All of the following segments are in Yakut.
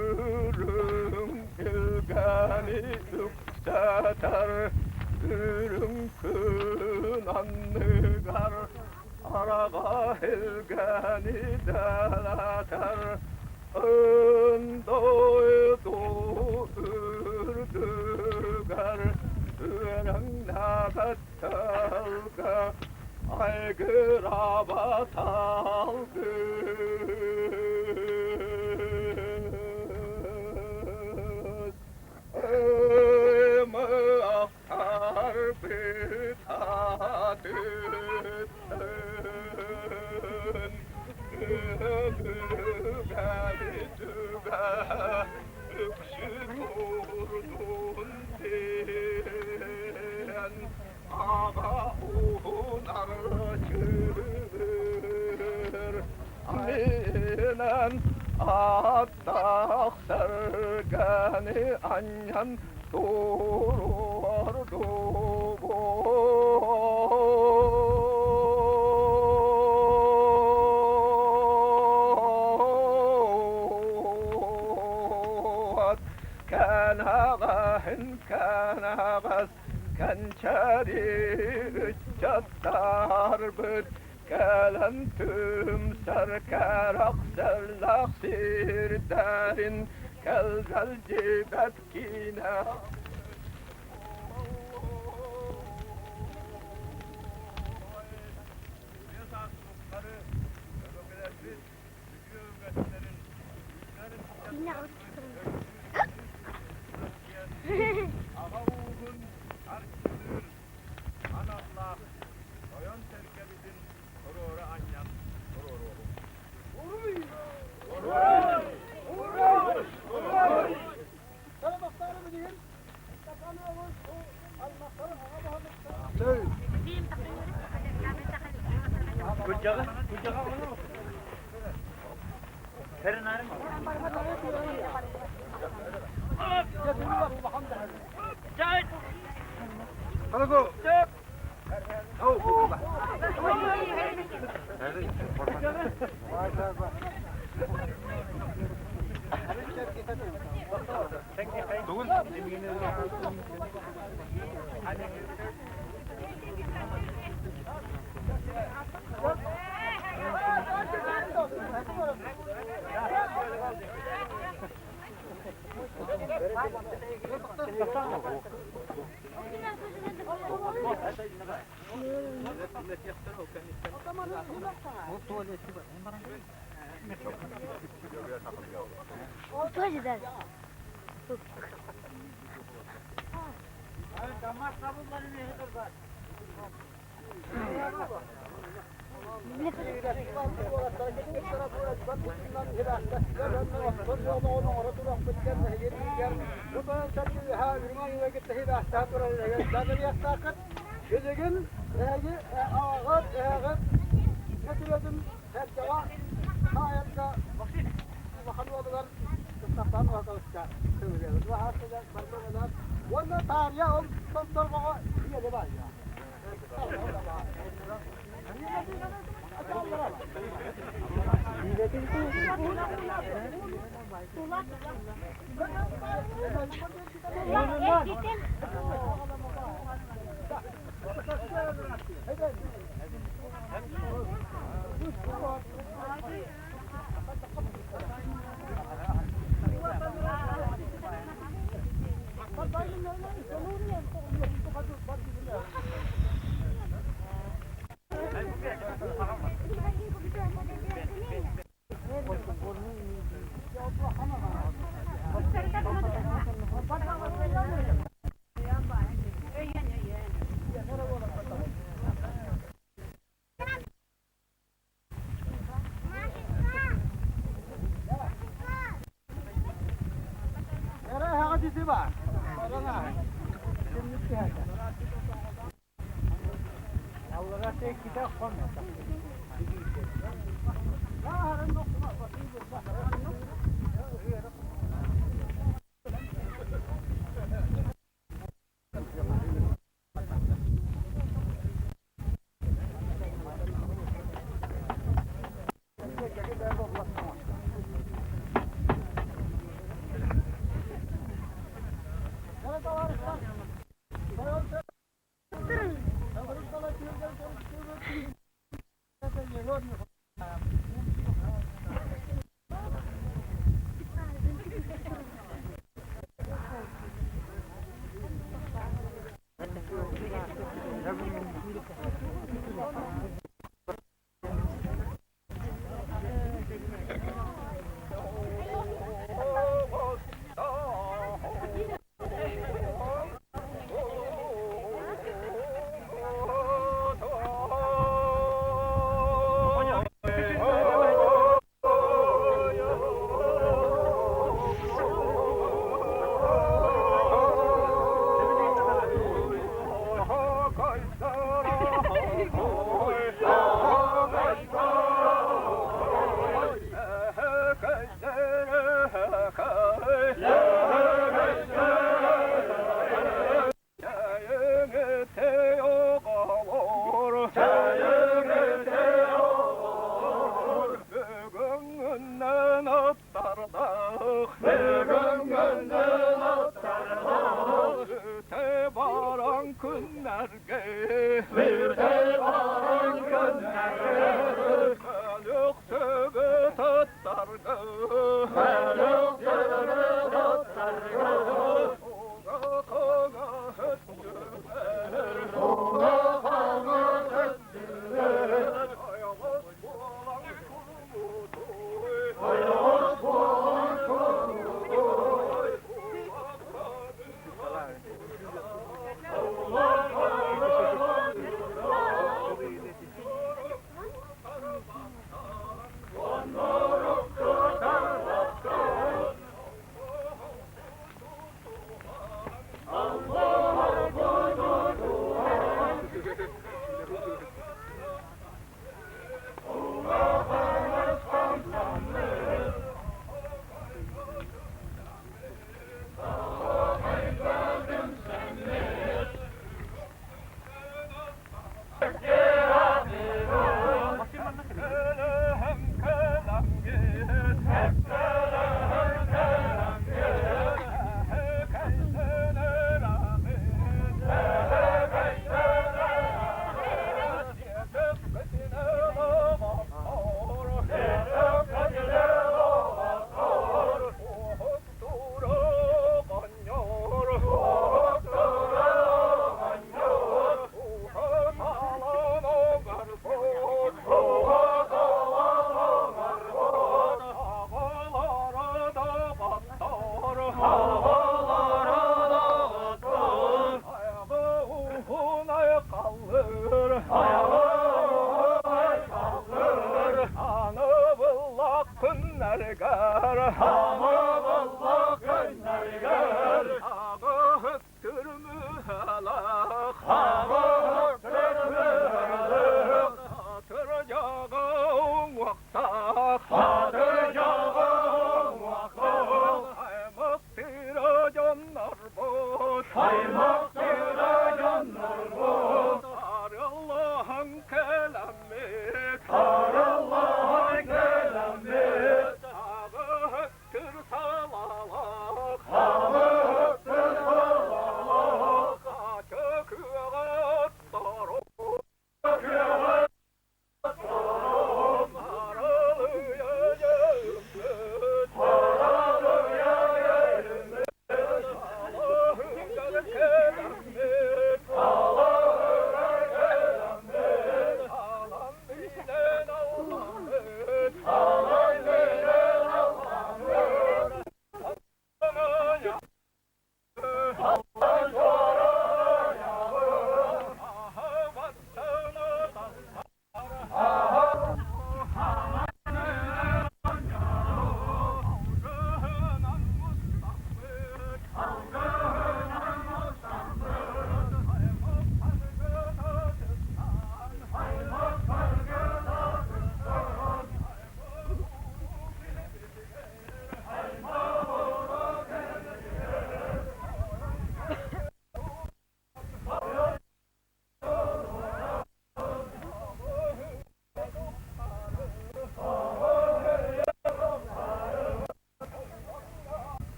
Үрүҥ илгэни үктэтэр үрүҥ күн анныгар араҕа илгэни дэлэтэр Ындойду үрдүгэр үөрэҥнээбэт тэлгэ айгыраабат алгыс. Ымыахтар бытатыттан өбүгэбитүгэ үксү турдун диэн аҕа уһунар чыыр Аминан аттаах сэргэни анньан туруордубут. Кэнэҕэһин кэнэҕэс кэнчээри ыччаттарбыт кэлэн түмсэр кэрэхсэллээх сирдэрин кэлгэлдьибэт киинэ. Аҕа ууһун арчылыыр аналлаах тойон сэргэбитин туруору анньан туруоруоҕуҥ. Билигин эһиги аҕаҕыт, эһэҕит Нөтүрөтүн сэргэҕэ хаайарга улахан уолугар Кыстахтаан Уһакалыска көҥүлүөбүт. Уонна таарыйа ол томторҕоҕо ийэли баайа.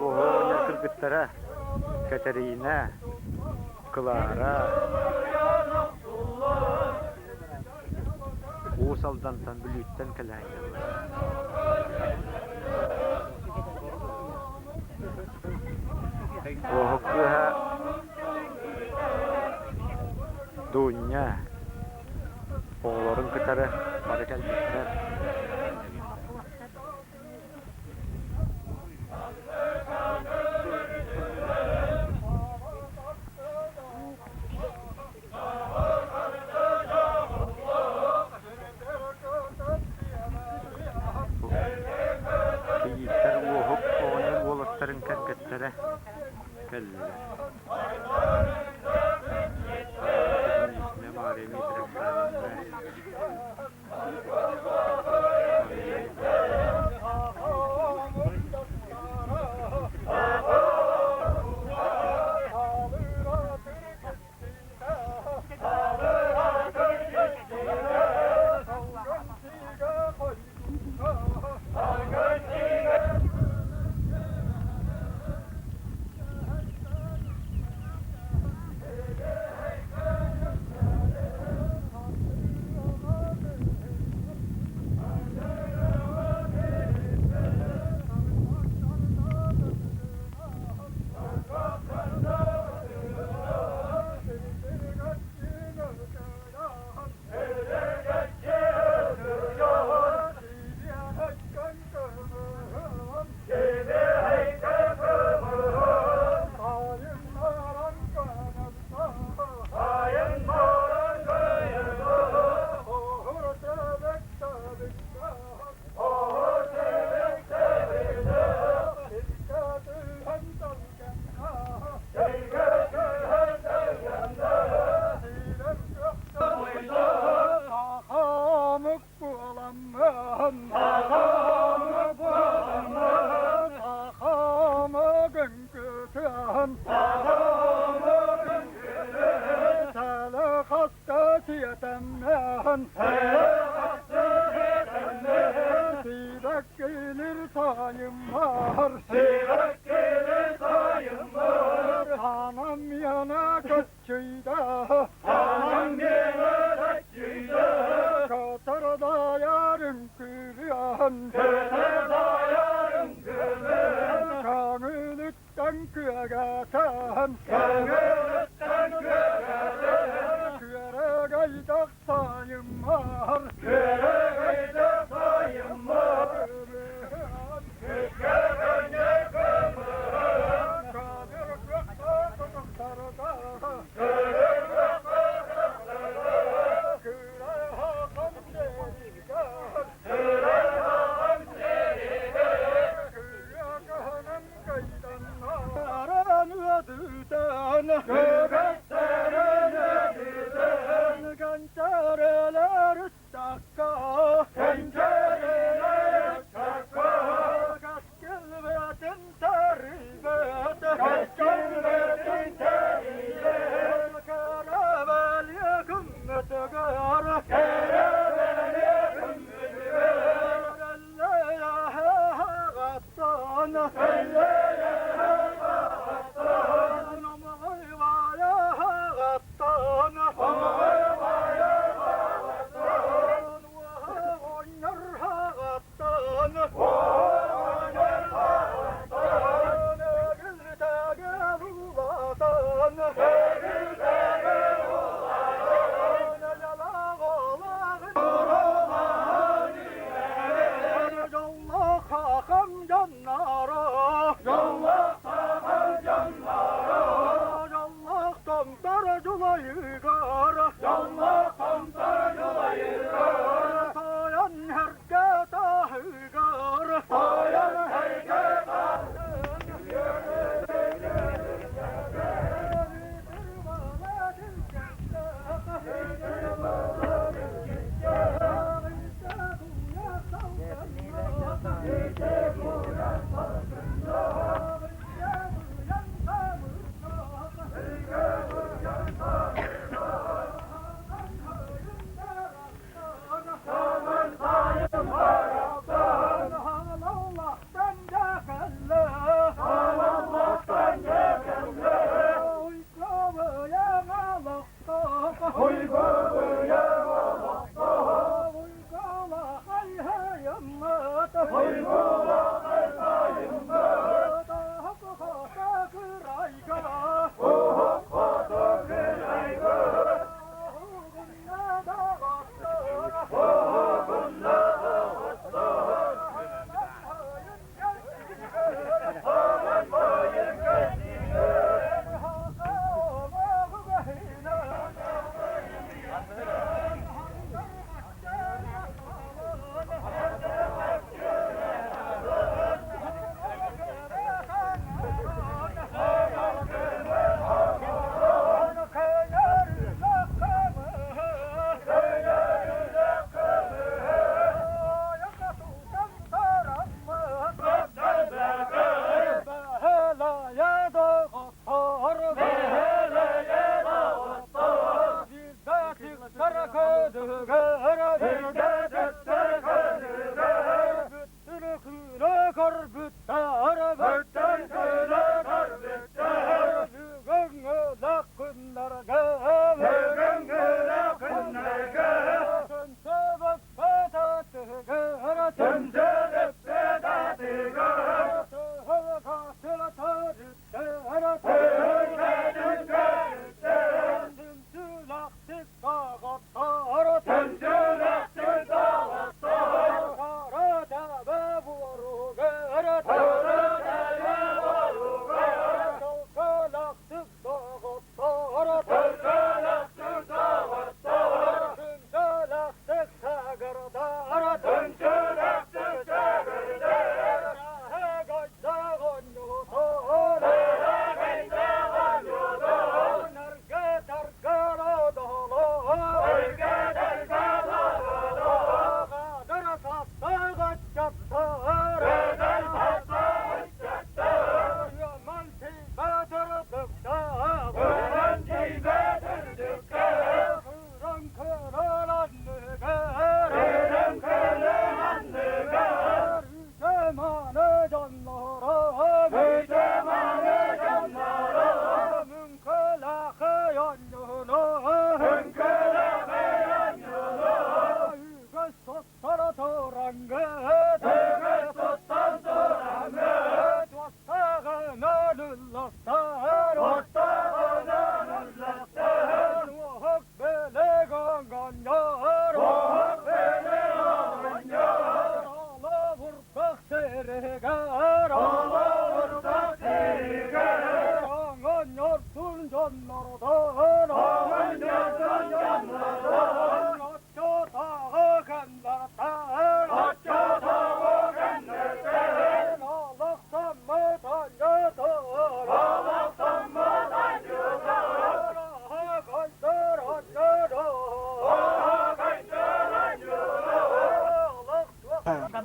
Оһоонньор кыргыттара Кэтэриинэ, Клара, Уус Алдантан, Бүлүүттэн кэлээҥҥэллэр. Уоһук кыыһа Дуня оҕолорун кытары бары кэлбиттэр. Кийииттэр Уоһук оҕонньор уолаттарын кэргэттэрэ кэллилэр. Мария Митрофановна,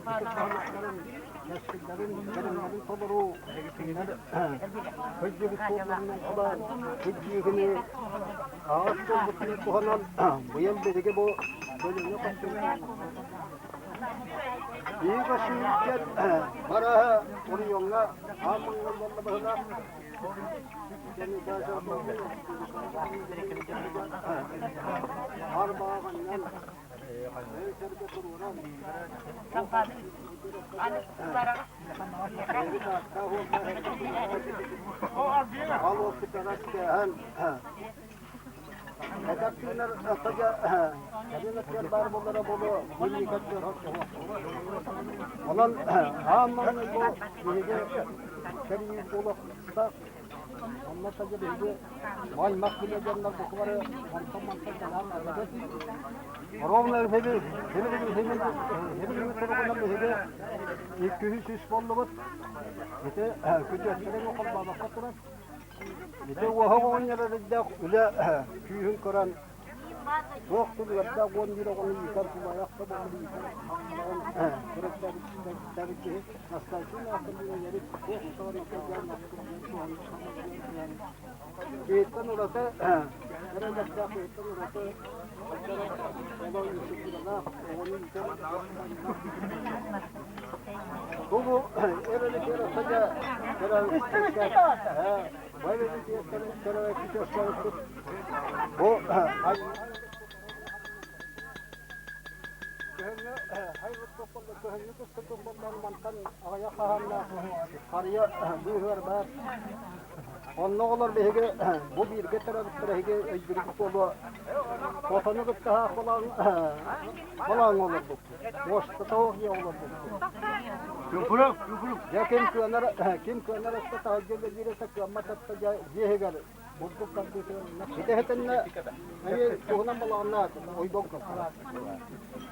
Ытык кэскиллэрин, кэлимнэрин толору кинилэр кырдьыбыт суолларынан холоон кырдьыыгыны аҕыс буолбутун туһанан быйыл биһиги бу көлүөнэ Биир сүүрдэн бараһа оройуоҥҥа аан маҥнай буолла быһыылаах. Арбааҕаннан Онон аан маҥнай бу биһиги кэрийии буолуохтаах. Онно садьа биһиги аймах билэ дьоннор бука бары онтон-мантан кэлээн барбыт. Ровно биһиги туругунан биһиги 203 буоллубут. Ити күтүөттэрин холбообокко турар. Ити уоһа оҕонньор эрэйдээх үлэ күүһүн көрөн туох тулуйардаах 11 оҕону иитэр тулаайах да буолан иитэр көрөттөөбүт киһи Настасья Афанасьевна туох даҕаны Киһиттэн ураты эрэйдэхтээх киһиттэн ураты оҕону иитэр Бу Онно оҕолор биһиги бу бииргэ төрөөбүттэр эһиги өйдүүргүт буолуо хотону кытта балаан балаан олорбуппут. Муостата дьиэ олорбуппут. Дьэ ким кыанар ким кыанар өттө таһырдьа үлэлиир этэ кыаммат өттө дьэ дьиэ иһигэр бурдук тардыытыгар ити этиннэ эмиэ туһунан балаҕаннаах ойбон көрдө.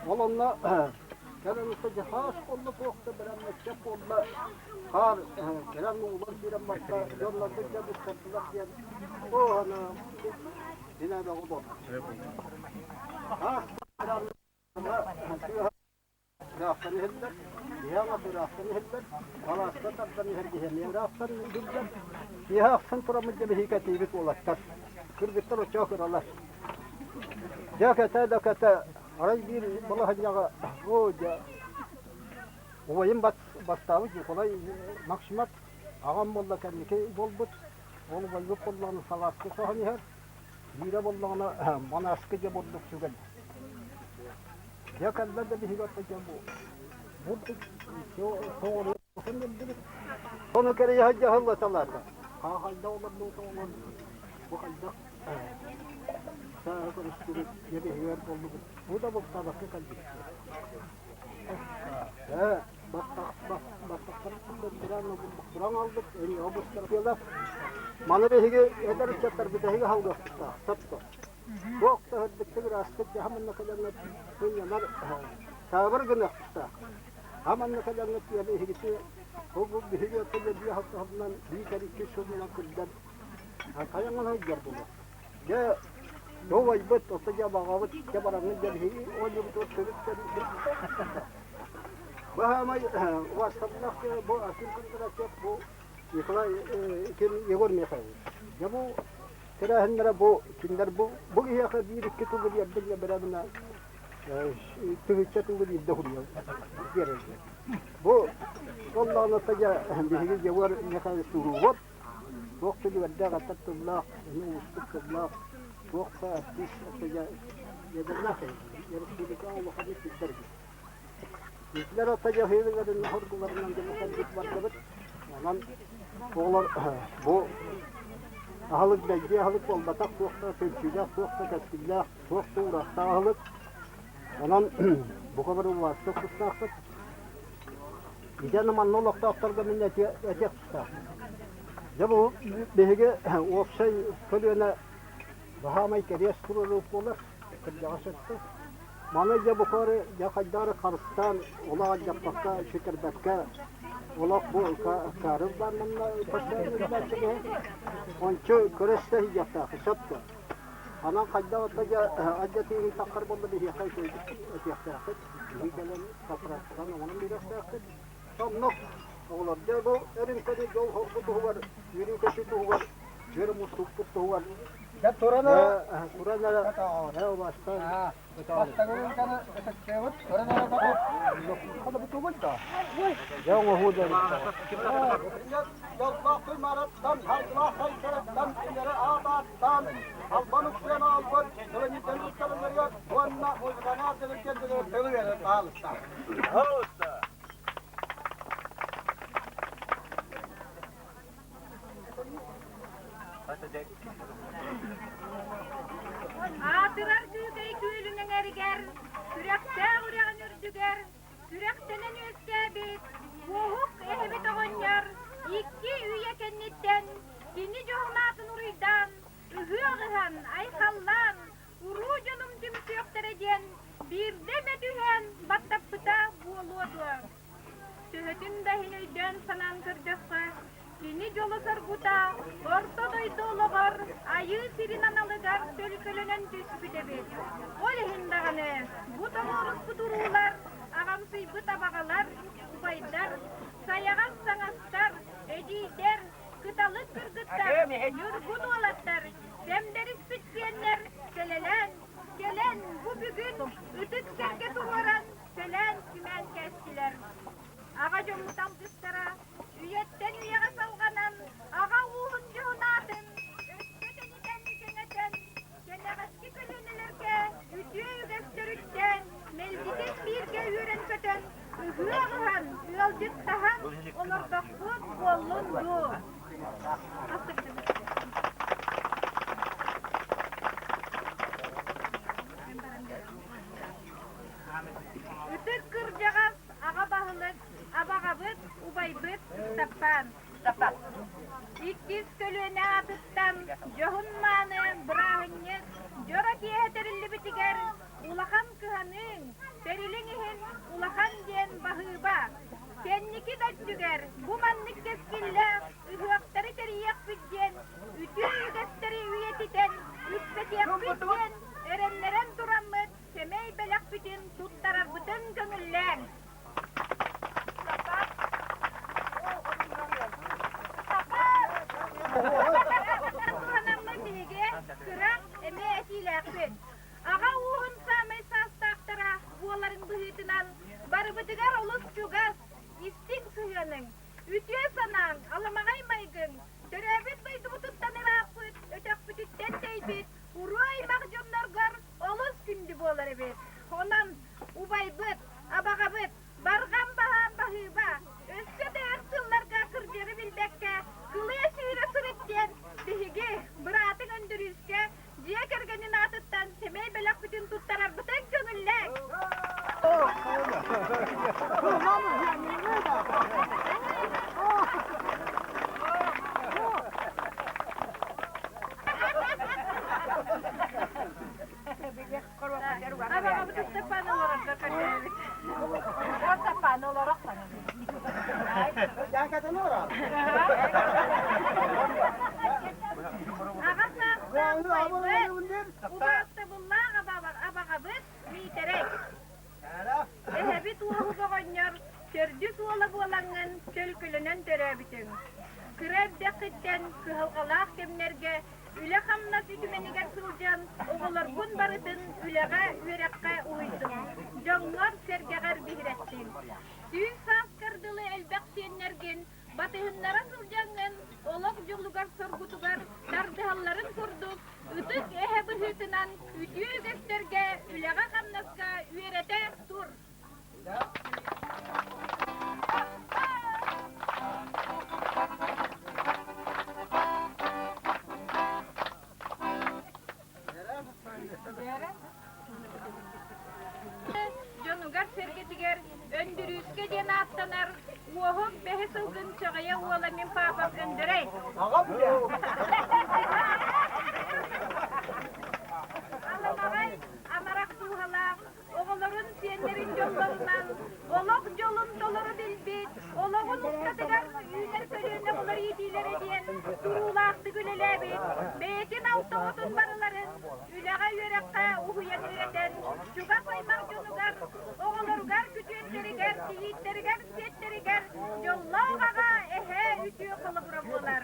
Ол онно кэлэн ытта дьэ хаас буолла туох да бэрэммэччэх буолла хаар кэлэн уулар киирэн барда дьоннорбут дьэ быстардылар диэн оо ана бинэ бөҕө буолла. Хаас Ыраахтан иһиллэр, киһи аҥата ыраахтан иһиллэр, алааска тардан иһэр киһи эмиэ ыраахтан биллэр. Киэһэ ахсын тураммыт дьэ биһиги кэтиибит уолаттар. Кыргыттар оччоҕо кыралар. Дьэ кэтэ да кэтэ, арай биир балаһынньаҕа оо дьэ убайым бастаабыт Николай Максимов аҕам буолла кэнники буолбут, ол убайбыт буоллаҕына салааска соһон иһэр, биирэ буоллаҕына манаскы дьэ бурдук сүгэн. Дьэ кэллэ да биһиги отто дьэ бу бурдук тоҕоруохун билдибит. Ону кэрийэ дьаһаллаталаата. Хаахайда олордуу олор бу хайдах сааһы көрүстүбүт дьэ биһигэр буоллубут. Бу да бултаабакка кэлбит. Ээ Маны биһиги эдэр ыччаттар бүтэһиги халгыахтаах, сөптө. Туох да үрдүктүк ыраастык дьаһаманна кэлэннэр сынньанар таабыр гыныахтаах. Хаманна кэлэннэр тиэли иһигити бу биһиги өттүгэр биир халтаһынан биитэр икки сылынан кырдан хайаҥан сылдьар буолуох. Дьэ, туойбут, ото дьэ баҕабыт, дьэ бараҥҥын дьэ биһиги оонньуубут төрүт Баһаамай убастабыллаах бу Аким Кондратьев, бу Николай ким Егор Михайлович. Дьэ бу тэрээһиннэрэ бу кинилэр бу бу киһиэхэ биир-икки тылы биэрдиҥ бэрэбинэ тыһыынча тылы биирдэ суруйан биэрэллэр. Бу оллоҕуна дьэ биһиги Егор Михайлович туруубут туох да үлүгэрдээх аттар тыллаах, аны уустук тыллаах, туох да артист ядернаах республикаҕа улаханнык биллэр эбит. Итилэр ата дьаһыыларын хоргуларынан дьэ бардыбыт. Онон оҕолор бу аһылык бэйдиэ аһылык буолбатах, туох да түмсүүлээх, туох да кэскиллээх, туох да уурахтаах аһылык. Онон бука бары убаастык тустаахпыт. Итиэннэ манна олохтоохторго мин этиэх тустаахпын. Дьэ бу биһиги уопсай көлүөнэ баһаамай кэриэс туруоруу буолар, кырдьаҕас өттө. Маны дьэ букары дьэ хайдах эрэ харыстаан, олох алдьаппакка, сүтэрбэккэ, олох бу каарыл баар манна постоянно билээччи киһи. Ончу көрө-истэ сылдьыахтаах, сөп дуо? Онон хайдах отто дьэ алдьатыыгын таххар буолла биһиэхэ үчүгэйдик этиэхтээххит. Биһи кэлэн сапыраапканан оҥорон биэриэхтээххит. Соннук оҕолор дьэ бу өрүҥкэни дьол хоргу туһугар, үөрүү-көтүү туһугар, үөрэ мустукпут туһугар Дьэ туран эрэ туран эрэ ээ убастан бастакы рюмканы ытыктыыбыт, туран эрэ Дьэ оҥоһуу да Дьоллоох туймараттан, хайгылаах хайдарыттан, кинилэри аатааттан, албан уксуйан аалбыт, тылынньыттан туттарылларыгар уонна музыканаат дьэликкэрдигэр тылы берер таалыста. Аатырар Күүкэй күөлүн эҥэригэр, Сүрэхтээх үрэҕин үрдүгэр Сүрэхтэнэн үөскээбит Уоһук эһэбит оҕонньор икки үйэ кэнниттэн кини дьоһун аатын уруйдаан, ыһыах ыһан, айхаллаан, уруу дьонум түмсүөхтэрэ диэн биирдэ эмэ түһээн баттаппыта буолуо дуо? Төһөтүн да иһин өйдөөн-санаан көрдөххө, кини дьоло-соргута орто дойду олоҕор айыы сирин аналыгар төлкөлөнөн түспүт эбит. Ол иһин даҕаны бу тоҕуоруспут уруулар, аҕамсыйбыт абаҕалар, убайдар, сайаҕас саҥастар, эдьиийдэр, кыталык кыргыттар, ньургун уолаттар, сэмдэриспит сиэннэр сэлэлээн, кэлэн бу бүгүн ытык сэргэ туруоран сэлээн-симээн кээстилэр. Аҕа дьоммут алгыстара үйэттэн үйэҕэ салҕанан, аҕа ууһун дьоһун аатын өссө тэнитэн кэҥэтэн, кэнэҕэски көлүөнэлэргэ үтүө үгэстэриттэн мэлдьитин бииргэ үөрэн-көтөн, ыһыах ыһан, ыалдьыттаһан олордохпут буоллун дуу. Ытык кырдьаҕас аҕа баһылык, абаҕабыт, убайбыт Ыстаппаан. Иккис көлүөнэ аатыттан дьоһун-мааны бырааһынньык дьоро киэһэ тэриллибитигэр улахан кыһаныыҥ, тэрилиҥ иһин улахан диэн баһыыба. Кэнники да өттүгэр бу маннык кэскиллээх ыһыахтары тэрийиэхпит диэн үтүө үгэстэри үйэтитэн үксэтиэхпит диэн эрэннэрэн тураммыт сэмэй бэлэхпитин туттарарбытын көҥүллээҥ. Туһанаммыт биһиги кыра эмиэ этиилээхпит. Аҕа ууһун саамай саастаахтара буоларын быһыытынан барыбытыгар олус чугас, истиҥ сыһыаныҥ, үтүө санааҥ, аламаҕай майгыҥ, төрөөбүт дойдубутуттан ырааппыт, өтөхпүтүттэн тэйбит уруу аймах дьонноргор олус күндү буолар эбит. Онон убайбыт, абаҕабыт барҕам баһаам баһыыба, өссө да өр сылларга кырдьары билбэккэ кылыа сүүрэ сырыт диэн биһиги быраатыҥ Өндөрүүскэ дьиэ кэргэнин аатыттан сэмэй бэлэхпитин туттарарбытын көҥүллээҥ. Абаҕабыт Ыстапаан олорорго көрдөөбүт. Ыстапаан олорох Аҕа саастаах убайбыт, убаастабыллаах абаҕабыт Миитэрэй. Эһэбит уоһук оҕонньор төрдүс уола буолаҥҥын төлкөлөнөн төрөөбүтүҥ. Кыра эрдэххиттэн кыһалҕалаах кэмнэргэ үлэ-хамнас үтүмэнигэр сылдьан оҕолоргун барытын үлэҕэ, үөрэххэ уһуйдуҥ, дьоҥҥор-сэргэҕэр биһирэттиҥ. Сүүс сааскар дылы элбэх сиэннэргин батыһыннара сылдьаҥҥын олох дьолугар-соргутугар тардыһалларын курдук ытык эһэ быһыытынан үтүө үгэстэргэ үлэҕэ-хамнаска үөрэтэ тур. Дьонугар-сэргэтигэр Өндүрүүскэ диэн ааттанар Уоһук бэһис ылгын чаҕыйа уола мин паапам Өндөрөй. Аламаҕай амарах дууһалаах оҕолорун, сиэннэрин дьоллорунан олох дьолун толору билбит, олоҕун устатыгар үүнэр көлүөнэ булар иитиилэрэ диэн туруулаахтык үлэлээбит, бэйэтин алта оҕотун барыларын аймах дьонугар, оҕолоругар, күтүөттэригэр, кийииттэригэр, сиэттэригэр дьоллоох аҕа, эһээ үтүө холобура буолар.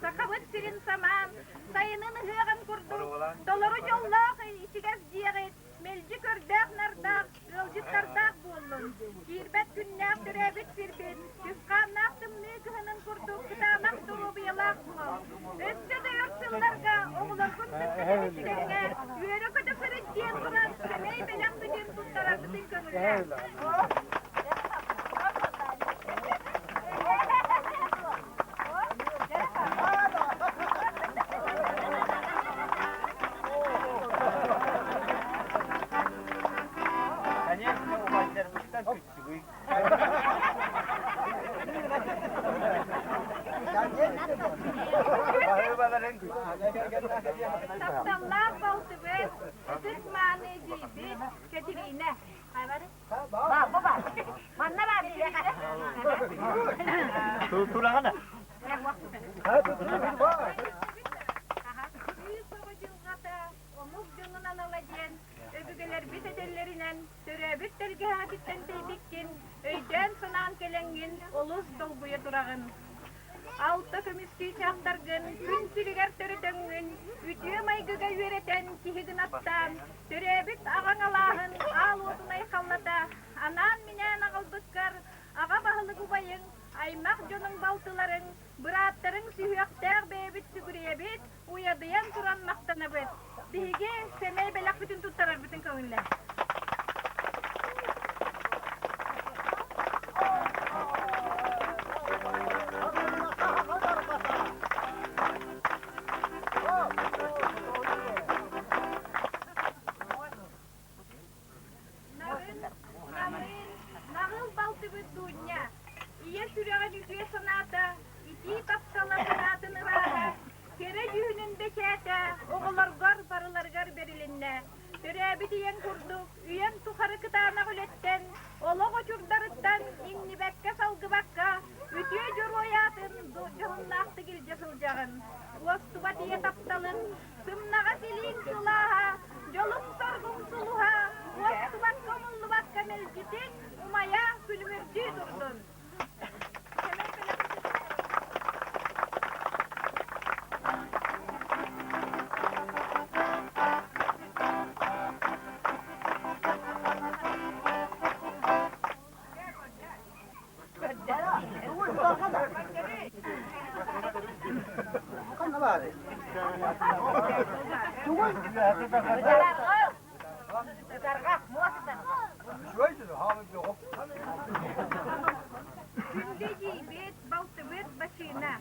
Сахабыт сирин самаан, сайынын ыһыаҕын курдук толору дьоллоох ичигэс дьиэҕит мэлдьи көрдөөх-нардаах, ыалдьыттардаах буоллун. Киирбэт күннээх төрөөбүт сирбит, чысхааннаах тымныы кыһынын курдук кытаанах доруобуйалаах буол. Өссө да өр сылларга оҕолоргун кытта тэбис-тэҥҥэ үөрэ-көтө сырыт диэн туран сэмэй бэлэхпитин туттарарбытын көҥүллээ. Конечно, убайдарбыттан күччүгүй. Баһыыбаларын Тапталлаах балтыбыт, ытык мааны эдьиийбит Кэтириинэ. Манна бар Тураҕына. Кыыс оҕо дьылҕата, омук дьонун анала диэн өбүгэлэрбит этэллэринэн төрөөбүт тэлгэһэҕититтэн тэйбиккин, өйдөөн-санаан кэлэҥҥин олус долгуйа тураҕын. Алта көмүскүү чаахтаргын күн сиригэр төрөтөҥҥүн, үтүө майгыга үөрэтэн киһи гынаттаан, төрөөбүт аҕаҥ алааһын аал уотун айхаллата, анаан-минээн аҕалбыккар аҕа баһылык убайыҥ, аймах дьонуҥ балтыларыҥ, бырааттарыҥ сүһүөхтээх бэйэбит сүгүрүйэбит, уйадыйан туран махтанабыт. Биһиги сэмэй бэлэхпитин туттарарбытын көҥүллээ. Нарын, намыын, наҕыл балтыбыт Дуня, ийэ сүрэҕин үтүө санаата, итии таптала санаатын ырааһа, кэрэ дьүһүнүн бэчээтэ оҕолоргор барыларыгар бэрилиннэ. Төрөөбүт ийэҥ курдук үйэҥ тухары кытаанах үлэттэн, олох очурдарыттан иҥнибэккэ-салгыбакка, үтүө дьоруой аатын дьоһуннаахтык илдьэ сылдьаҕын. Уостубат ийэ тапталын Сымнаҕас илииҥ сылааһа, дьолуҥ-соргуҥ сулуһа, уостубакка умуллубакка мэлдьитин умайа күлүмүрдүү турдун. Күндү эдьиийбит, балтыбыт Бачыына.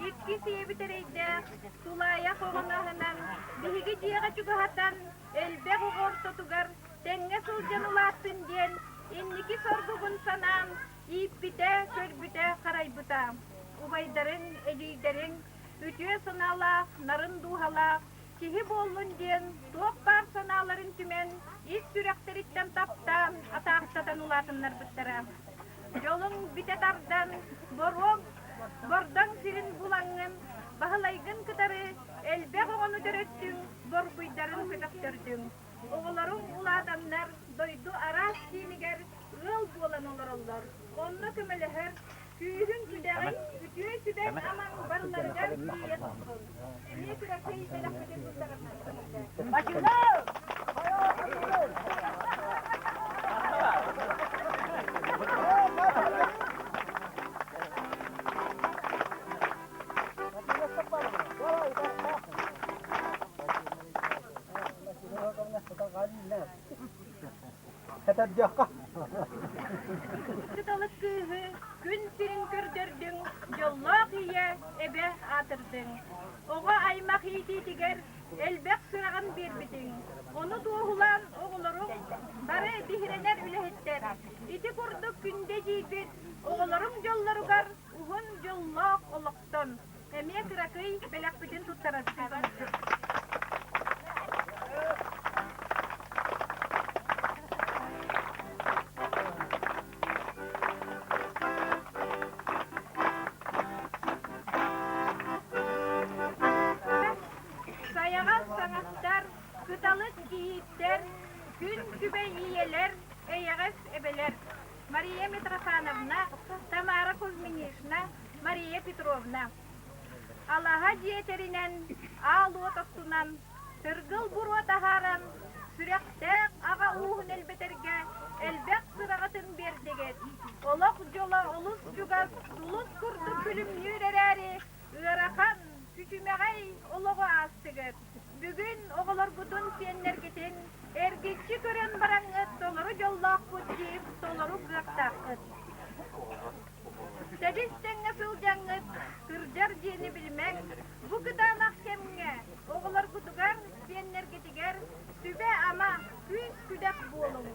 Икки сиэбит эрэйдээх, тулаайах оҕону аһынан, биһиги дьиэҕэ чугаһатан, элбэх оҕо ортотугар тэҥҥэ сылдьан улааттын диэн инники соргугун санаан ииппитэ, көрбүтэ, харайбыта. Убайдарыҥ, эдьиийдэриҥ үтүө санаалаах, нарын дууһалаах киһи буоллун диэн туох баар санааларын түмэн, ис сүрэхтэриттэн таптаан, атаахтатан улаатыннарбыттара. Дьолуҥ бүтэ тардан, боруок бордоҥ сирин булаҥҥын, Баһылайгын кытары элбэх оҕону төрөттүҥ, борбуйдарын көтөхтөрдүҥ. Оҕолоруҥ улаатаннар дойду араас киинигэр ыал буолан олороллор. Онно көмөлөһөр, күүһүҥ-күдэҕиҥ, үтүө сүбэҥ-амаҥ барыларыгар тиийэ турдун. Эмиэ кыракый бэлэхпитин туттарарбыт Бачылау! Кыталык кыыһы күн сирин көрдөрдүҥ, дьоллоох ийэ, эбэ аатырдыҥ. Оҕо аймах иитиитигэр элбэх сүрэҕин биэрбитиҥ. Ону туоһулаан оҕолоруҥ бары биһирэнэр үлэһиттэр. Ити курдук күндэ эдьиийбит оҕолоруҥ дьоллоругар уһун дьоллоох олохтон. Эмиэ кыракый бэлэхпитин туттарарбытын Сайаҕас саҥастар, кыталык кийииттэр, күбэй ийэлэр, эйэҕэс эбэлэр Мария Митрофановна, Тамара Кузьминична, Мария Петровна. Алаһа дьиэ тэринэн, аал уот оттунан, тыргыл буруо таһааран, сүрэхтээх аҕа ууһун элбэтэргэ элбэх сыраҕытын биэрдигит. Олох дьоло олус чугас, сулус курдук күлүмнүүр эрээри, ыарахан, күчүмэҕэй олоҕу аастыгыт. Бүгүн оҕолоргутун, сиэннэргитин эргиччи көрөн бараҥҥыт толору дьоллоохпут диир толору кыахтааххыт. Тэбис тэҥҥэ сылдьаҥҥыт кырдьар диэни билимэҥ, бу кытаанах кэмҥэ оҕолоргутугар, сиэннэргитигэр сүбэ-ама, күүс-күдэх буолуҥ.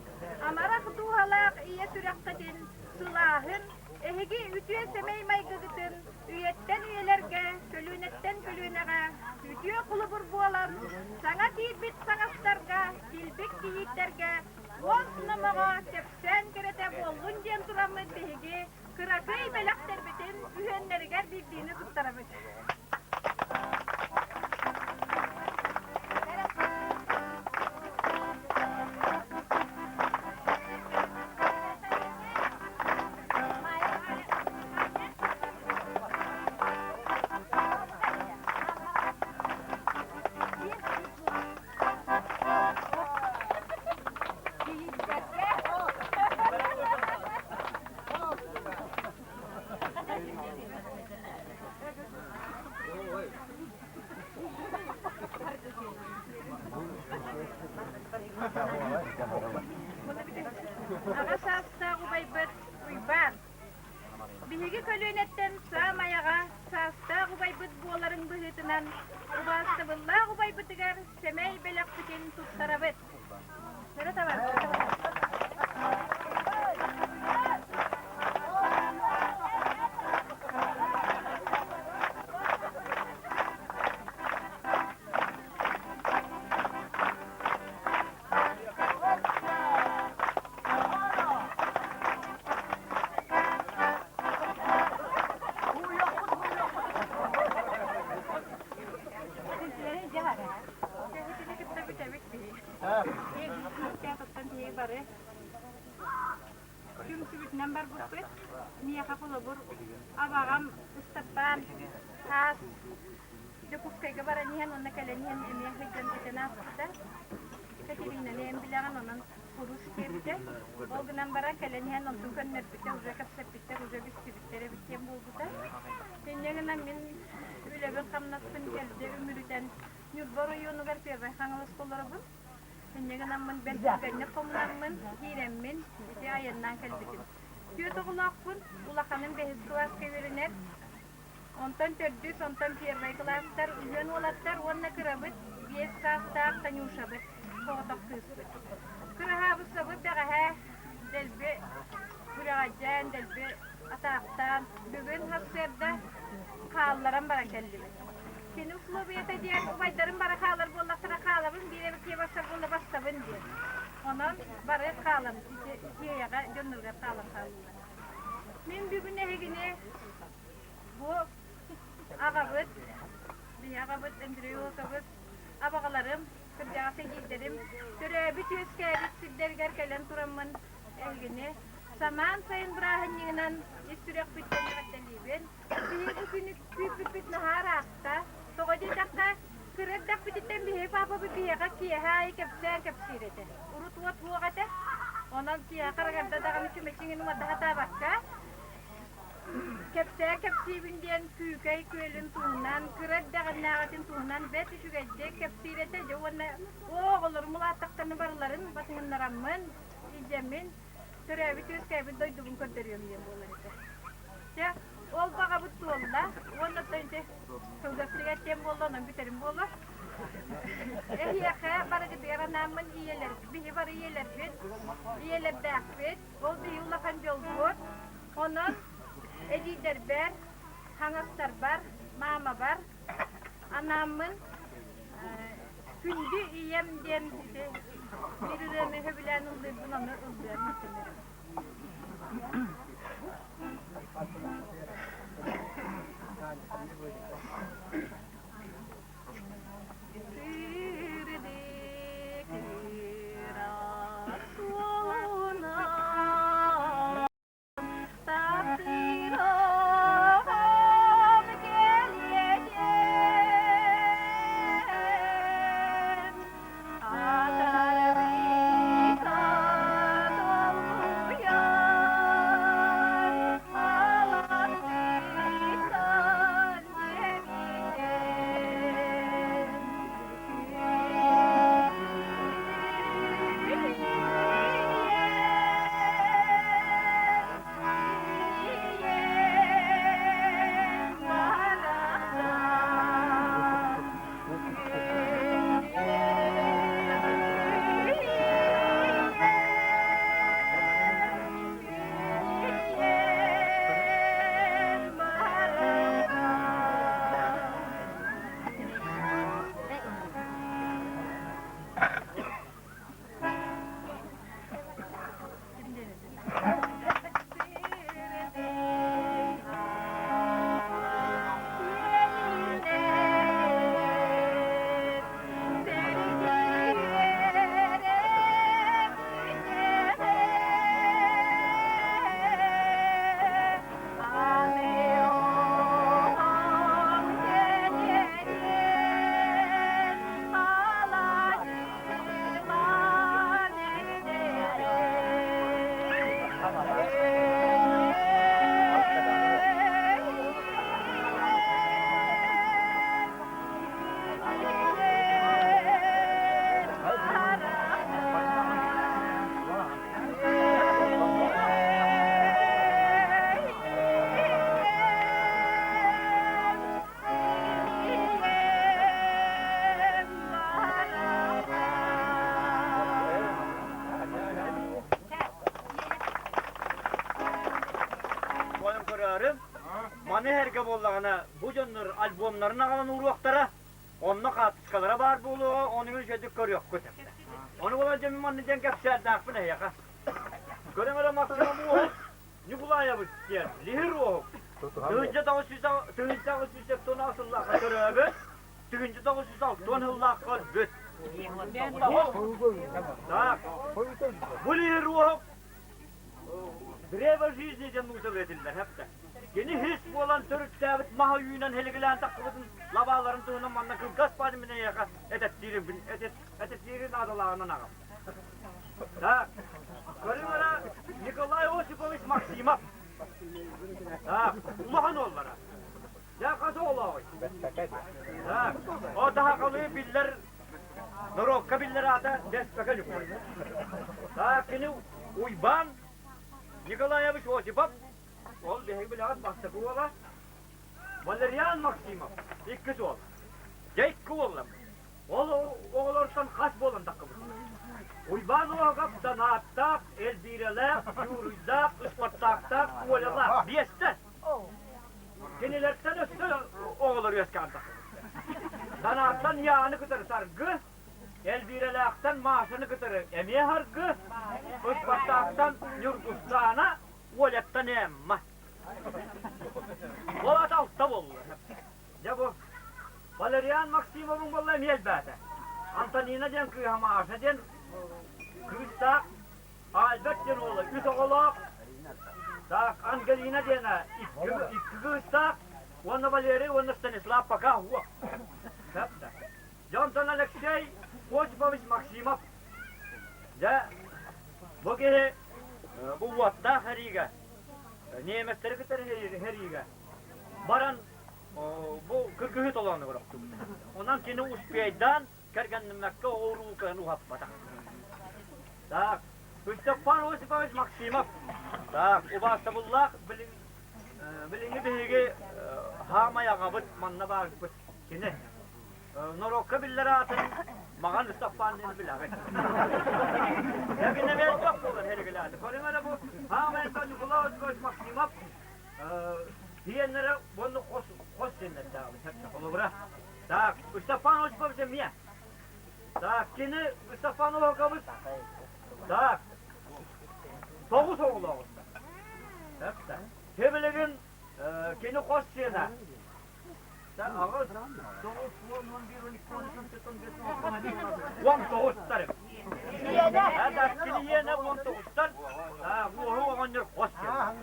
Амарах дууһалаах ийэ сүрэххитин сылааһын, эһиги үтүө сэмэй майгыгытын үйэттэн үйэлэргэ, көлүөнэттэн көлүөнэҕэ үтүө холобур буолан, саҥа киирбит саҥастарга, килбик кийииттэргэ уос номоҕо кэпсээн кэрэтэ буоллун диэн тураммыт биһиги кыракый бэлэхтэрбитин үһүөннэригэр биирдиини туттарабыт. Аҕа саастаах убайбыт Уйбаан Биһиги көлүөнэттэн саамай аҕа саастаах убайбыт буоларын быһыытынан убаастабыллаах убайбытыгар сэмэй бэлэхпитин туттарабыт. Өрө табар. Кэһитини кытта бүтэбит биһи. Театртан биһиги бары түмсүбүтүнэн барбыппыт. Миэхэ холобур абаҕам Ыстаппаан хаас Дьокуускайга баран иһэн уонна кэлэн иһэн эмиэ сылдьан этэн ааспыта. Катеринаны эн билэҕин, онон курус диэбитэ. Ол гынан баран кэлэн иһэн онтун көннөрбүтэ, уже кэпсэппиттэр, уже билсибиттэр эбит диэн буолбута. Инньэ гынан мин үлэбин-хамнаспын эрдэ үмүрүтэн Ньурба оройуонугар Первай Хаҥаласка олоробун. Инньэ гынаммын бэрт түргэнник хомунаммын, киирэммин ити айаннаан кэлбитим. Түөрт оҕолоохпун, улаханым бэһис кылааска үөрэнэр. Онтон төрдүс, онтон первай кылаастар үһүөн уолаттар уонна кырабыт 5 саастаах Танюшабыт, соҕотох кыыспыт. Кыраһаабыссабыт бэҕэһээ дэлби күрэҕэлдьээн, дэлби атаахтаан, бүгүн сарсыарда хаалларан баран кэллибит. Кини условията диэн убайдарым бары хаалар буоллахтара хаалабын, биир эбит киһи барсар буолла барсабын диэн. Онон бары хаалан, ити Тиэйэҕэ дьонноругар хаалан хааллылар. Мин бүгүн эһигини бу аҕабыт, биһи аҕабыт Андрей Уотовыз, абаҕаларым, кырдьаҕас эдьиийдэрим төрөөбүт-үөскээбит сирдэригэр кэлэн тураммын эһигини самаан сайын бырааһынньыгынан ис сүрэхпиттэн эҕэрдэлиибин. Биһиги бу күнү күүппүппүт наһаа ыраатта. Тоҕо диэтэххэ, кыра эрдэхпититтэн биһиги паапабыт биһиэхэ киэһэ аайы кэпсээн кэпсиир этэ. Урут уот суох этэ. Онон киэһэ хараҥарда даҕаны чүмэчиҥин умата сатаабакка, кэпсээн кэпсиибин диэн Күүкэй күөлүн туһунан, кыра эрдэҕинээҕитин туһунан бэрт үчүгэйдик кэпсиир этэ. Дьэ уонна оо, оҕолорум улааттахтарына барыларын батыһыннараммын, илдьэммин төрөөбүт-үөскээбит дойдубун көрдөрүөм диэн буолар этэ. Чэ, ол баҕабыт туолла уонна оттон ити кылгастык этиэм буолла, онон бүтэрим буолуо. Эһиэхэ барыгытыгар анааммын ийэлэр, биһи бары ийэлэрбит, ийэлэрдээхпит, ол биһи улахан дьолбут. Онон эдьиийдэрбэр, хаҥастарбар, маамабар анааммын күндү ийэм диэн ити биир ырыаны сөбүлээн ыллыырбын ону ыллыам Маны эргэ буоллаҕына, бу дьоннор альбомнарын аҕалан ууруохтара, онно хаартыскалара баар буолуоҕа, ону үчүгэйдик көрүөххүт. Ону буолан дьэ мин манна диэн кэпсээннээхпин эһиэхэ. Көрүҥ эрэ Максим Уоһук Ньукулаайабыс диэн Лиһир Уоһук 1900 сыллаахха төрөөбүт, 1960 сыллаахха өлбүт. Так, бу Лиһир Уоһук Древо жизни диэн нууччалыы этиллэр, хэптэ. Кини хис буолан төрүттээбит маһа үүнэн һилигилээн тахсыбытын лабааларын туһунан манна кылгас баан мин эйиэхэ этэттиирин этэттиири наадалааҕынан аҕам. Так, көрүҥ эрэ Николай Осипович Максимов. Так, улахан уоллара. Дьэ, хас оҕолооҕуй? Так, о таһақалыы биллэр норуокка биллэр аата Бэспэкэ Ньукулай. Так, кини Уйбаан Николаевич Осипов, ол биһиги билэҕит бастакы уола, Валериан Максимов иккис уол. Дьэ икки уолламмыт. Ол оҕолортон хас буолан таххыбытый? Уйбаан Оһогов Данааттаах, Эльвиралаах, Юруйдаах, Ыспартаактаах, Олялаах биэстэ. Кинилэртэн өссө оҕолор үөскээн тахсыбыттар. Данааттан Яаны кытары Саргы, Эльвиралаахтан Машаны кытары эмиэ Саргы, Ыспартаактан Ньургустаана, Оляттан Эмма. Ол ата алта буолла. Дьэ бу Валериан Максимовын буолла эмиэ элбээтэ. Антонина диэн кыыһа Маша диэн кыыстаах, Альберт диэн уола үс оҕолоох, так Ангелина диэн икки, икки кыыстаах, уонна Валерий уонна Станислав пока уох. Дьэ онтон Алексей Осипович Максимов дьэ бу киһи бу уоттаах эриигэ немецтэри кытары эриигэ баран бу кыргыһыы толоонугар охтубут. Онон кини успейдаан кэргэннэммэккэ оҕуруу кыһын уһаппатах. Так, Степан Осипович Максимов. Так, убаастабыллаах билиҥҥи биһиги хаамай аҕабыт манна баарбыт кини. Норуокка биллэр аатын Маҕан Ыстаппаан диэн билэҕит. Эбинэмиэн жоқ буолар хэригилээтэ. Көрүҥ эрэ бу хаамай Ньукулай Осипович Максимов Диэннэрэ уонна хос хос сиэннэрдээҕин сөптө холобура. Так, Ыстапаан Осипович эмиэ. Так, кини Ыстапаан Оһокович. Так, тоҕус оҕолооҕуттар. Сөптө. Тэбилигин кини хос сиэнэ. Аҕыс, тоҕус, уон, уон биир, он икки, он үс, он төрт, он бес, он алты, он тоҕустар. Так, кини иэнэ он тоҕустар. Так, уоһу оҕонньор хос сиэнэ.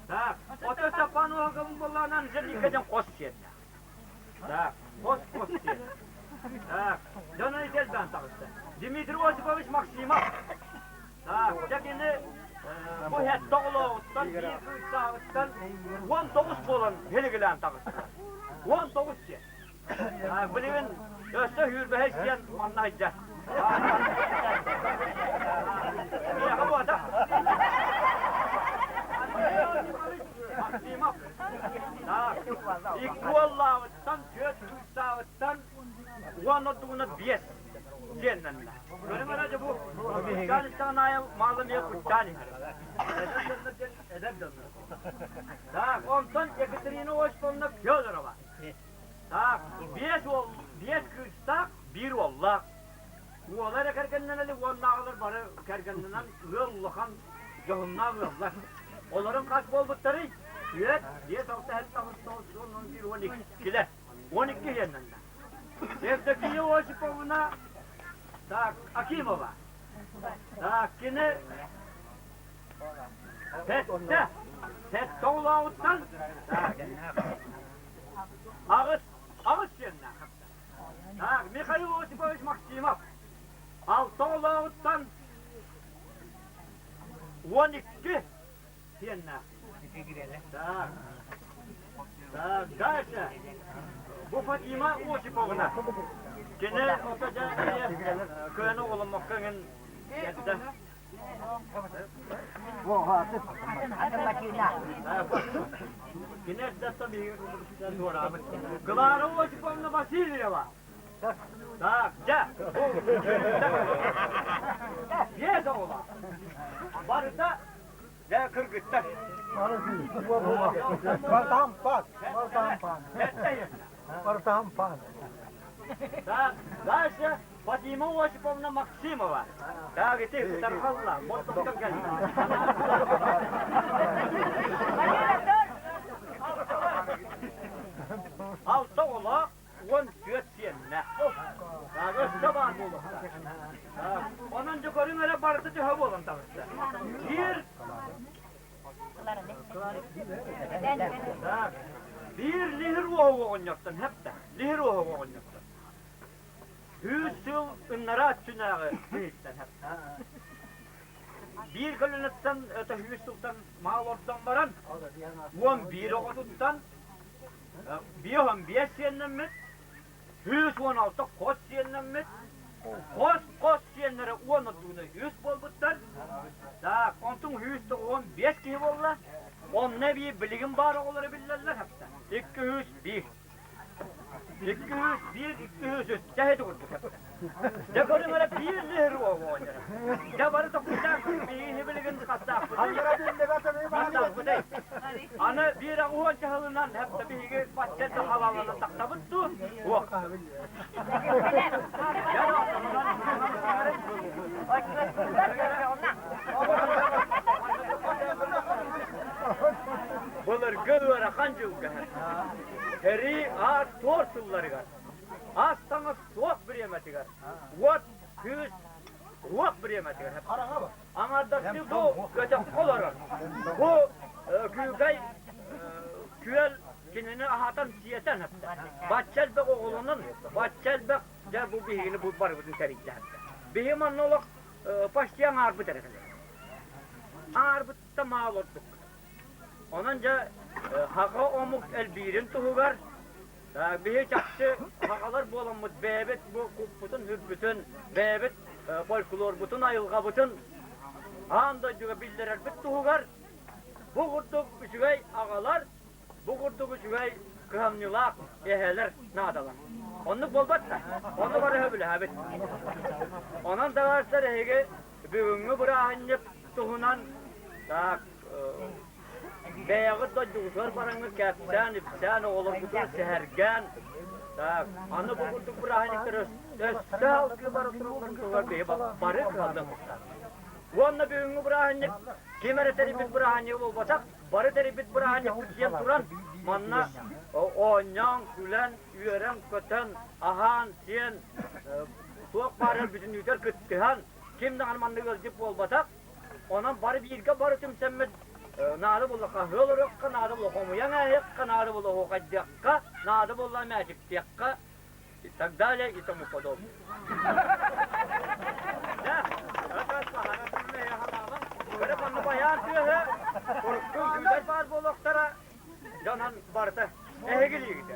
Так, ото сапан оҕом буоллаҕына Анжелика диэн хос сиэннээх. Так, хос-хос сиэн. Так, дьон элбээн таҕыста. Дмитрий Осипович Максимов. Так, дьэ кини бу сэттэ оҕолооҕуттан, биир кыыстааҕыттан 19 буолан һилигилээн таҕыста. 19 сиэн. Так, билигин өссө сүүрбэһис сиэн манна сылдьар. Миэхэ буота. Максимов. Так, икки уоллааҕыттан, түөрт кыыстааҕыттан уон ордугуна биэс сиэннэннэ. Көрүҥ эрэ дьэ бу куччаан истэҕин аайы маала эмиэ куччаан иһэр. Эдэр дьоннор диэн эдэр дьоннор. Так, онтон Екатерина Осиповна Федорова. Так, биэс уол, биэс кыыстаах, биир уоллаах. Уола эрэ кэргэннэнэ илик уоннааҕылар бары кэргэннэнэн ыал улахан дьоһуннаах ыаллар. Олорун хас буолбуттарый? Түөрт, биэс, алта, сэттэ, аҕыс, тоҕус, уон, он биир, он иккилэр. Он икки иһиэннэннэ. Евдокия Осиповна, так, Акимова. Так, кини сэттэ, сэттэ оҕолооҕуттан, так, аҕыс, аҕыс сиэннээх. Так, Михаил Осипович Максимов алта оҕолооҕуттан уон икки сиэннээх. Так, так, дальше. Бу Фатима Осиповна. Кини ото дьэ кыайан оҕоломмокко эҥин эрдэ Клара Осиповна Васильева. Так, дьэ, биэс оҕолоох. Барыта дьэ кыргыттар. Так, дальше Фатима Осиповна Максимова. Так, ити Тархалла, Моттоктон кэллэ. Алта оҕолоох, 14 сиэннээх. Так, өссө баар буолуохтаах. Онон дьэ көрүҥ эрэ барыта төһө буолан таҕыста. Биир Биир лиһир уоһу оҕонньортон хэптэ. Лиһир уоһу оҕонньортон. Үс сыл ыннараа өттүнээҕи киһиттэн хэптэ. Биир көлүнэттэн өтө үс сылтан маал ордон баран, 11 оҕотуттан 55 сиэннэммит, 116 хос сиэннэммит, хос-хос сиэннэрэ уон ордууна үс буолбуттар. Так, онтун 195 киһи буолла. Онно эбии билигин баар оҕолоро биллэллэр хапта. 201. 201, 203. Тэһити курдук хапта. Дьэ көрүҥ эрэ биир лиһир уоҕуонньара. Дьэ бары токуйдаах биһиги билигин хастаахпытый? Хастаахпытый? Аны биир аҕыһуон чаһылынан хапта биһиги бачча да халаланан тахсабыт дуу? Уох. Былыргы ыарахан дьылга сэрии аар-туор сылларыгар ас-таҥас суох бириэмэтигэр уот күүс уох бириэмэтигэр аҥардастыы бу көтөххө олорор бу күүкэй күөл кинини аһатан сиэтэн бачча элбэх оҕолонон бачча элбэх дьэ бу биһигини бу барыбытын тэрийдэ биһи манна олох почти аҥаарбыт эрэ кэлэр аҥаарбытта маал ордук онон дьэ хаха омук элбиирин туһугар биһи чахчы хаҕалар буоламмыт бэйэбит бу куппутун үрбүтүн бэйэбит фольклорбутун айылҕабытын аан дойдуга биллэрэрбит туһугар бу курдук үчүгэй аҕалар Бу курдук үчүгэй кыһамньылаах эһээлэр наадалар. Оннук буолбат да? Ону бары сөбүлэһэбит. Онон табаарыстар эһиги бүгүҥҥү бырааһынньык туһунан так бэйэҕит дойдугутугар бараҥҥыт кэпсээн, ипсээн, оҕолоргутугар сэһэргээн, так аны бу курдук бырааһынньыктар өссө алгыы бара туралларын туһугар биһи бары кыһаллыахтаахпыт. Уонна бүгүҥҥү бырааһынньык ким эрэ тэрийбит бырааһынньыга буолбатах, Бары тэрийбит бырааһынньыкпыт диэн туран, манна оонньоон, күлэн, үөрэн-көтөн, аһаан-сиэн, туох баар бүтүннүүтэр кыттыһан, ким даҕаны маннык ыалдьыт буолбатах. Онон бары бииргэ бары түмсэммит наада буолла хаһыа олоруохха, наада буолла хомуйан ааһыахха, наада буолла оһуохайдыахха, наада буолла мээчиктиэххэ и так далее и тому подобное. Баар буолуохтара дьонон барыта эһигилиигитэ.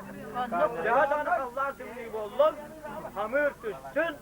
Төһө даҕаны халлаан тымныы буоллун, хамыыр түстүн.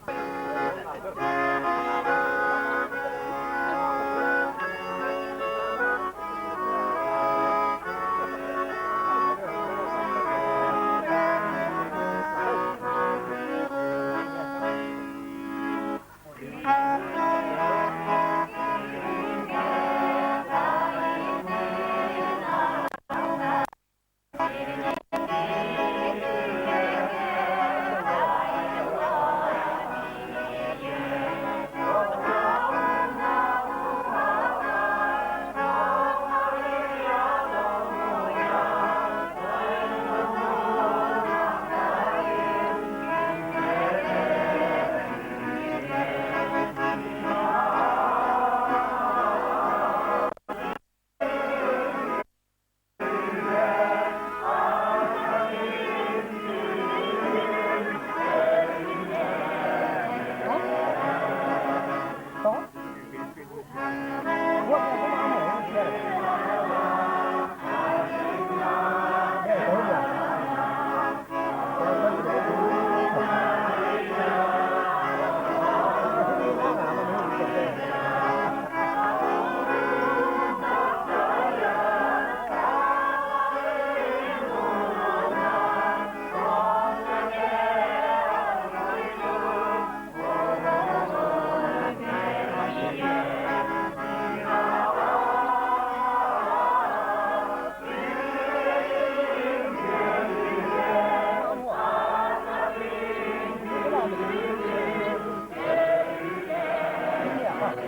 Иккис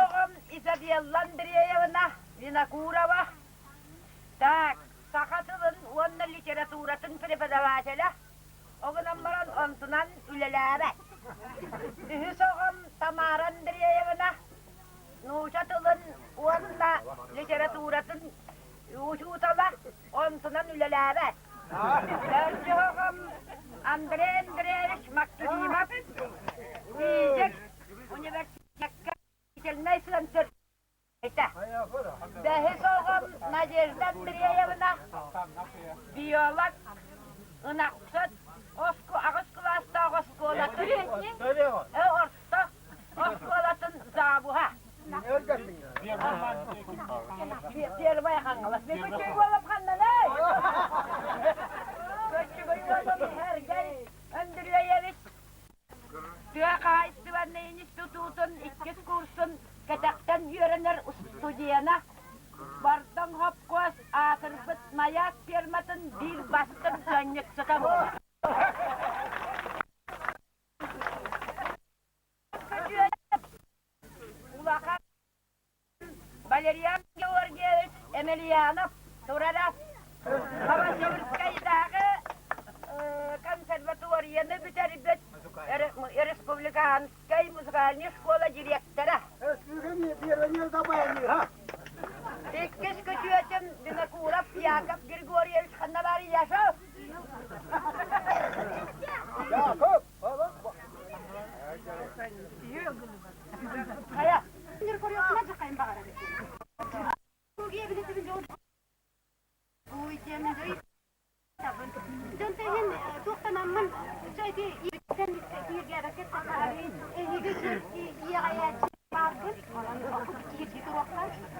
оҕом Изабелла Андреевна Винокурова. Так, саха тылын уонна литературатын преподавателэ. Ол гынан баран онтунан үлэлээбэт. Үһүс оҕом Тамара Андреевна нуучча тылын уонна литературатын учуутала, онтунан үлэлээбэт. Төрдүс оҕом Андрей Андреевич Максимов физик университекка учительнай центр Бэһис оҕом Надежда Андреевна биолог, ынахсыт, аҕыс кылаастаах оскуолатын, орто оскуолатын завуһа. Первая Хаҥалас. Мен көччүгүй буолам ханнаный? Көччүгүй буолам Сергей Андреевич Тыа хаһаайыстыбаннай институтун иккис курсун кэтэхтэн үөрэнэр устудьуона, Бордоҥ хопкуос аатырбыт Маяк ферматын биир бастыҥ ыанньыксыта буолар. Улахан Валериан Георгиевич Емельянов турара Новосибирскайдааҕы консерваторияны бүтэрбит республиканскай музыкальнай школа директора. Иккис күтүөтүм Винокуров Яков Григорьевич ханна баарый Яшов? Яков! Хайа?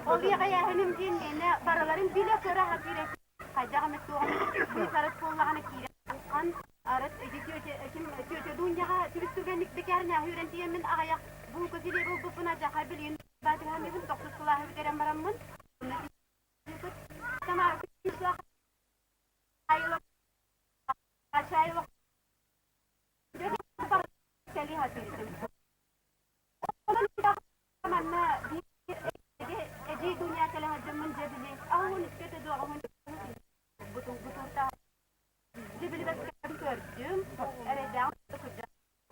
Ол иэҕэйээһиним диэн миэнэ барыларын билэ-көрө сатыыр этим. Хайдах эмит туох эмит быыс-арыт буоллаҕына киирэн арыт ити тетя ким тетя Дуняҕа түбүс түргэнник бэкээринэ үүрэн тиийэммин аҕыйах булка килиэби ылбыппын адьаха билигин баатыһааммын тохсус кылааһы бүтэрэн бараммын Манна эдьиий Дуня кэлэ сылдьаммын дьэ били аһын үскэтэ дуоҕаһын бутууртаах дьэ били бэскэбин көрдүм эрэйдээҕин кырдьа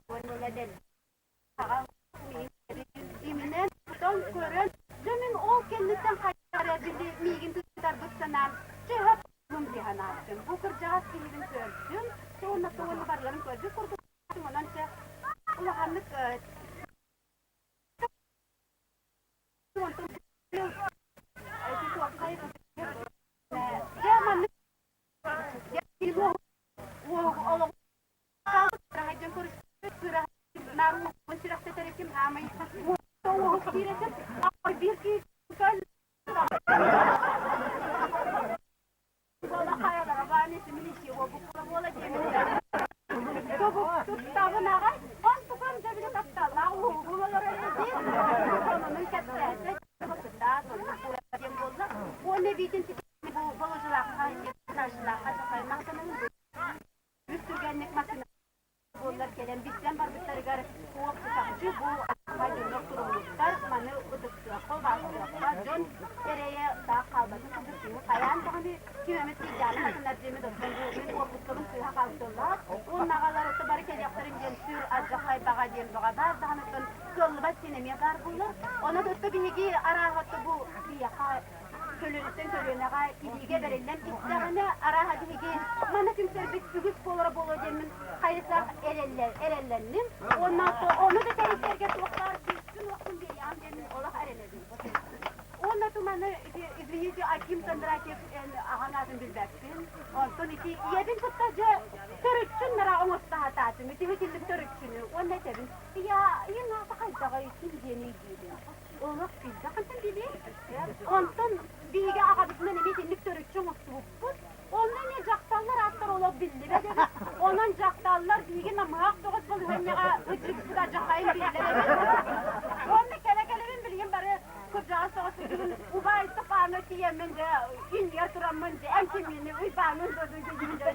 уонна Иминэн тутан көрөн, дьэ мин ол кэнниттэн хайа эрэ били миигин тутарбыт санаам чыһап дии санаабытым. Бу кырдьаҕас киһибин көрдүм, уонна уонна барыларын көрбүт курдук онон чэ улаханнык дьэ маннык Үс түргэнник массыына буоллар кэлэн билсэн барбыттарыгар туох чахчы бу аха дьоннор туруммуттар, маны ытыктыахха, убаастыахха, дьон эрэйэ таах хаалбатын курдук киһи хайаан даҕаны ким эмит сыдьааны хатынар диэмит оттон бу мин уоппускабын сыыһа хаалсыллаах уонна аҕалар отто бары кэлиэхтэрин диэн сүр алдьархай баҕа диэн баҕа баар даҕаны оттон кыаллыбат диэн эмиэ баар буолар. Онон отто биһиги арааһа отто бу биһиэхэ көлүөнэттэн көлүөнэҕэ илиигэ бэриллэн истэҕинэ, арааһа биһиги маны түмсэрбит үгүс буолара буолуо диэммин хайысах эрэллэнним. Уонна ону да тэрийсэргэ туохтаар күүспүн-уохпун биэриэҕим диэммин олох эрэнэбин. Уонна туманы извините, Аким Кондратьев эн аҕаҥ аатын билбэппин. Онтон ити ийэбин кытта дьэ төрүччүн нара оҥостаһатаатым. Ити итинник төрүччүнү уонна этэбин. Я, ийэҥ аата хайдаҕый, ким диэний диибин. Олох билбэххин билиэ. Онтон биһиги аҕабытынан эмиэ итинник төрүччү оҥостубуппут. Онно эмиэ дьахталлар ааттара олох биллибэт эбит. Онон дьахталлар биһиги намыһах соҕус балаһыанньаҕа ыччыппыт алдьархайын биллэр эбит. Уонна кэлэ-кэлэбин билигин бары кырдьаҕас соҕус сылдьыбын убаайдык ааҥҥа тиийэммин дьэ иннигэр тураммын дьэ эн кимҥиний Уйбааҥҥын дуу дуу дьэ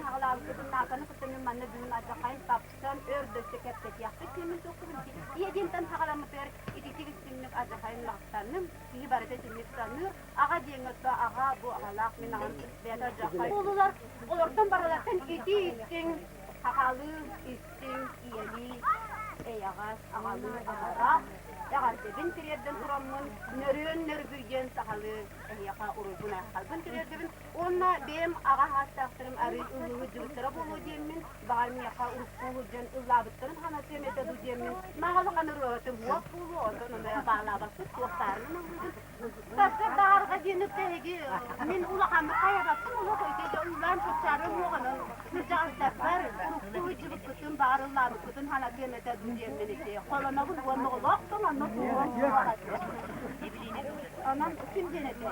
хаҕалаабыккытын нааканы кытта мин манна бүгүн алдьархайын тапсан өр да өссө кэпсэтиэхпит диэммин туохпун ийэ диэнтэн хаҕаламмытыгар ититик истиҥник алдьархайын махтанным. Киһи барыта итинник саныыр. Аҕа диэҥҥэ отто аҕа бу аҕалаах мин аҕам бэйэтэ алдьархай буолулар. Олортон барылартан ити истиҥ сахалыы истиҥ ийэлии эйэҕэс аҕалыы аҕалаах эҕэрдэбин тириэрдэн тураммын нөрүөн нөргүй диэн сахалыы эһиэхэ уруйбун айхалбын тириэрдэбин уонна бэйэм аҕа саастаахтарым арыый ыллыы сылдьыбыттара буолуо диэммин баҕар миэхэ урукку сылдьан ыллаабыттарын санатыам этэ дуу диэммин маҕалахан ырыаһытым уох буолуо онтон ону баалаабаппыт туохтаарынан ыллыыбын Сарсыарда арҕа диэн эһиги мин улаханнык хайабаппын олох ити ыллаан чопчаарыам уоҕанан кырдьаҕастарбар урукку сылдьыбыккытын баҕар ыллаабыккытын санатыам этэ дуу диэммин ити холонобун уонна олох да манна туруом суоҕа Онон ким диэн этэ?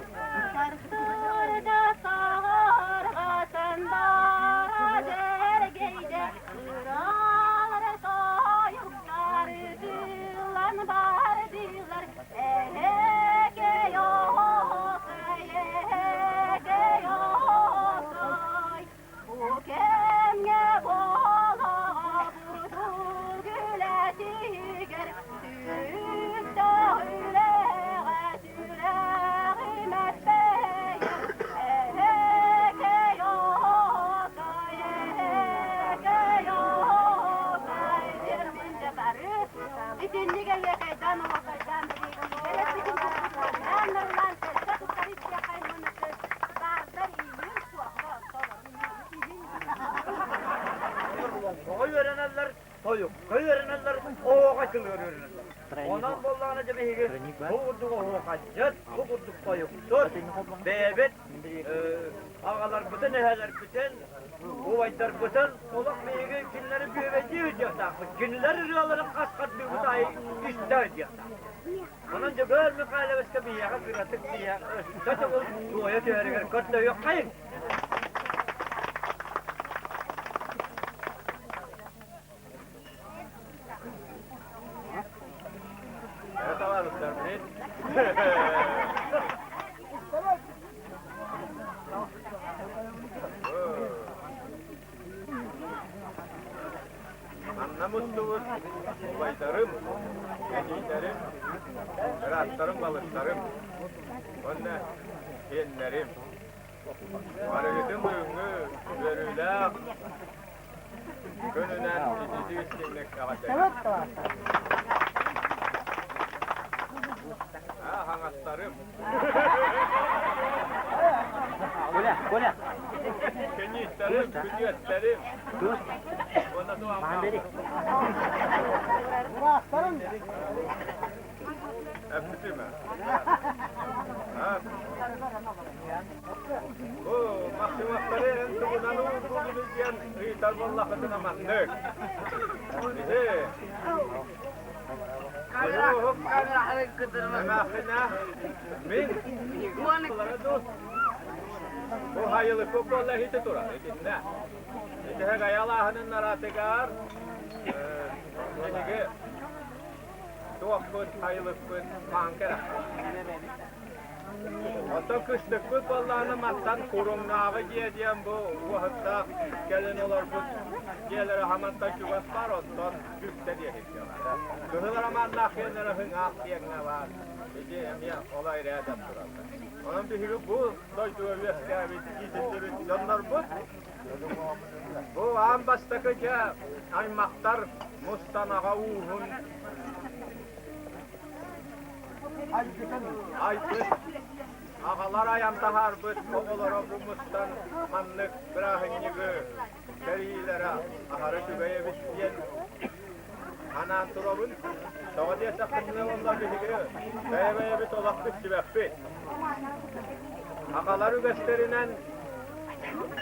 Сарсыарда саҕарҕатан бара дэргэйдэ ыралар тойуктар тыыллан бардылар Эһэкэй оһоокай, эһэкэй оһоокай, бу кэмҥэ буолаҕа бурдук үлэтигэр түбүктээх үлэҕэ сүрэҕим эппэйэр. Эһэкэй оһоокай, эһэкэй оһоокай, диэммин дьэ бары Итинник эһиэхэйдээн оһуохайдаан эрэппитин курдук нарлаан сэргэ туттар истиэххэй мыныты баардар ииһин суохтар Оҕо үөрэнэллэр, тойукка үөрэнэллэр, оһуохай тылыгар үөрэнэллэр. Онон буоллаҕына дьэ биһиги бу курдук оһуохайдьыт, бу курдук тойуктут, бэйэбит аҕаларбытын, эһэлэрбитин, убайдарбытын олох биһиги кинилэри бүөбэйдии сылдьыахтаахпыт. Кинилэр ырыаларын хас-хас бүгүт аайы истэ сылдьыахтаахпыт. Онон Дьөгүөр Михайловичка биһиэхэ кыратык биһиэхэ өссө төгүл туойа түһэригэр көрдөһүөххэйиҥ. Манна мустубут убайдарым, эдьиийдэрим, бырааттарым, балыстарым уонна сиэннэрим. Барыгытын бүгүҥҥү үөрүүлээх күнүнэн ититии истиҥник эҕэрдэлиибин. Хаҥастарым. Коля, Коля. Кэнниистэрим, күтүөттэрим. Уонна туһаммаабыт. Быраастарым. Эппитим ээ. Бу Максимовтары эн тугунан уурдугунуй диэн ыйытар буоллаххытына маннык. Иһи. Эмээхсинэ мин бу хайылыкпыт буолла иһити турар итиннэ. Итиһэ гаялааһынын наратыгар биһиги туохпут хайылыкпыт маанка эрэ. Оттон кыстыкпыт буоллаҕына мантан Куруҥнааҕы дьиэ диэн бу уоһуттаах кэлин олорбут дьиэлэрэ хамантан чугас баар, оттон Бүктэ диэки дьиэ баар. Кыһыл Романнаах диэннэрэ Хыҥаах диэҥҥэ баар. Ити эмиэ ол айрээдэн тураллар. Онон биһиги бу дойдуга үөскээбит, иитиллибит дьоннорбут. Бу аан бастакы дьэ аймахтар мустан аҕа ууһун Айбыт, аҕалар айан таһаарбыт оҕолоро бу мустан маннык бырааһынньыгы тэрийиилэрэ аһары үчүгэй эбит диэн анаан турабын. Тоҕо диэтэххитинэ уонна биһиги бэйэ-бэйэбит олох билсибэппит. Аҕалар үгэстэринэн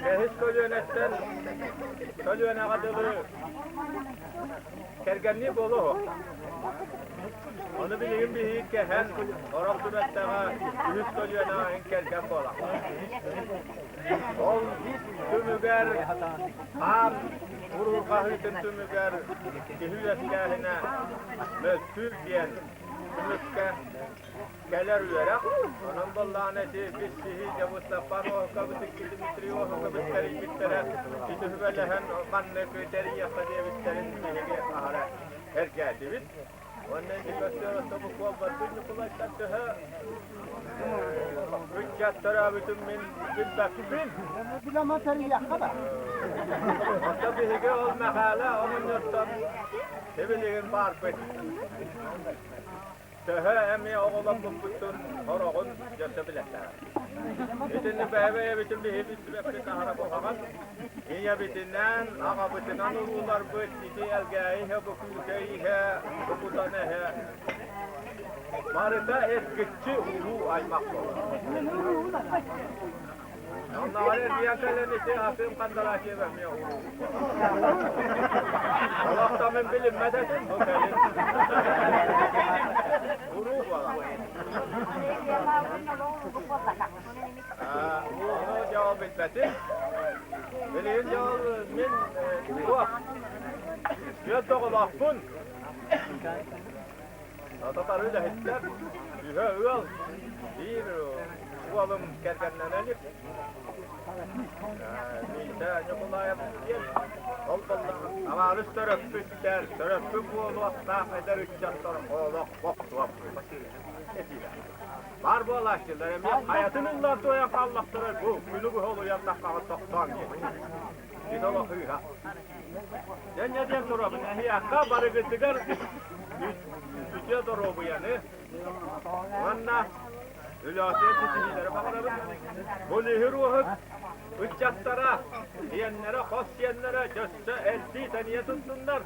бэһис көлүөнэттэн көлүөнэҕэ дылы Кэргэннии буолуо Ону билигин биһиги кэһэн, орох түбэлтэҕэ үһүс көлүөнэҕэ иһин кэргэн буолар. Ол түмүгэр хаан уруурҕаһыытын түмүгэр киһи үөскээһинэ мөлтүүр диэн түмүккэ. кэлэр үөрэх. Онон буоллаҕына ити билсиһии дьэ бу Степан Оһукабыт икки Дмитрий Оһукабыт тэрийбиттэрэ ити сүбэлэһэн маннык тэрийиэххэ диэбиттэрин биһиги аһара эргээтибит. Уонна ити көстөр тобу куолбарбыт Ньукулайтан төһө ыччат төрөөбүтүн мин билбэппин. Билама тэрийиэххэ да. Оттон биһиги ол Мэхээлэ оҕонньортон сибилигин баарбыт. Төһө эмиэ оҕоломмуппутун сороҕун дьөссө билэттэрэ. Итинник бэйэ-бэйэбитин биһи билсибэппит аһара куһаҕан. Ийэбитинэн, аҕабытынан урууларбыт ити Элгээйи иһэ, бу Күүкэй иһэ, бу Кутана иһэ барыта эргиччи уруу аймах буолар. Оннооҕор эргийэн кэлэн ити Акыым Кандараачев эмиэ уруу буолар. Олохто мин билиммэт этим, бу кэлин. Уруу буолар. Ууну дьол билбэтим. Билигин дьол мин туох түөрт оҕолоохпун. Татары үлэһиттэр, үһэ ыал, биир уолум кэргэннэнэ илик. Миисэ Ньукулаев диэн ол табаарыс төрөппүттэр, төрөппүт буолуохтаах эдэр ыччаттар олох бохсуохпут. Баар буолааччылар эмиэ хайатын ыллаан туойан хааллахтара бу күнү быһа олуйан таххаҕа тохтоон диэн. Ити олох ыыһа. Дьэ диэн турабын эһиэхэ барыгытыгар үтүө доруобуйаны уонна үлэҕитигэр ситиһиилэри баҕарабын. Бу лиһир уоһут ыччаттара, сиэннэрэ, хос сиэннэрэ дьөссө элбии тэнийэ туттуннар.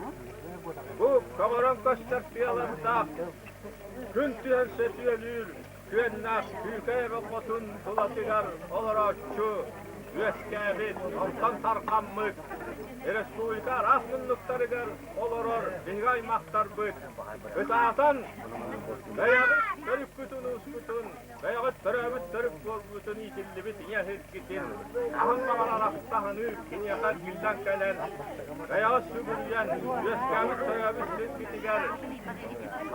Бу көҕөрөн көстөр тыалардаах күн түһэн сөтүөлүүр күөннээх Күүкэй эбэ хотун тулатыгар олорооччу үөскээбит, онтон тарҕаммыт республика араас муннуктарыгар олорор биһиги аймахтарбыт ытаатан бэйэҕит төрүккүтүн-уускутун, бэйэҕит төрөөбүт төрүт буолбутун иитиллибит ийэ сиргитин хаһан баҕарар ахтаһыныы киниэхэ эргиллэн кэлэн бэйэҕит сүгүрүйэн үөскээбит төрөөбүт сиргитигэр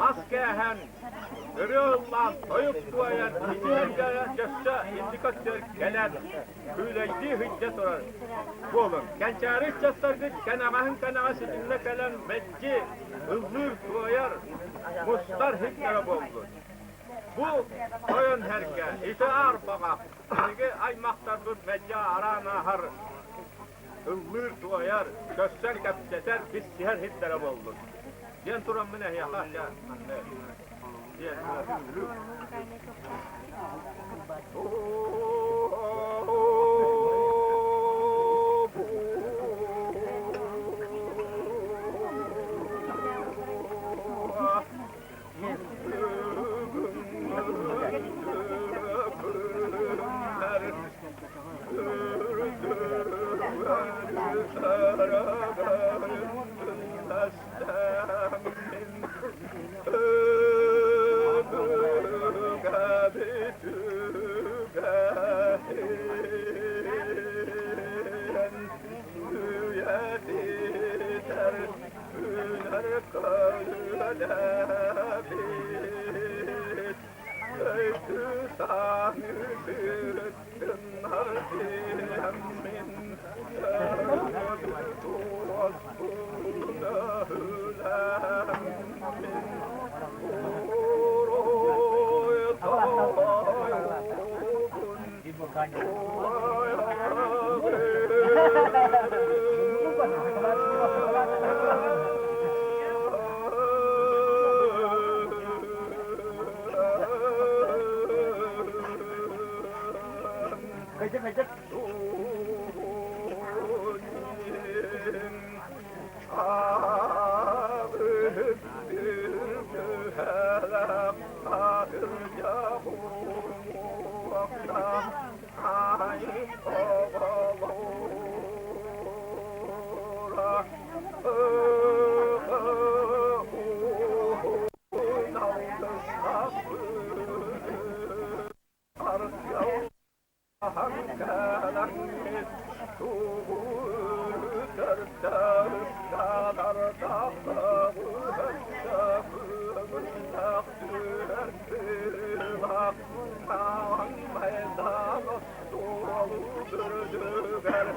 ас кээһэн Ырыа ыллаан, тойук туойан, итиэргэ дьөссө инники өттүгэр кэлэн, күүлэйдии сылдьа турар буолуҥ. Кэнчээри ыччаттаргыт кэнэҕэһин кэнэҕэс итиннэ кэлэн мэлдьи ыллыыр, туойар, мустар сирдэрэ буоллун. Бу тойон сэргэ ити аарбаҕа биһиги аймахтарбыт мэлдьи араан ааһар, ыллыыр, туойар, көрсөн кэпсэтэр, билсиһэр сирдэрэ буоллун. Диэн тураммын эһиэхэ дьэ манна диэн Түһэр тыла майдан остуолу үрдүгэр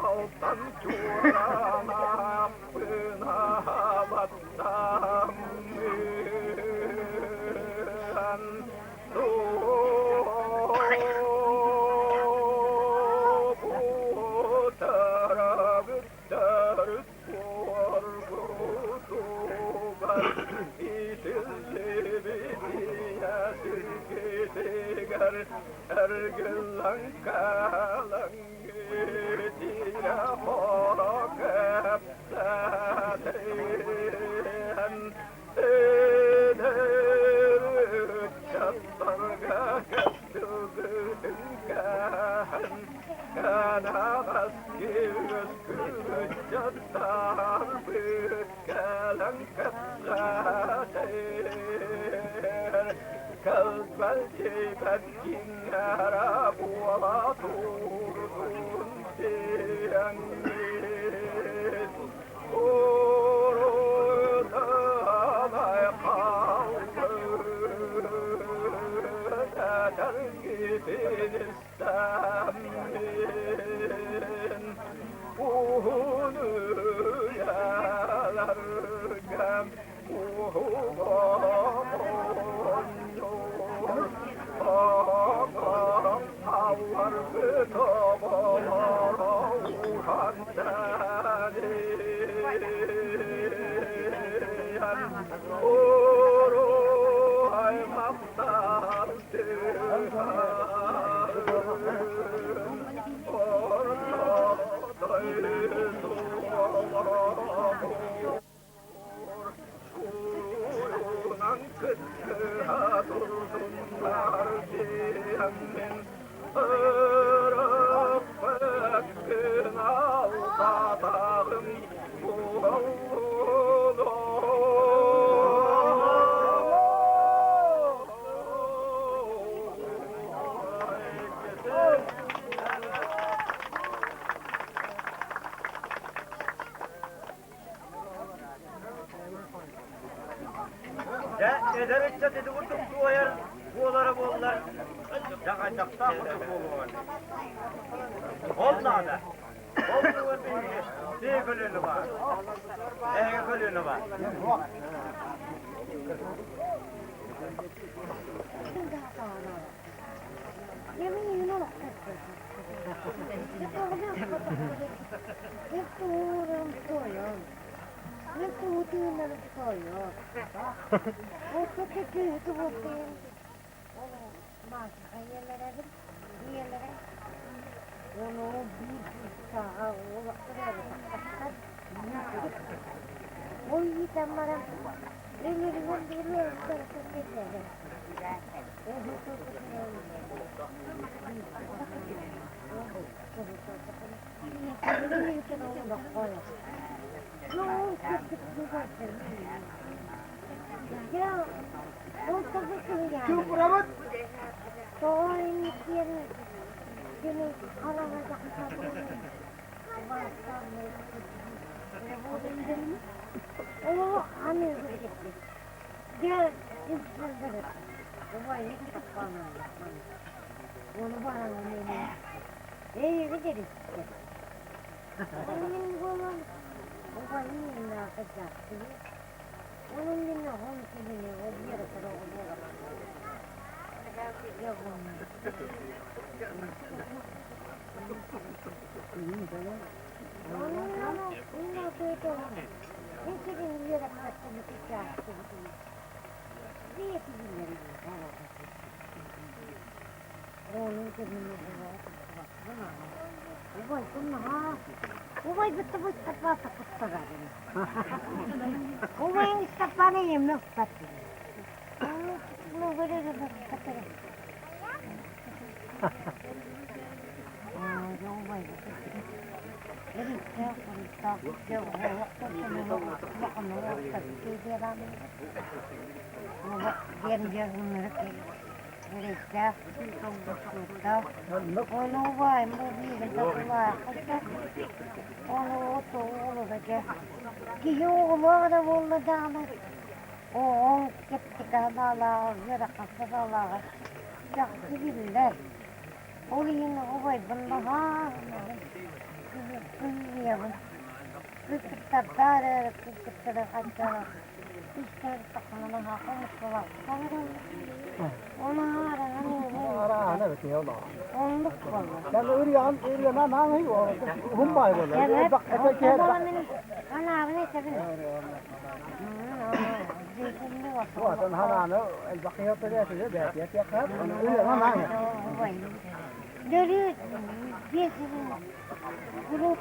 Алтан чуоранааппына баттаммын Туутарабыттарыт буоргутугар итиллибит ийэ сиргитигэр эргиллэн кэлэҥҥит ирэ-хоро кэпсэтэн эдэр ыччаттарга кэскилгитин кэһэн кэнэҕэски ыччаттарбыт кэлэн кэпсэтэр кэлбэлдьибэт дьиҥнэрэ буола турдун диэҥҥит уруйдан хаалбыт этэргитин истэммин уһун үйэлэргэ уһугар алларбыт оҕолоро уһан уруй аймахтар орто дойду Суруйунан кыттыһа турдуннар диэммин ырыппыккын алдатаҕым буоллун. Дьэ, эдэр ыччат ити курдук туойар буолара буоллар, дьаҕайдахтаах курдук буолуоҕа. Ол наада. Ол тугар биһиги тиэ көлүөнэ баар. Эһиги көлүөнэ баар. Убайбын наһаа убайбытта бу Истапаата куттарар. Убайым Истапааны ийэм ыкпат. Киһи оҕолоох эрэ буолла даҕаны оҕоҥ чэпчэки санаалааҕа, ыарахан санаалааҕа чахчы биллэр. Ол иһин убайбын наһаа кыһыйабын. Кыргыттардаах эрээри кыргыттары хайдах истэр наһаа хомусталаахтар Оннук буолла. Анаабын этэбин. Дөрү биэс куруук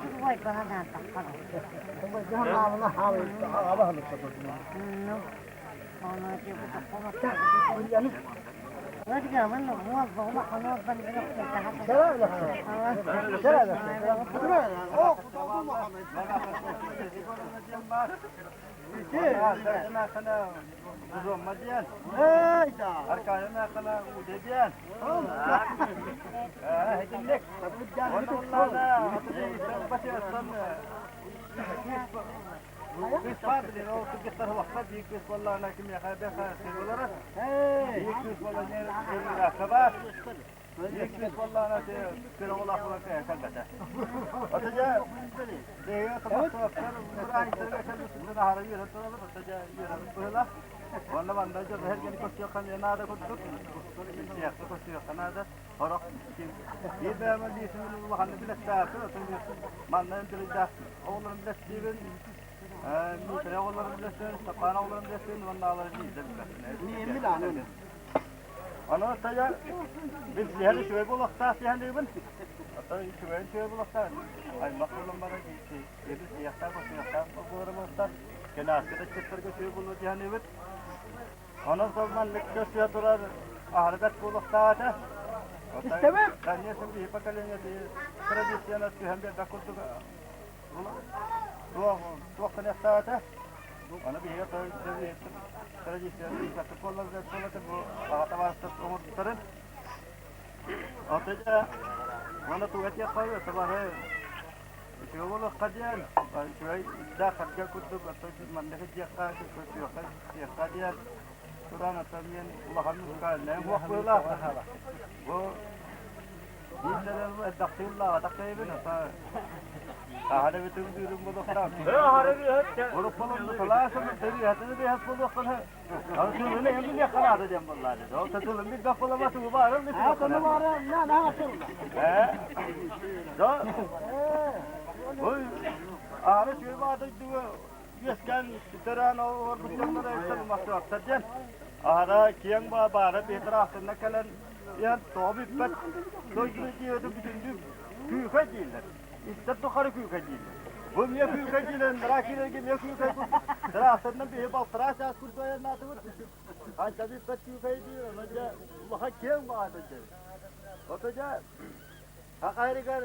Аны тая билсиһэн үчүгэй буолуохтаах диһэниибин. Оттон үчүгэйин үчүгэй буолуохтаах. Аймах буолан баран билсиэхтээх, көрсүөхтээх буолар буолуохтаах. Кэнээскэ да ыччаттарга үчүгэй буолуо диһэниибит. Онон сол маннык көрсүө турар аһары бэрт буолуохтаах этэ. Истэбин. Конечно, биһи поколение традицияны түһэн биэрбэт курдук туох туох гыныахтаах этэ. Аны биһиги традицияны билбэттик буоллар буолла бу аҕа табаарыстар оҥорбуттарын. Ата дьэ уонна туга этиэххэ табаары үчүгэй буолуохха диэн үчүгэй даах харга курдук маннык диэххэ көрсүөххэ диэххэ диэн туран ата мин улахан музыкальнай уох быылаах бу Аһара киэҥ баара бэйэтэ кэлэн Иһэн тоҕо бүппэт дойдуну дьиэтэ бүтүннүү күүхэ дииллэр. Истэр тухары күүхэ дииллэр. Бу эмиэ күүхэ дииллэр, мыра киирэргэ эмиэ күүхэ Тыраахтарынан биһи балтараа чаас курдук айаннаатыбыт. Ханча бүппэт күүхэ диир, онон дьэ улахан киэҥ баҕайы дьэ. Ото дьэ хахайрыгар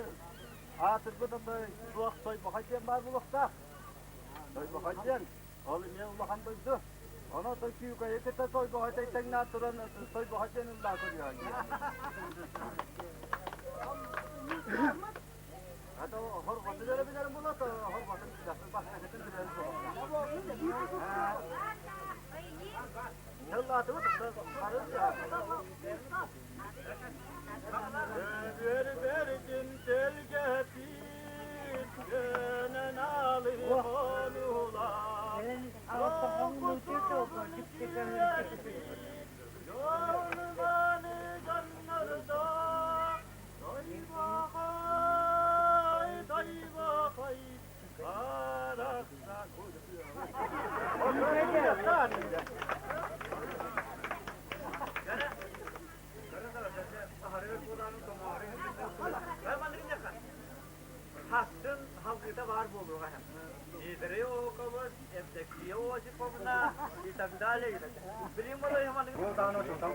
аатырбыт ото суох Тойбохой диэн баар буолуохтаах. Тойбохой диэн Ол эмиэ улахан дойду. Ону той күүкэйи кытта Тойбохой тэҥнээн туран Тойбохой диэн ыллаа көрүөҕүҥ. Ата хорҕотун эрэ билэрим буолуо, хорҕотун бастакытын билэрим буолуо. Тыллаатыбыт, Көбүөр бэрдин тэлгэпит, көнөн алы хонуулар, Дьолбаны дьоннордо, тойбохой, тойбохой, барахсан. Барыта баар буолуоҕа. Дмитрий Оковос, Евдокия Осиповна и так далее. Билим Бу даҕаны учуутал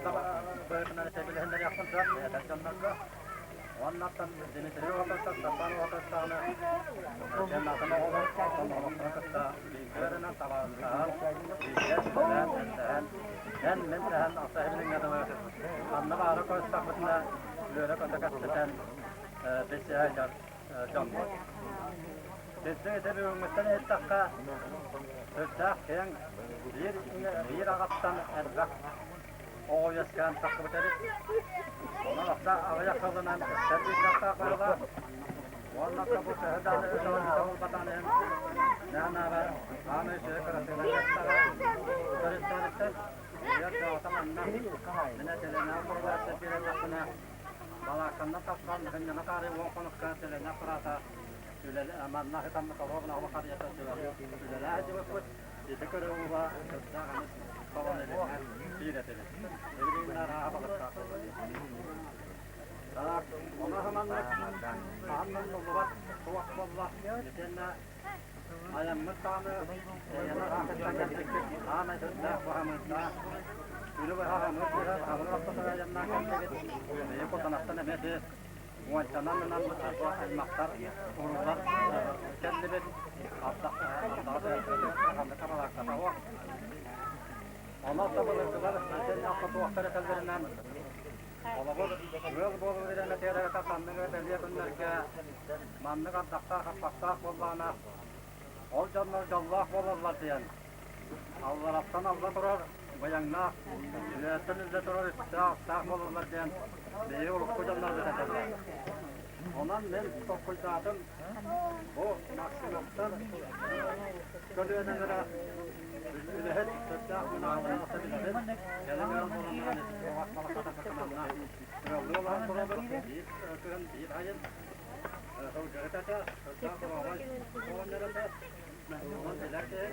быһыытынан этэбилэһиннэриэхпин сөп эдэр дьоннорго. Уоннаттан Дмитрий Оковтан Степан Оковтаҕына дьоннатын оҕолор оттон олохторун кытта бииргэ үөрэнэн табаарыстаһан, бииргэ сүбэлээн, элтэһэн, эн мин тэһэн алта иһилиҥҥэ дылы ханна баара көрүстэхпитинэ үөрэ-көтө кэпсэтэн билсиһэ дьоммут. Кырдьык ити бүгүҥҥүттэн иһиттэххэ, сүрдээх киэҥ, биир, биир аҕаттан элбэх оҕо үөскээн тахсыбыт эбит. Онон ахса аҕыйах сылынан өссө биирдэхтээх быһыылаах. Уонна бу төһө даҕаны үс буолбатаҕын иһин, нэһанаабар аан үчүгэй кырасыабай кэпсэҕэ төрүттээбиттэр. Ийэр дьоҕото манна мин этилэнээх буолааччы биэрдэхпинэ, балаакканнан тахсан сынньана таарыйа уон хонукка сэлэнэ аппараата манна сытаммыт оруобуна оҕо харыйата үлэлээх сылдьыбыппыт. Ити көрө-ула сырдаах эмис солон илиҥҥэ биир этибит. Билигин арааһа балыктаах буолла дии. Так, ону маннык хаһан умнуллубат туох буолла итиэннэ айаммыт даҕаны эйэни аахыттан кэлбиккит аамай сырдаах баһамыырдаах күнү быһа хамыыр түһэр хамыыр ортотугар айаннаан кэллигит. Бэйэ кутанаттан эмиэ ити уончанан ынаммыт аймахтар уруулар кэллибит. Ардах хабалаактата Онон былыргылар итиннэ хотуохтар этэллэринэн холобур ыал буолуу ирэмэтиэрэ ханнык эрэ бэлиэ күннэргэ маннык ардахтаах хаппахтаах буоллаҕына ол дьоннор дьоллоох буолаллар диэн аллараттан алла турар быйаҥнаах үөһэттэн үллэ турар үптээх-астаах буолаллар диэн биһиги урукку дьоннорбут этэллэр. Онон мин толкуйдаатым бу Максимовтар көлүөнэлэрэ үлэһит сүрдээх мунаахтаах билэбин. Кэлин ыал буолан баран оҕо балаката ыаллыы олорон турабыт. Биир кыһын биир айын сылгыһыт этэ, сүрдээх суровай оҕонньор этэ. Онон билэр киһи.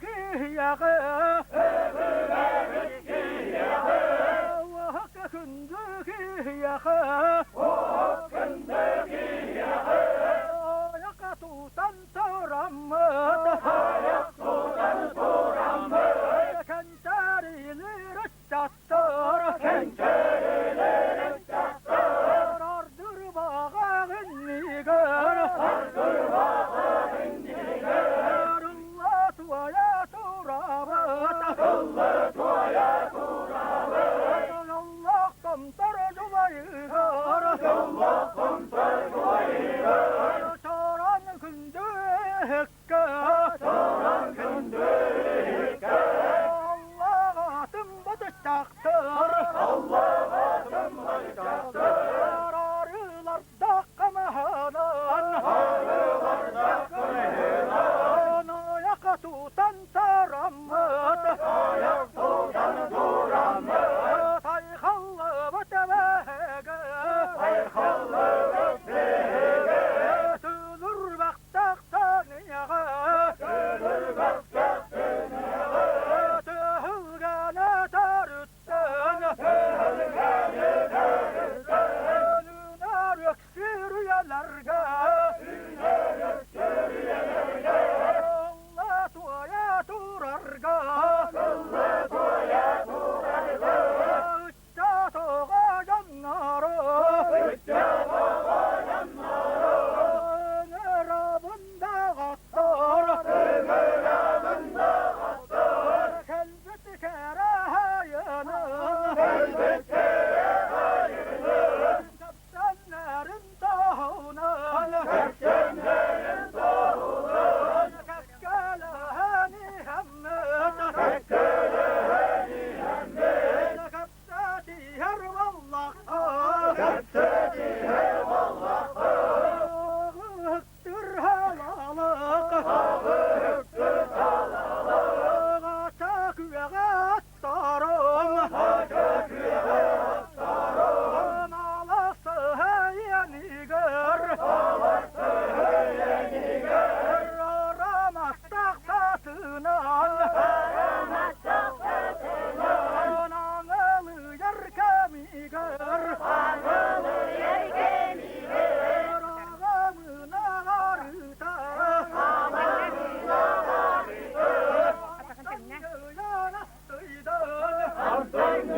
киһиэхэ Өбүгэбит киһиэхэ Уоһукка күндү киһиэхэ Уоһук күндү киһиэхэ Айахха тутан тураммыт Айах тутан тураммыт Кэнчээрилир ыччаттар Кэнчээрилир ыччаттар Ардырбаҕа иннигэр Ардырбаҕа иннигэр Ылла туойа турабыт Ылла туойа турабыт Оллох томтор дьулайыгар Оллох томтор дьулайыгар Чорон күндү иһиккэ Чорон күндү иһиккэ Аллах атым батыччахтар Аллах атым батыччахтар Арыылардахха маһынан Арыылардахха маһынан Айах тутан тараммыт Айах тутан тураммыт Айхаллыбыт эбэһэгэ Айхаллыбыт биһигэ Тылырбахтах таныйаҕа Тылырбахтах таныйаҕа Тыһылганы тарыттан Тыһылганы тарыттан Үнэр өксүр үйэлэргэ Үнэр өксүр үйэлэргэ Ылла туойа турарга Ылла туойа турарга Ыччат оҕо дьоннору Ыччат оҕо дьоннору Ыҥырабын даҕаттар Ыҥырабын даҕаттар Кэлбит кэрэ айыны Кэлбит кэрэ айыны Кэпсэннэрин туһунан Кэпсэннэрин туһунан Кэккэлэһэн иһэммит Кэккэлэһэн иһэммит Кэпсэтиһэр буоллахха Кэпсэтиһэр буоллахха Ыһыктыр халалык Ыһыктыр халалык Ача күөҕэ аттарым Ача күөҕэ аттарым Аласыһа иэнигэр Аласыһа иэнигэр Араматтах сатынан Араматтах сатынан Аҥылыйар кэмигэр Аҥылыйар кэмигэр Аҕамына арыта Аҕамына арыта Антыйан астыйдан Антыйан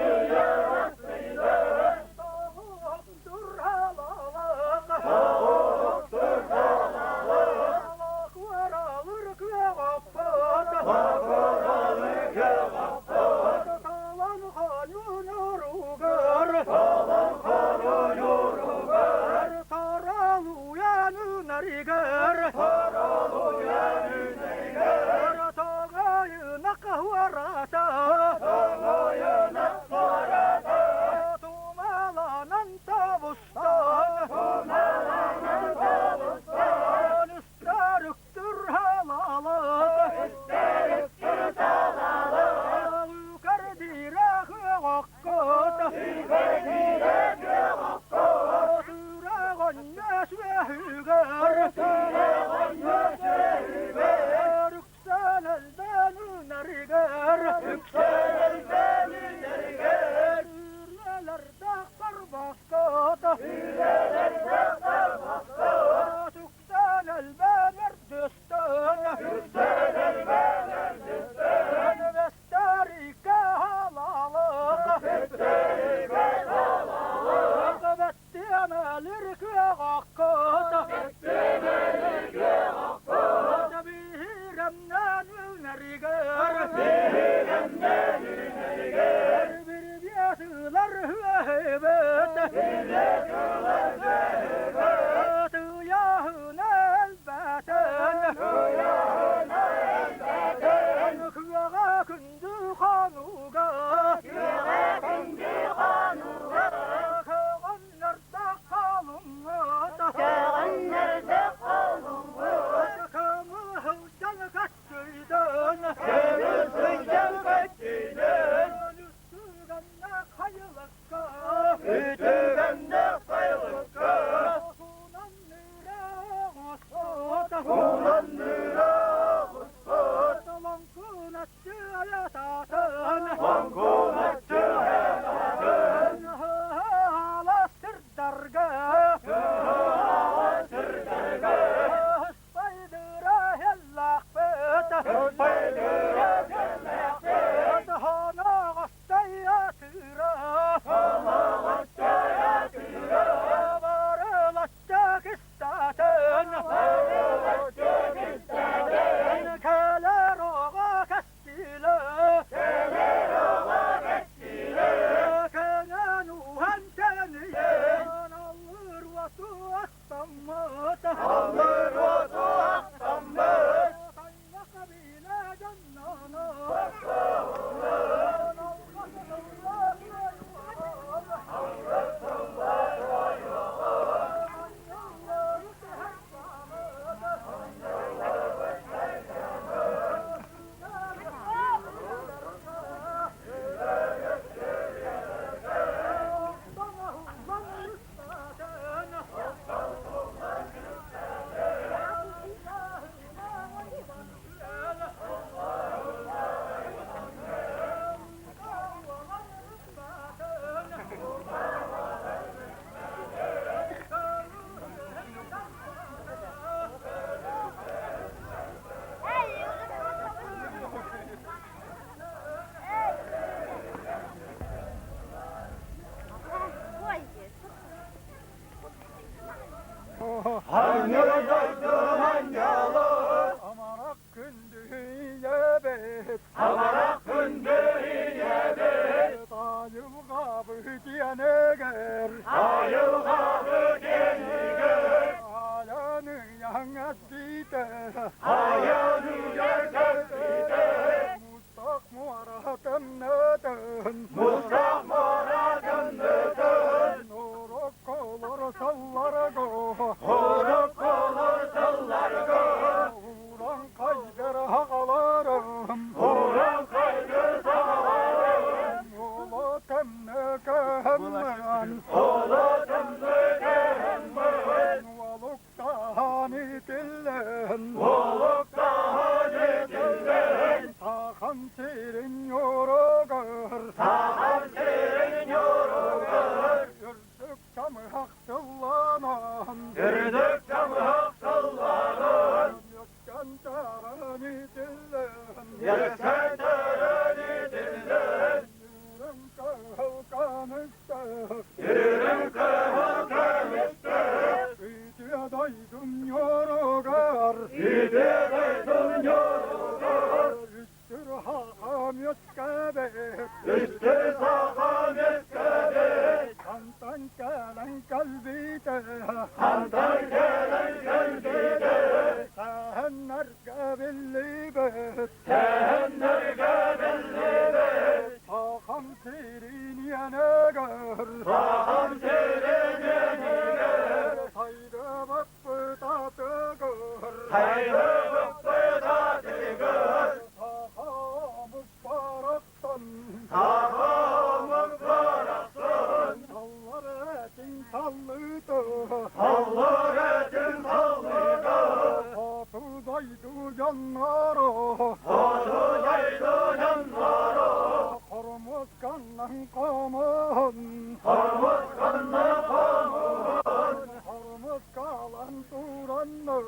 астыйдан Тоҕуохтур алалах Тоҕуохтур алалах Алахуаралыр күөҕаппыт Алахуаралыр күөҕаппыт Талан хонун уругар Талан хонун уругар Таралуян үнэригэр Таралуян үнэригэр Тоҕойунак хуарата Тоҕойунак хуарата Тумаланан тобустан Тумаланан тобустан Үстэрүктүр халалык Үстэрүктүр талалык Үкэрдиирэ күөҕөккөт Үкэрдиирэ күөҕөккөт Үрэҕөннө сүөһүгэр Үрэҕөннө сүөһүгэр Үксэн элбэн үнэригэр Үксэн элбэн үнэригэр Үрүөлэрдээх барбаскыт Үрүөлэрдээх барбаскыт Үксэн элбэн өрдөстөн Үксэн элбэн өрдөстөн Бэстэрикэ халалык Бэстэрикэ халалык Бэттиэмэлир күөҕөккөт Бэттиэмэлир күөҕөккөт Биһирэмнэн үнэригэр Биһирэмнэн үнэригэр Бирбиэс ылар үөһүбүт Бирбиэс ылар үөһүбүт Ыйааһына элбээтин Ыйааһына элбээтин Күөҕэ күндү хонууга Күөҕэ күндү хонууга Көҕөннөрдөөх холуҥҥут Көҕөннөрдөөх холуҥҥут Көҥүл сылдьан көччүйдүн Көҥүл сылдьан көччүйдүн Үтүгэннээх хайылыкка Үтүгэннээх хайылыкка Хоҥкуначчы айатаатын Аластырдарга Аластырдарга Ыспайдыра хеллаахпыт Ыспайдыра хеллаахпыт Хоноҕостой атыыра Хоноҕостой атыыра Барылачча кистаатын Барылачча кистаатын Кэлэр оҕо кэскилэ Кэлэр оҕо кэскилэ Кэнэн уһан тэнийэн Аллыр уоту ахтаммыт Аллыр уоту ахтаммыт Тайма кабина дьонноно Hanyalı doydum hanyalı Amarak күндү Амарах күндү ийэбит Тайылҕабы диэнэгэр Айылҕабы кэннигэр Айаны яңас диите Айаныгар көспүтэ Мустах муаратыннытын Мустах моратыннытын Норокколор салларго Хорокколор сылларга Уран кайдыр хагаларым Уран кайдыр саҕаларым Олотымны кыһыммын Олотымны кыһыммын Уолуктаан итиллэн Олуктаһан этиллэн Сахам сирин yoругар Сахам сирин yoругар Үрдүк чамыһах тылланан Үрдүк чамыһах тылланан Өккөн таран итиллэн Өккөн таран итиллэн Үрүҥ кыһыл көмүстээх Үрүҥ кыһыл көмүстээх Үтүө дойдум yoругар Үтүө дойдум yoругар Үстүр хахам үөскэбит Үстүр сахам үөскэбит Хантан кэлэн кэлбитэ Хантан кэлэн кэлбитэ Сэһэннэргэ биллибит Сэһэннэргэ биллибит Сахам сирин иэнигэр Сахам сирин иэнигэр Сайдыбыппыт атыгыр Сайдыбыппыт атыгыр Саха омук барахсан Саха омук барахсан Саллар этиҥ саллыыта Саллар этиҥ саллыыта Хоту дойду дьонноро Хоту дойду дьонноро Хормузганнан хомуһун Хормузганнан хомуһун Хормузкалан тураннар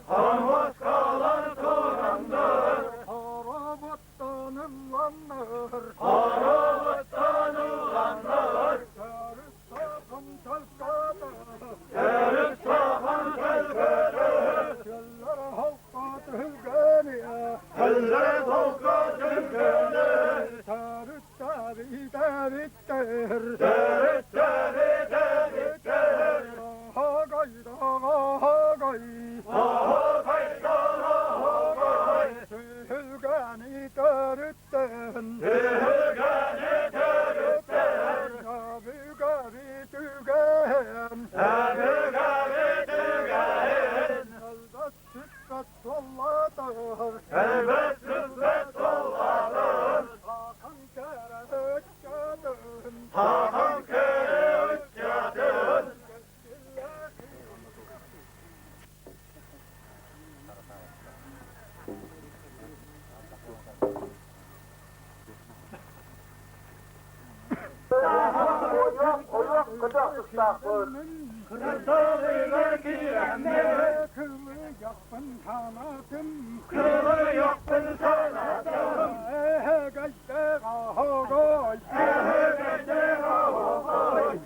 Хормузкалан тураннар Хоробуттан ылланнар Хоробуттан ылланнар Төрүт сахам төлкөтө Төрүт сахам төлкөтө Көллөр холку түһүлгэни Көллөр холку түһүлгэни Төрүт тэбитэбиттэр Төрүт тэбитэбиттэр Хагай-да-хагай Хагай-да-хагай Түһүлгэни төрүттэн Түһүлгэни төрүттэн Өбүгэби түгээн Өбүгэби түгээн Өлбөт сүппэт суоллатар Өлбөт сүппэт суоллатар Сахан кэрэ ыччатын Сахан кэрэ ыччатын Көтөх тустаахпыт. Кырдалыгар киирэммит Кылыйахпын санаатым Кылыйахпын санаатым Эһэгэйдээх оһогой Эһэгэйдээх оһогой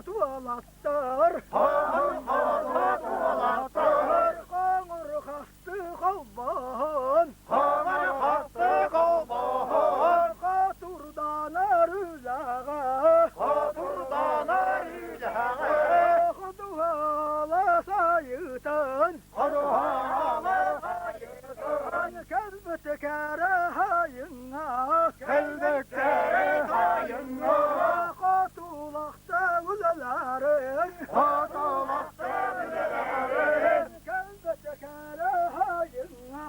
Хоосуот уолаттар, Хоосуот уолаттар, Хоҥор хасты холбоһон, Хоҥор хасты холбоһон, Хотурданар үлэҕэ, Хотурданар үлэҕэ, Ходуһала сайытан, Ходуһала сайытан, Кэлбит кэрэ хайыҥҥа, Кэлбит кэрэ хайыҥҥа, Хотулахта үлэлэрин, Хотулахта үлэлэрин, Кэлбит кэрэ хайыҥҥа,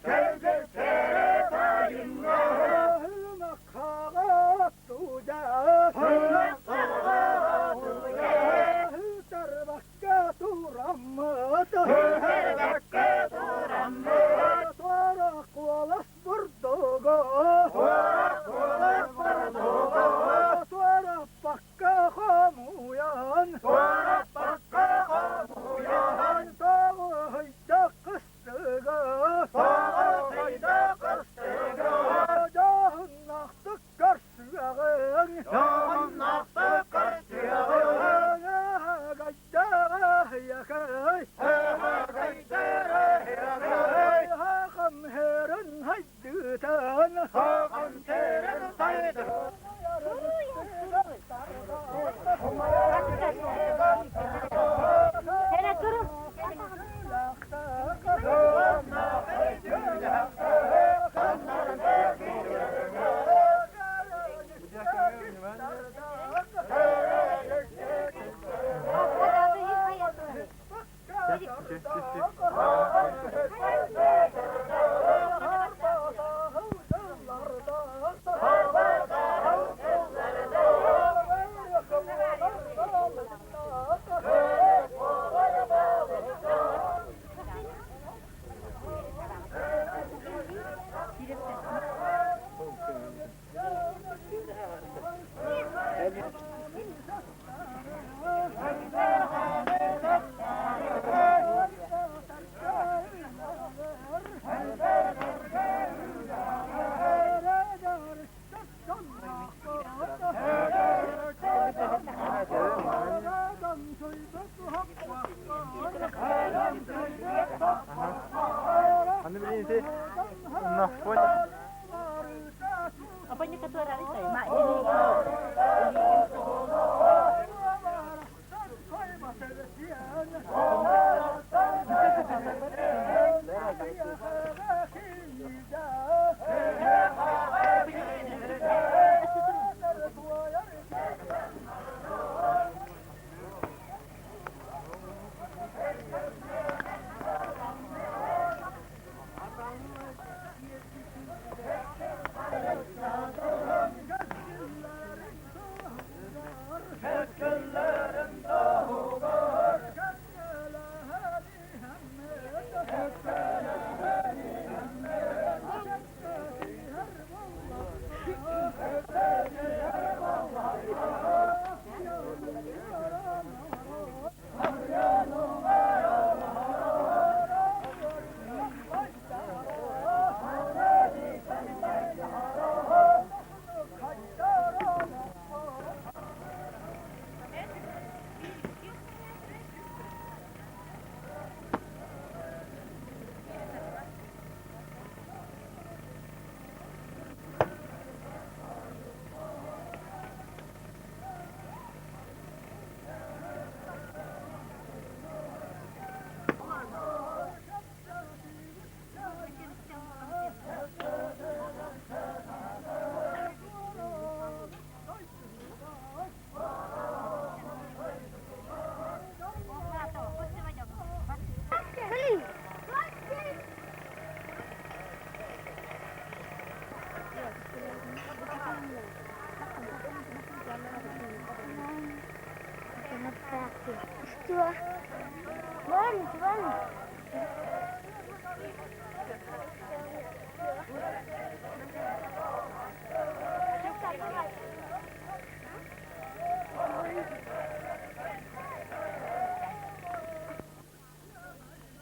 Кэлбит кэрэ хайыҥҥа, Хылмакхаҕа тудьа, Хылмакхаҕа тудьа, Тарбакка тураммыт, Тарбакка тураммыт, Туора куолас бурдугу, Туора куолас бурдугу, Туораппакка хомуйан, Туораппакка хомуйан, Тоҕуһуйда кыстыга, Тоҕуһуйда кыстыга, Дьоһуннаахтык көрсүөҕүҥ, Дьоһуннаахтык көрсүөҕүҥ, Эһэгэйдээх эһиэхэй, Эһэгэйдээх эһиэхэй, Хахам һэрин хайдытан, Хахам сирин сайдытан, Аны билигин ити умнахпын. Что? Вон, вон.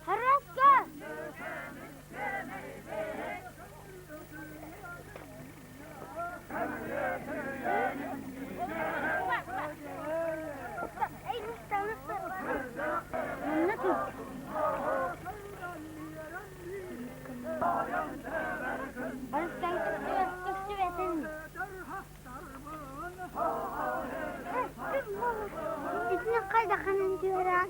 Хараска! Хайдаххынан түһэрэн?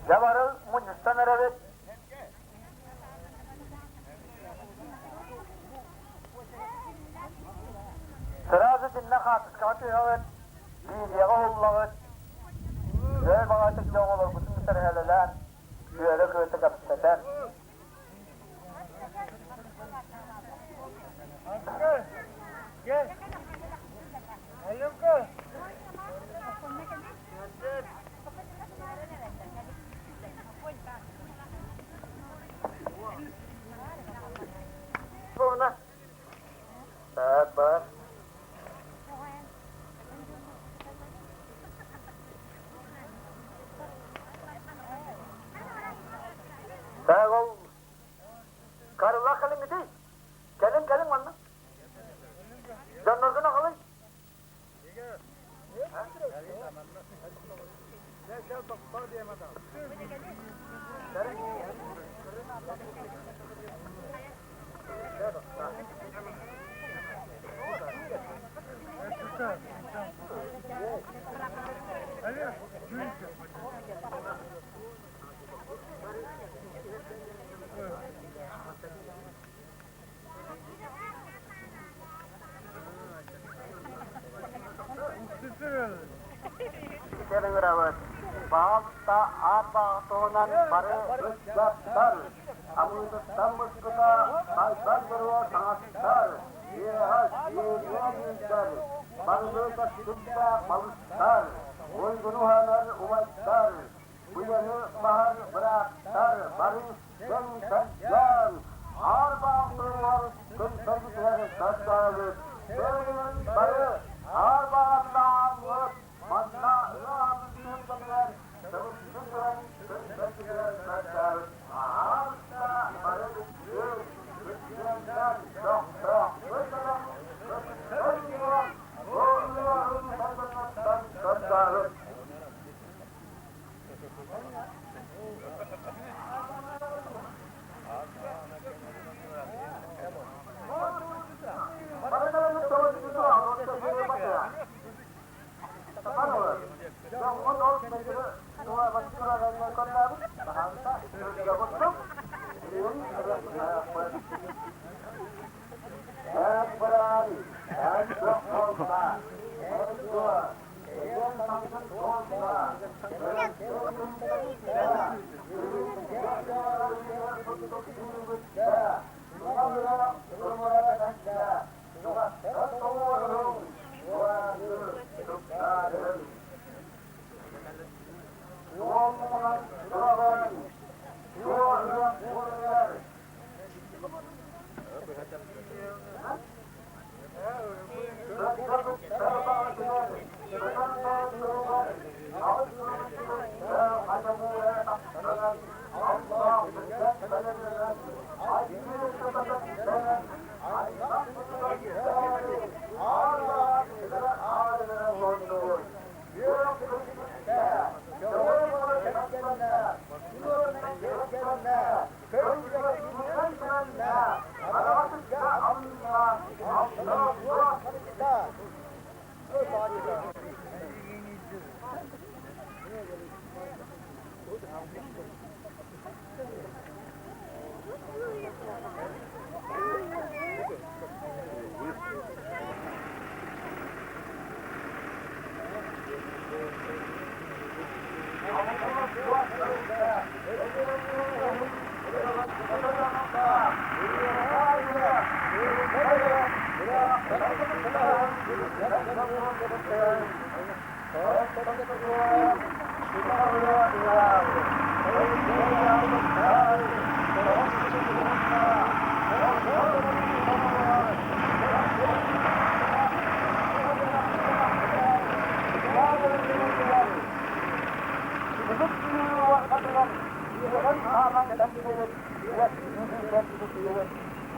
Дьабарыл мунньустан эрэбит. Сразу итиннэ хаартыскаҕа түһэҕит, видеоҕа уһуллаҕыт, үөр баҕайытык дьэ оҕолоргутун кытары элэлээн, үөрэ-көтө кэпсэтэн. Так, бар. Ыҥырабыт. Баҕалта аат туһунан бары ыччаттар, амыытыттан мускута сайдар дьоруо таҥастар, үөһэ сиэриэн үүнтэр, барылы көстүбүтэ балыстар, уйгуну уһанар убайдар, быйаны баһар бырааттар, бары дьон аар-баах туругар күн-сэргитигэр көрдөһөбүт. Бэйэбит бары аар-баҕаттааммыт манна ыарахан түһүлгэтигэр тыбыстын туран күн-сэргитигэр көрдөһөбүт. Аһаабытта бары бүттүүн, бүттүүнтэн көхтөөх көтөн, көттөн киирэн, бу ыарахан саргыннаттан көрдөһөбүт.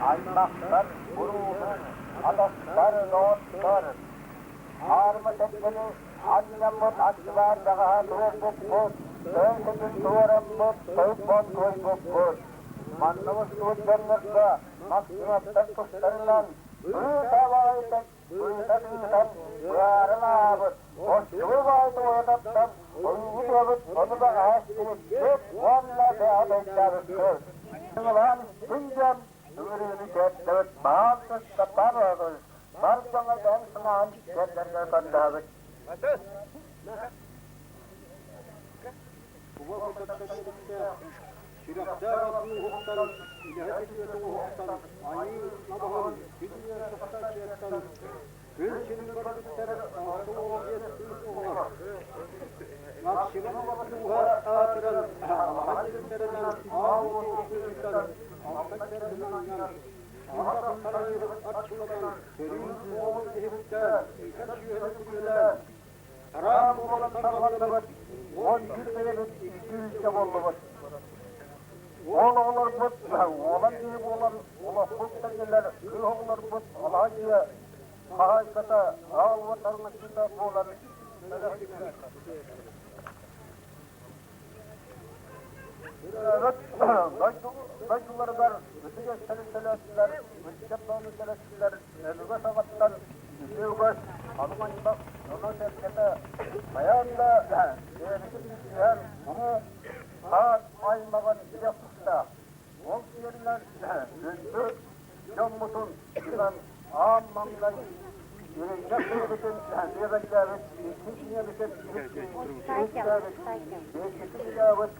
Аймахтар, уруулар, атастар, доҕоттор, аарыма тэппэни анньаммыт аттыбар даҕаһа туруорбуппут, тыын туораммыт, тойбон туойбуппут. Манна мустубут дьоннорго Максимовтар тустарынан быыта-баайытын быыта-тыытан быһааран аабыт, оччугуй баайыты уйататтан ойууну тыабыт ону бэҕэһээ истибиппит уонна бэҕэ өйдөөбүппүт. Тыҥылаан истиҥ диэн ыҥырыыны тиэрдэбит, баһаам сыстаппаан уһатабыт, бар дьоҥҥо бэйэҥ санааҕын тиэрдэргэ көрдөһөбүт. Сүрэхтээх атыы уһуктан, үлэһит үтүөтэ уһуктан, айыы абаһын күн үөрэ күн сирин көрбүттэр 65 кыыс оҕолор. Максимова кууһа аатыран, алаһа дьиктэринэн аал уоту ыытан, алта кэргэнинэн, ата сарайыһыт арчыланан, төрүүр суолун иһиттээн, иитэр сүөһү күрүөлээн, Араан буолан тарҕанныбыт, 11 бэйэбит икки буоллубут. Уол оҕолорбут уолан киһи буолан олохпут тэҥҥилэр, кыыс оҕолорбут алаһа дьиэ хаһаайката, аал уот араҥаччыта буолан. Төрөөбүт дойдуларыгар ытык эстэрин төлөөччүлэр, ыччат дьону төрөттүлэр, өбүгэ саҕаттан үтүө үгэс, халыҥ аймах дьоно-сэргэтэ хайаан да бэйэбитин түсүһэн улуу хаан аймаҕын билиэх тустаах. Ол сиэринэн күндү дьоммутун түмэн аан маҥнай Иринньэх бэйэбитин биэбэйдээбит, иккис ийэбитин үһүстээбит, биэскитин ыйаабыт,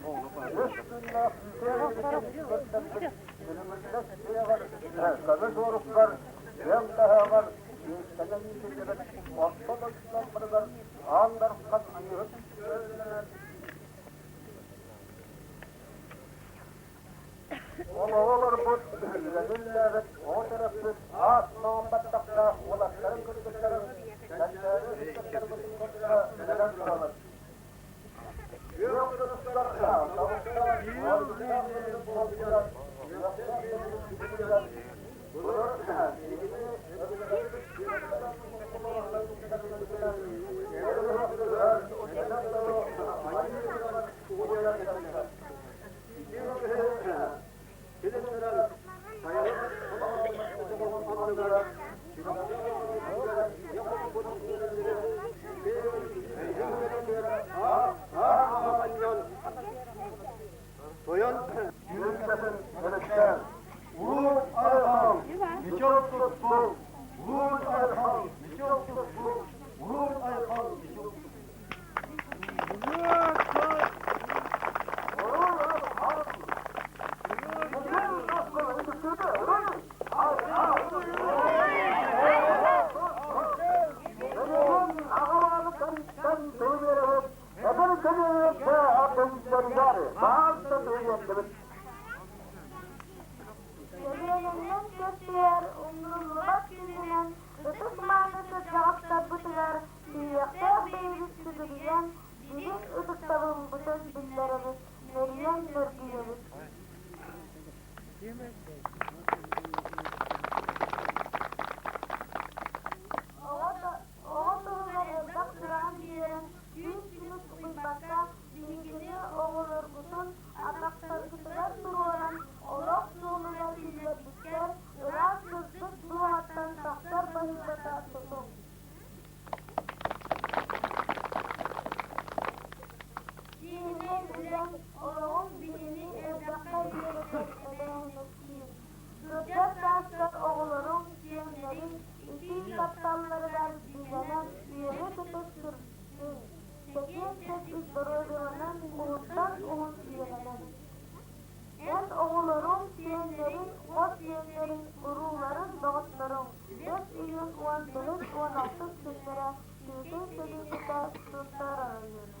үс күннээх күүтээбитин көрдөрбүт Күлүмүрдэс тиһэҕэр көмүс уоруккар үөм таһааҕар иистэнэн иитиллибит орто дойдуларбытыгар Аан Дархан Айыыһыт Ол оҕолорбут үлэлээбит, оҕо төрөппүт аас маҥан баттахтаах уолаттарын кыргыттарын кэнчээри ыччаттарбытын кытта үлэлээн турабыт. Күөх кыргыттар табыктаах, уордуктаах буолбуттар, үөрэхтээх бүтүннэр былыр биһигини өбүгэлэрбит Тойон Улуу Айхан, Мичил Тутсул, Улуу Айхан, Мичил Тутсул, Улуу Айхан, Мичил Өлүөнэннэн көрсүһэр умнуллубат күнүнэн ытык мааны кырдьаҕастарбытыгар Сүһүөхтээх бэйэбит сүгүрүйэн, дириҥ ытыктабылбытын биллэрэбит, нөрүйэн нөргүйэбит. Оҕо туһугар элбэх сүрэҕин биэрэн, түүн-күнүс утуйбакка, биһигини оҕолоргутун атахтаргытыгар туруоран, олох суолугар киллэрбиккэр ыраас сырдык дууһаттан тахсар баһыыбата тутуҥ. Дьиэһинэй үлэҥ, олоҕуҥ биһини элбэххэ үөрэтэр эбээһинэстиир. Кырдьар сааскар оҕолоруҥ, сиэннэриҥ итии тапталларыгар бигэнэн үөрэ-көтө сырдыҥ, чэгиэн-чэбдик доруобуйаланан уһунтан уһун үйэлэнэн. Эн оҕолоруҥ, сиэннэриҥ, хос сиэннэриҥ, урууларыҥ, доҕотторуҥ бэс ыйын 14-16 күннэрэ Күүкэй сэлиэнньэтэ Сунтаар оройуона.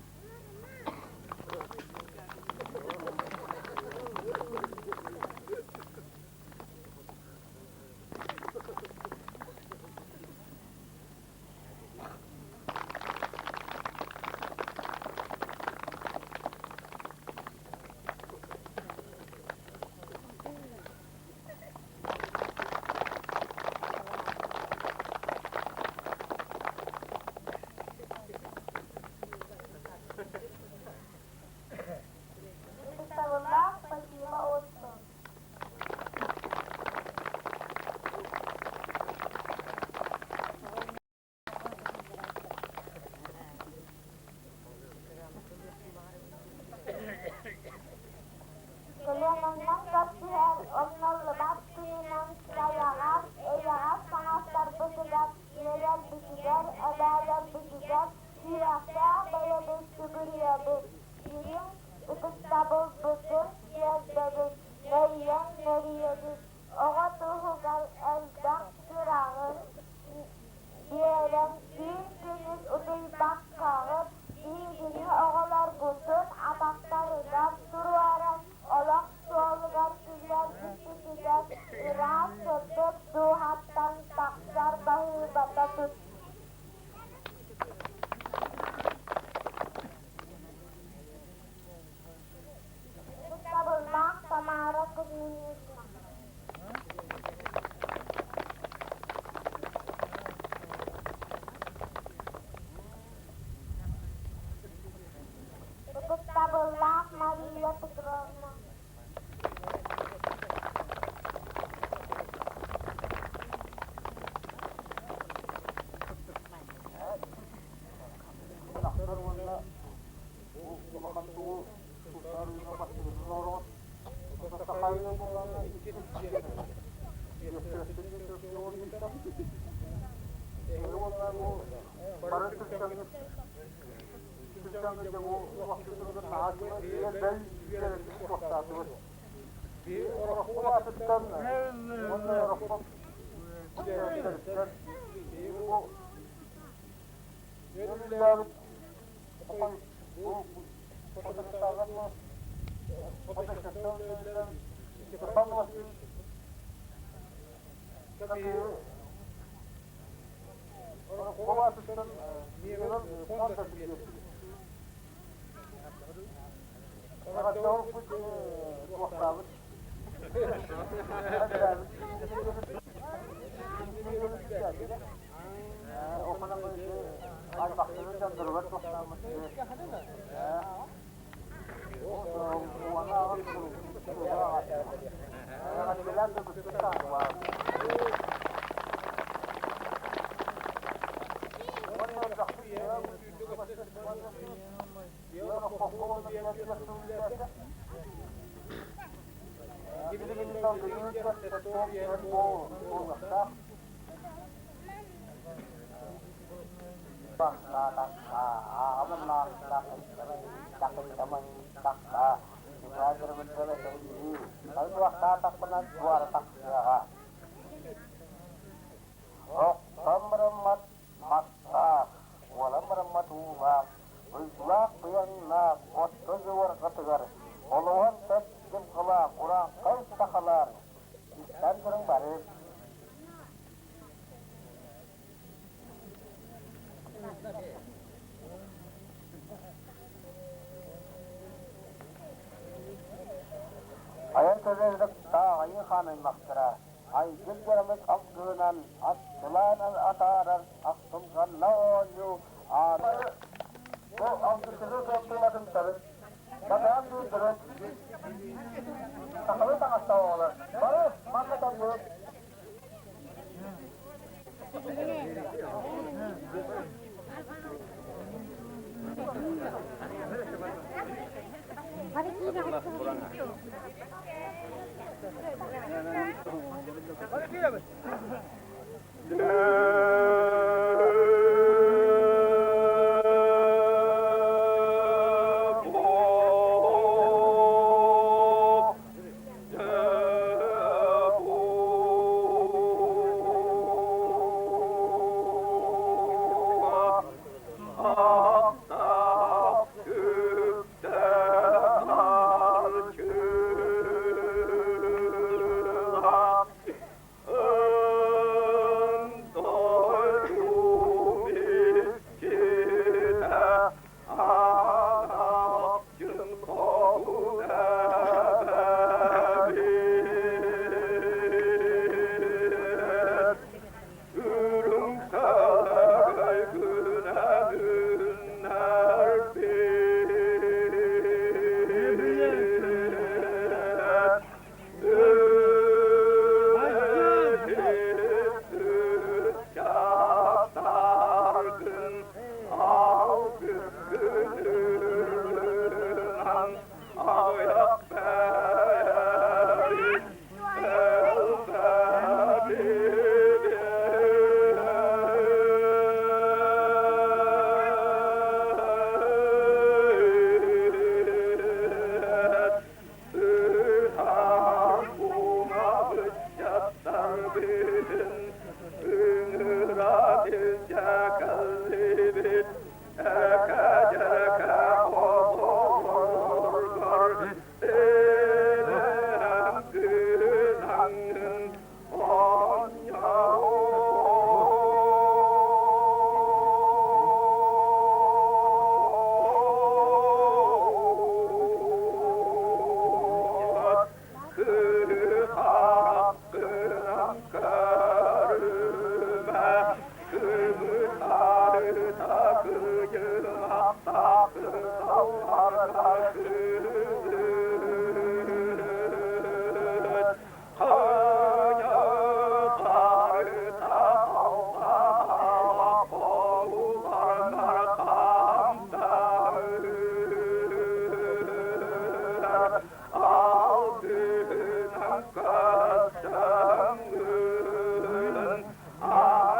Көстөҥҥүн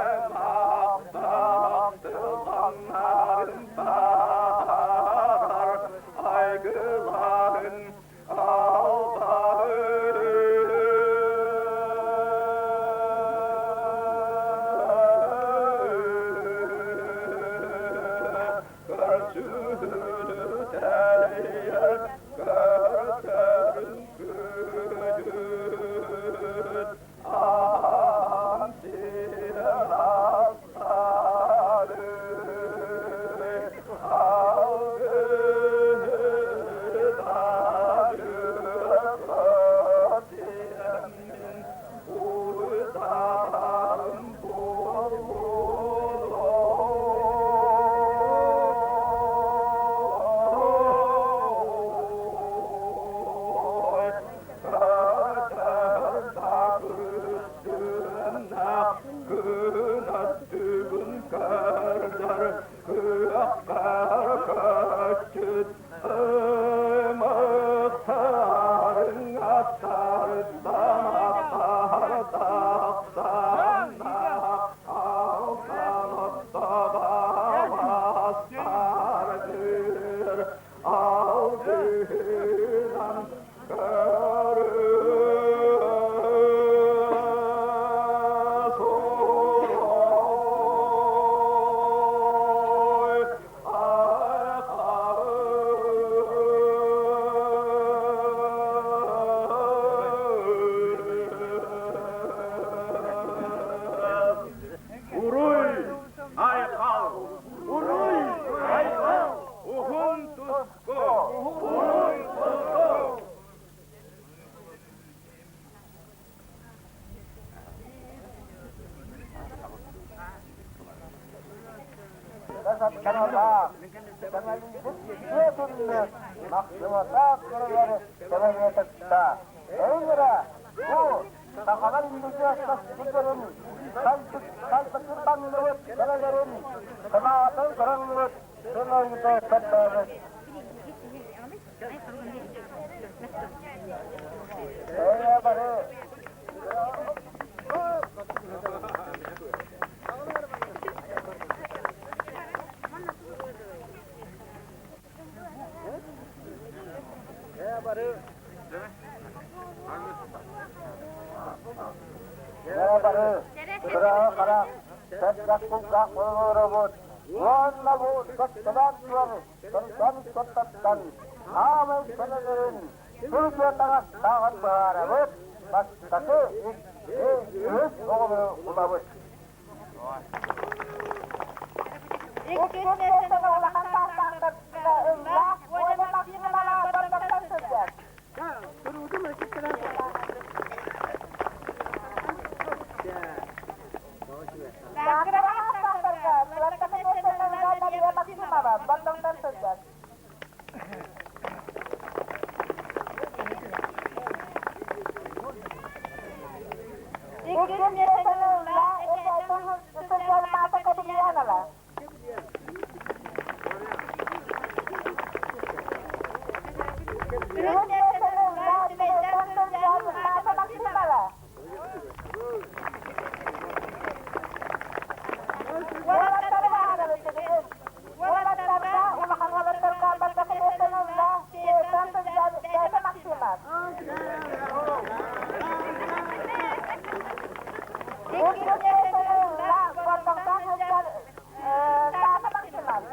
аймахтаах тылланнарын баарар айгыларын Уруй! Айхал! Уруй! Айхал! Уһун туску! Уруй туску! Сахалар инники сылдьарын, салтыкыртанныбыт бэлэлэрин, санаатын көрөҥҥүт, сыҥайыта көрдөөбүт. Эйэ бары Бары кыраҕа-хара сэргэх кулгаах олоробут уонна бу көстөлөөх турар кэргэн куттаттан хаамай көнөлөрүн түргө таҥастааҕын быһаарабыт, бастакы, икки, үһүс оҕолору булабыт. Иккис миэстэни улахан саастаахтарга ылла уонна Максимова Бордоҥтон сылдьар. Кыра саастаахтарга бастакы миэстэни ылла Мария Максимова Бордоҥтон сылдьар. Иккис миэстэни ылла Этээтин сылдьар Маша Кобельянова. Үһүс миэстэни ылла Түбэйтэн сылдьар Маша Максимова. Уолаттары баҕарабыт билигин. Уолаттарга улахан уолаттарга бастакы миэстэни ылла Сиэтэн сылдьар Бэйэтэ Максимов. Иккис миэстэни ылла Бордоҥтон сылдьар Саша Максимов.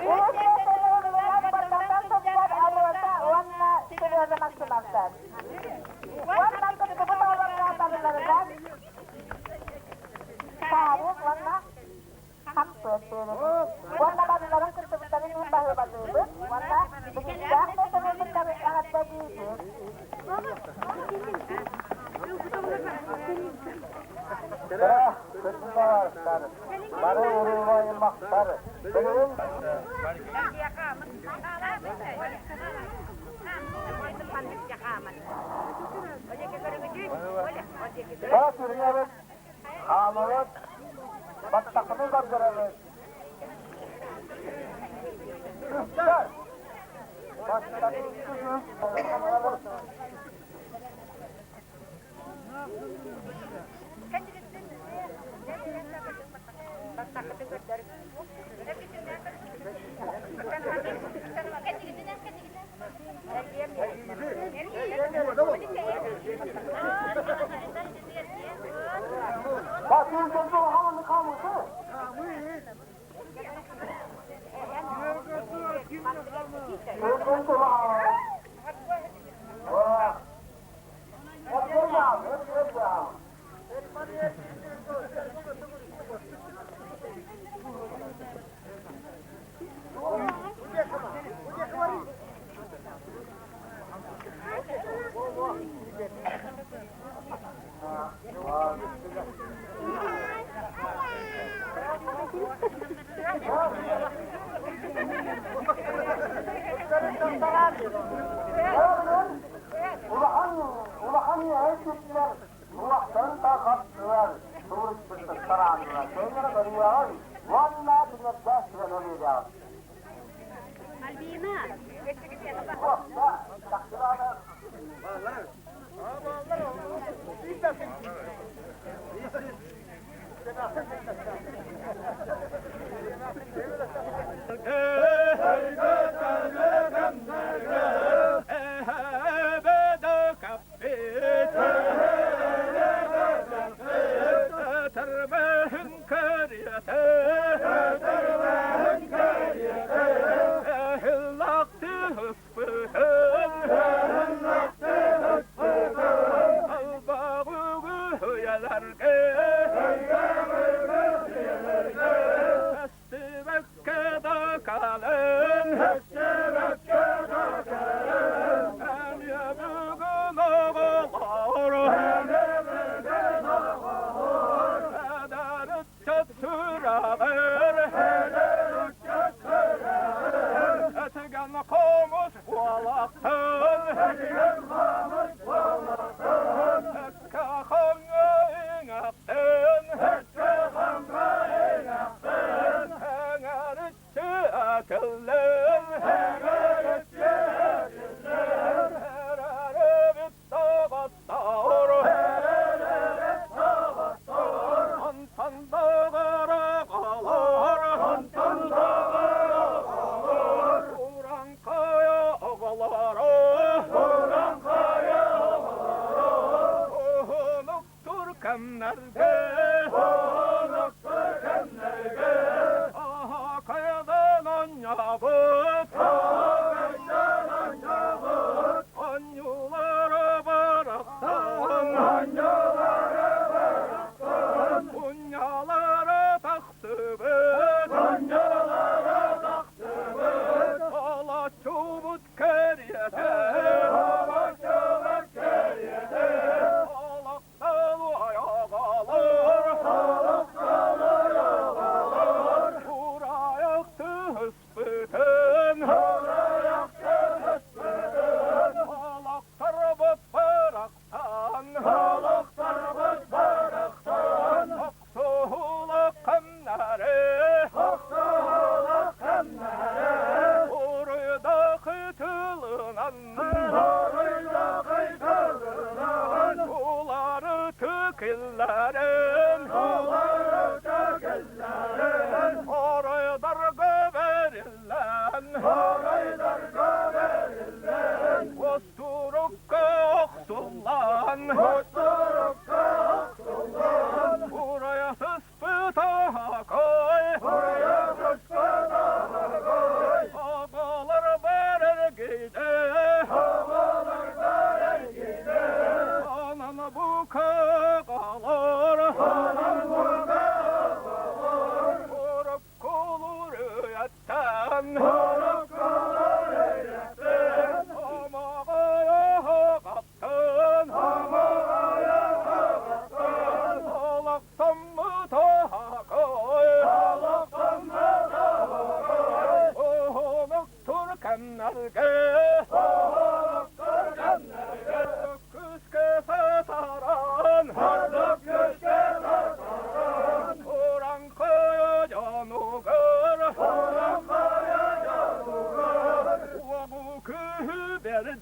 Үһүс миэстэни ылла Бордоҥтон сылдьар Алеша уонна Сережа Максимовтар. Уонна кыттыбыт оҕолорго барыларыгар Саарык уонна хамсыыр биэрэбит. Уонна барыларын кыттыбыттарын иһин баһыыбалыыбыт уонна биһиктэх миэстэлэрбит эҕэрдэлиибит. Бары уруулайымахтар билигин Бас үрүҥэбит, хаамабыт, баттахпытын көрдөрөбүт. Үстэр! Улахан улахан үөһэ улахтарын тарҕаттылар, туруйбуттарааннар, кэллэрэ көрүөҕүн уонна түҥэрдээх сүбэн өлүөҕүн. Альбина!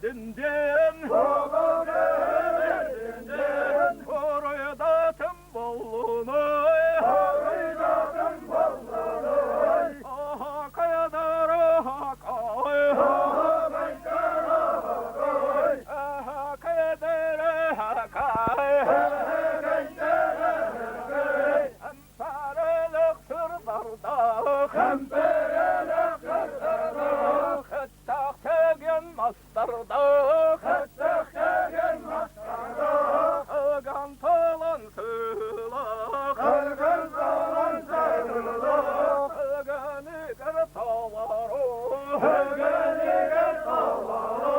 кэлдин диэн, Тоҕо кэлдин диэн, Хоруйдатым боллунай, Хоруйдатым боллунай, Аһакайдар аһакай, Аһакайдар аһакай, Аһакайдар аһакай, Аһакайдар аһакай, Эмпэрэлэх сырдардаах, Эмпэрэлэх сырдардаах, Хаттах теген мастардаах, Хаттах теген мастардаах, Ыган талан сыылах, Ыган талан сыылах, Ыганыгар талару, Ыганыгар талару,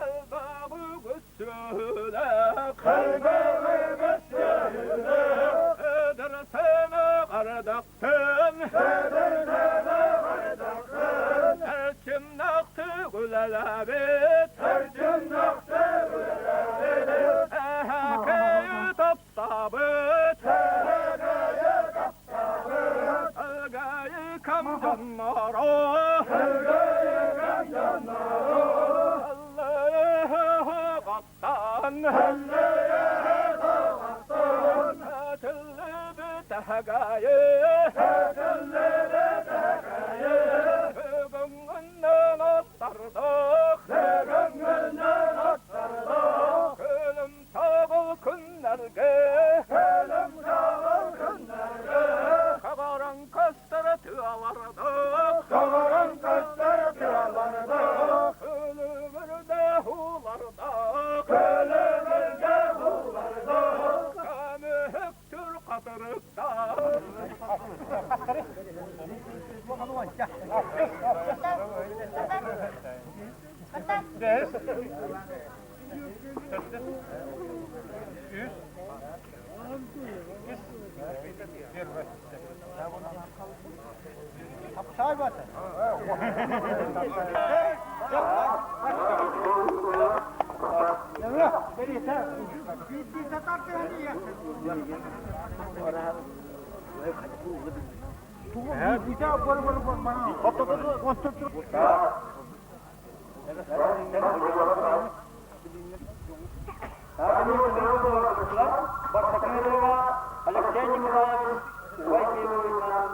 Элбэҕи көссүөлэх, Элбэҕи көссүөлэх, Эдэр сэмэх ардахтан, Эдэр сэмэх ардахтан, Эрчимнэхтик үлэлээбит, Эрчимнэхтик үлэлээбит, Эһэкэйи таптаабыт, Эһэкэйи таптаабыт, Элгээйи кэм дьонноро, Элгээйи кэм дьонноро, Эллэйэһэ-ҕаттан, Эллэйэһэ-ҕаттан, Этиллибит эһэгээйи, Этиллибит эһэгээйи, Бүгүҥҥүнэн аттардах, Бүгүҥҥүнэн аттардах, Күлүм чаҕыл күннэргэ, Күлүм чаҕыл күннэргэ, Хаҕаран көстөр тыалардах, Хаҕаран көстөр тыалардах, Күлүмүрдэ уулардах, Күлүмүрдэ уулардах, Көмүһүктүр хатырыктаах. Үс. Первый. Алексей Николаевич Убай Кирилловичынан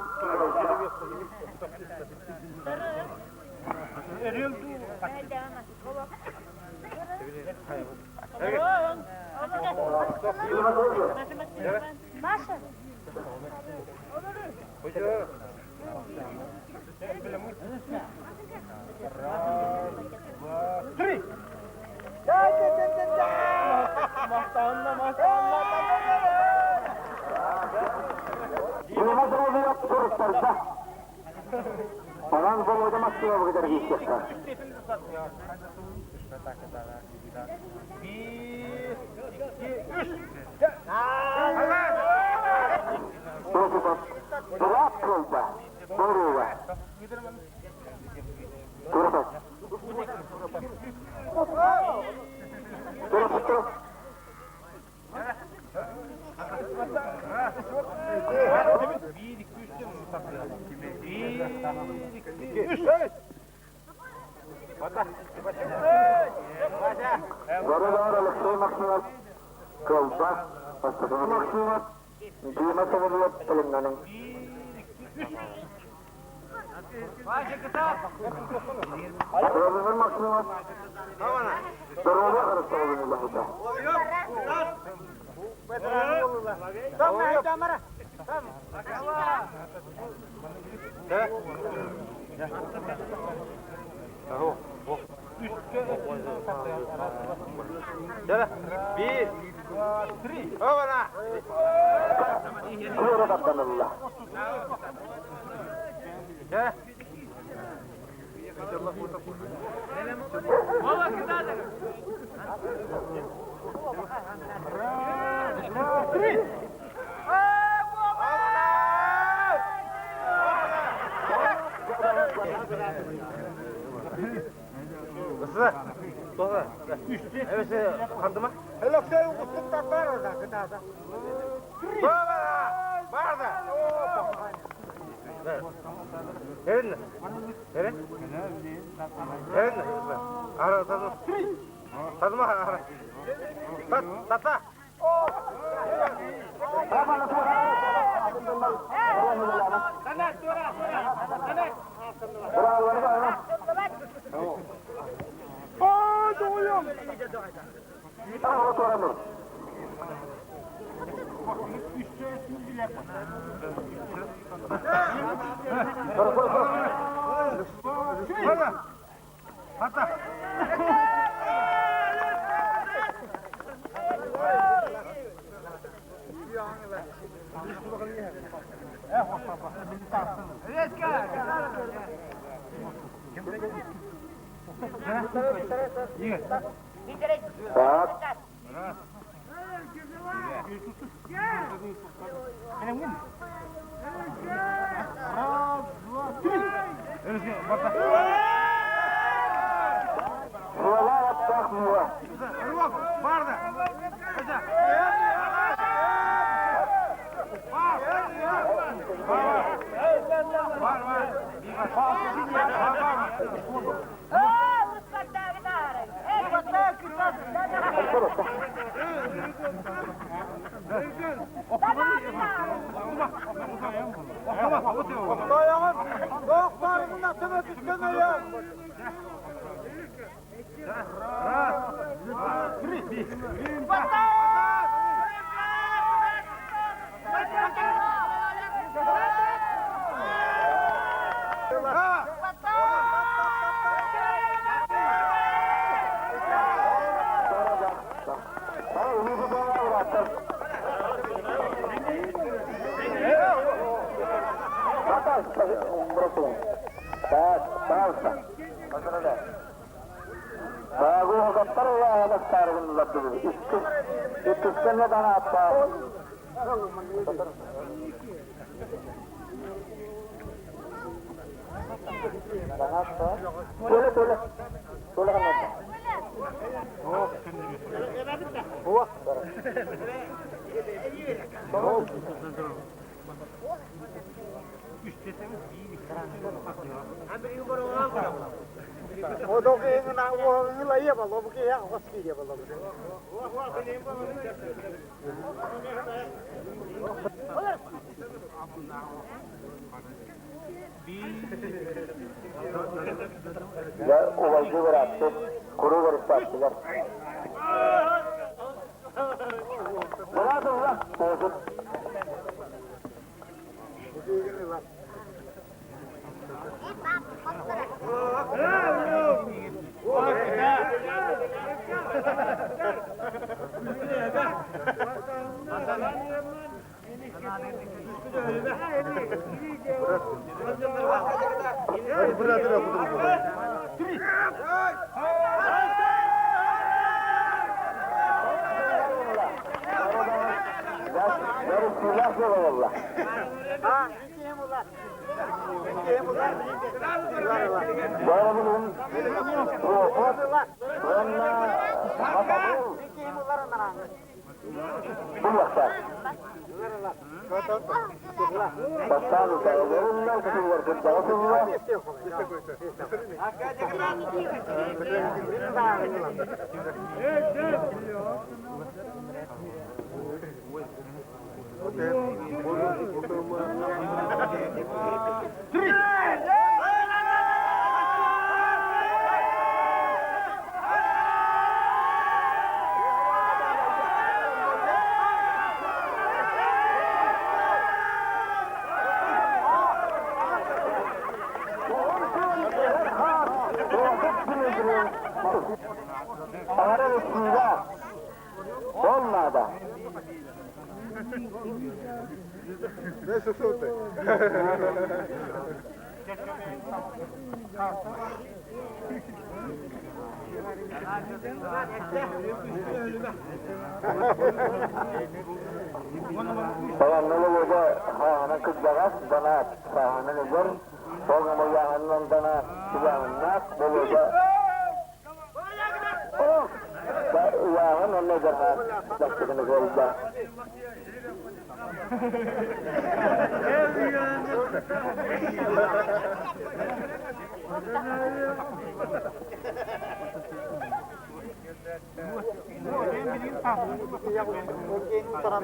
Маша. Раз, два, три! Онон Володя Максимовы кытары Биир, икки, үс! Осипов Булат кылба, Борула. Туров. Туров, Туров. Биир, икки, үс Биир, икки, үс! Городор Алексей Максимов кылба, Бастакы Максимов Дима Савельев Телеңнанын. Владимир Максимов Здоровье харыстабылын үлэһитэ. Биир, три, Ована! Куора таттанылла. Раз, два, три! Эрин. Эрин. Эрин. Ара Сазма. Ара. Тат, тата. Так.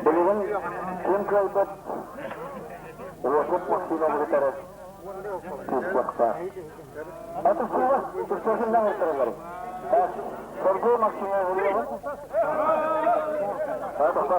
Билигин ким кыайбат Осип Максимовы кытары күүстэхтээх. Атыссыыла тустуохуннан ыртаралар. Сергей Максимов ырыабын. Атаха.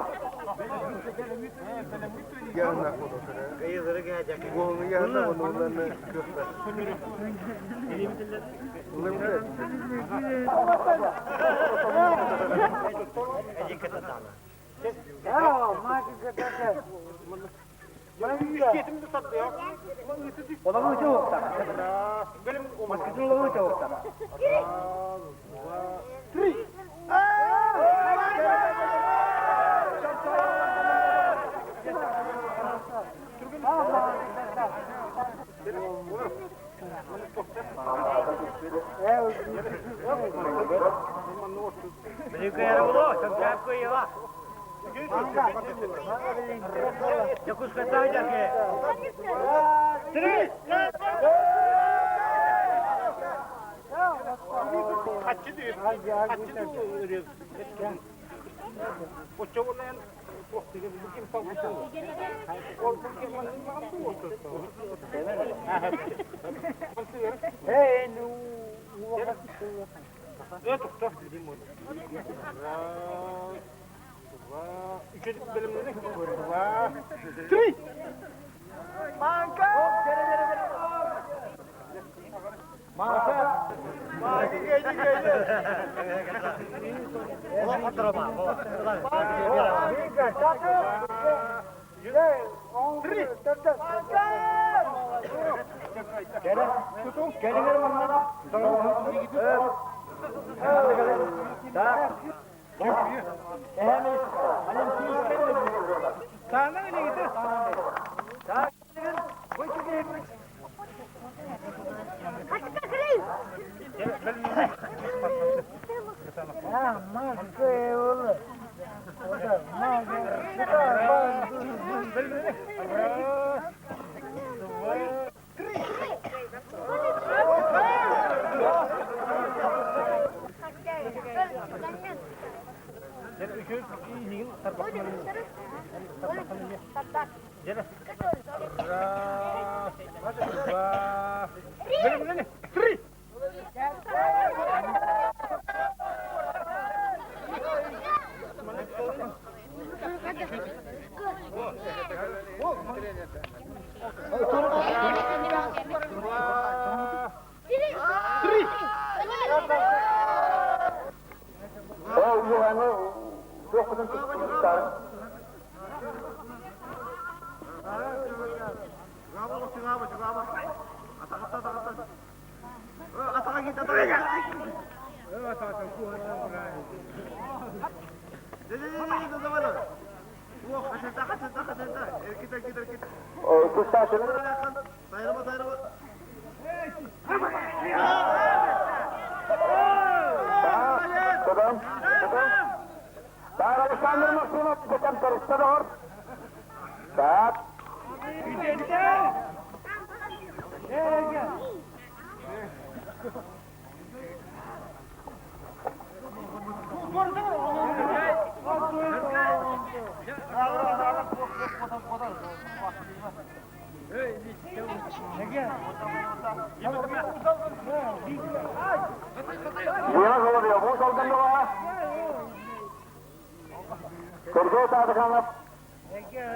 Сергей Таатыканов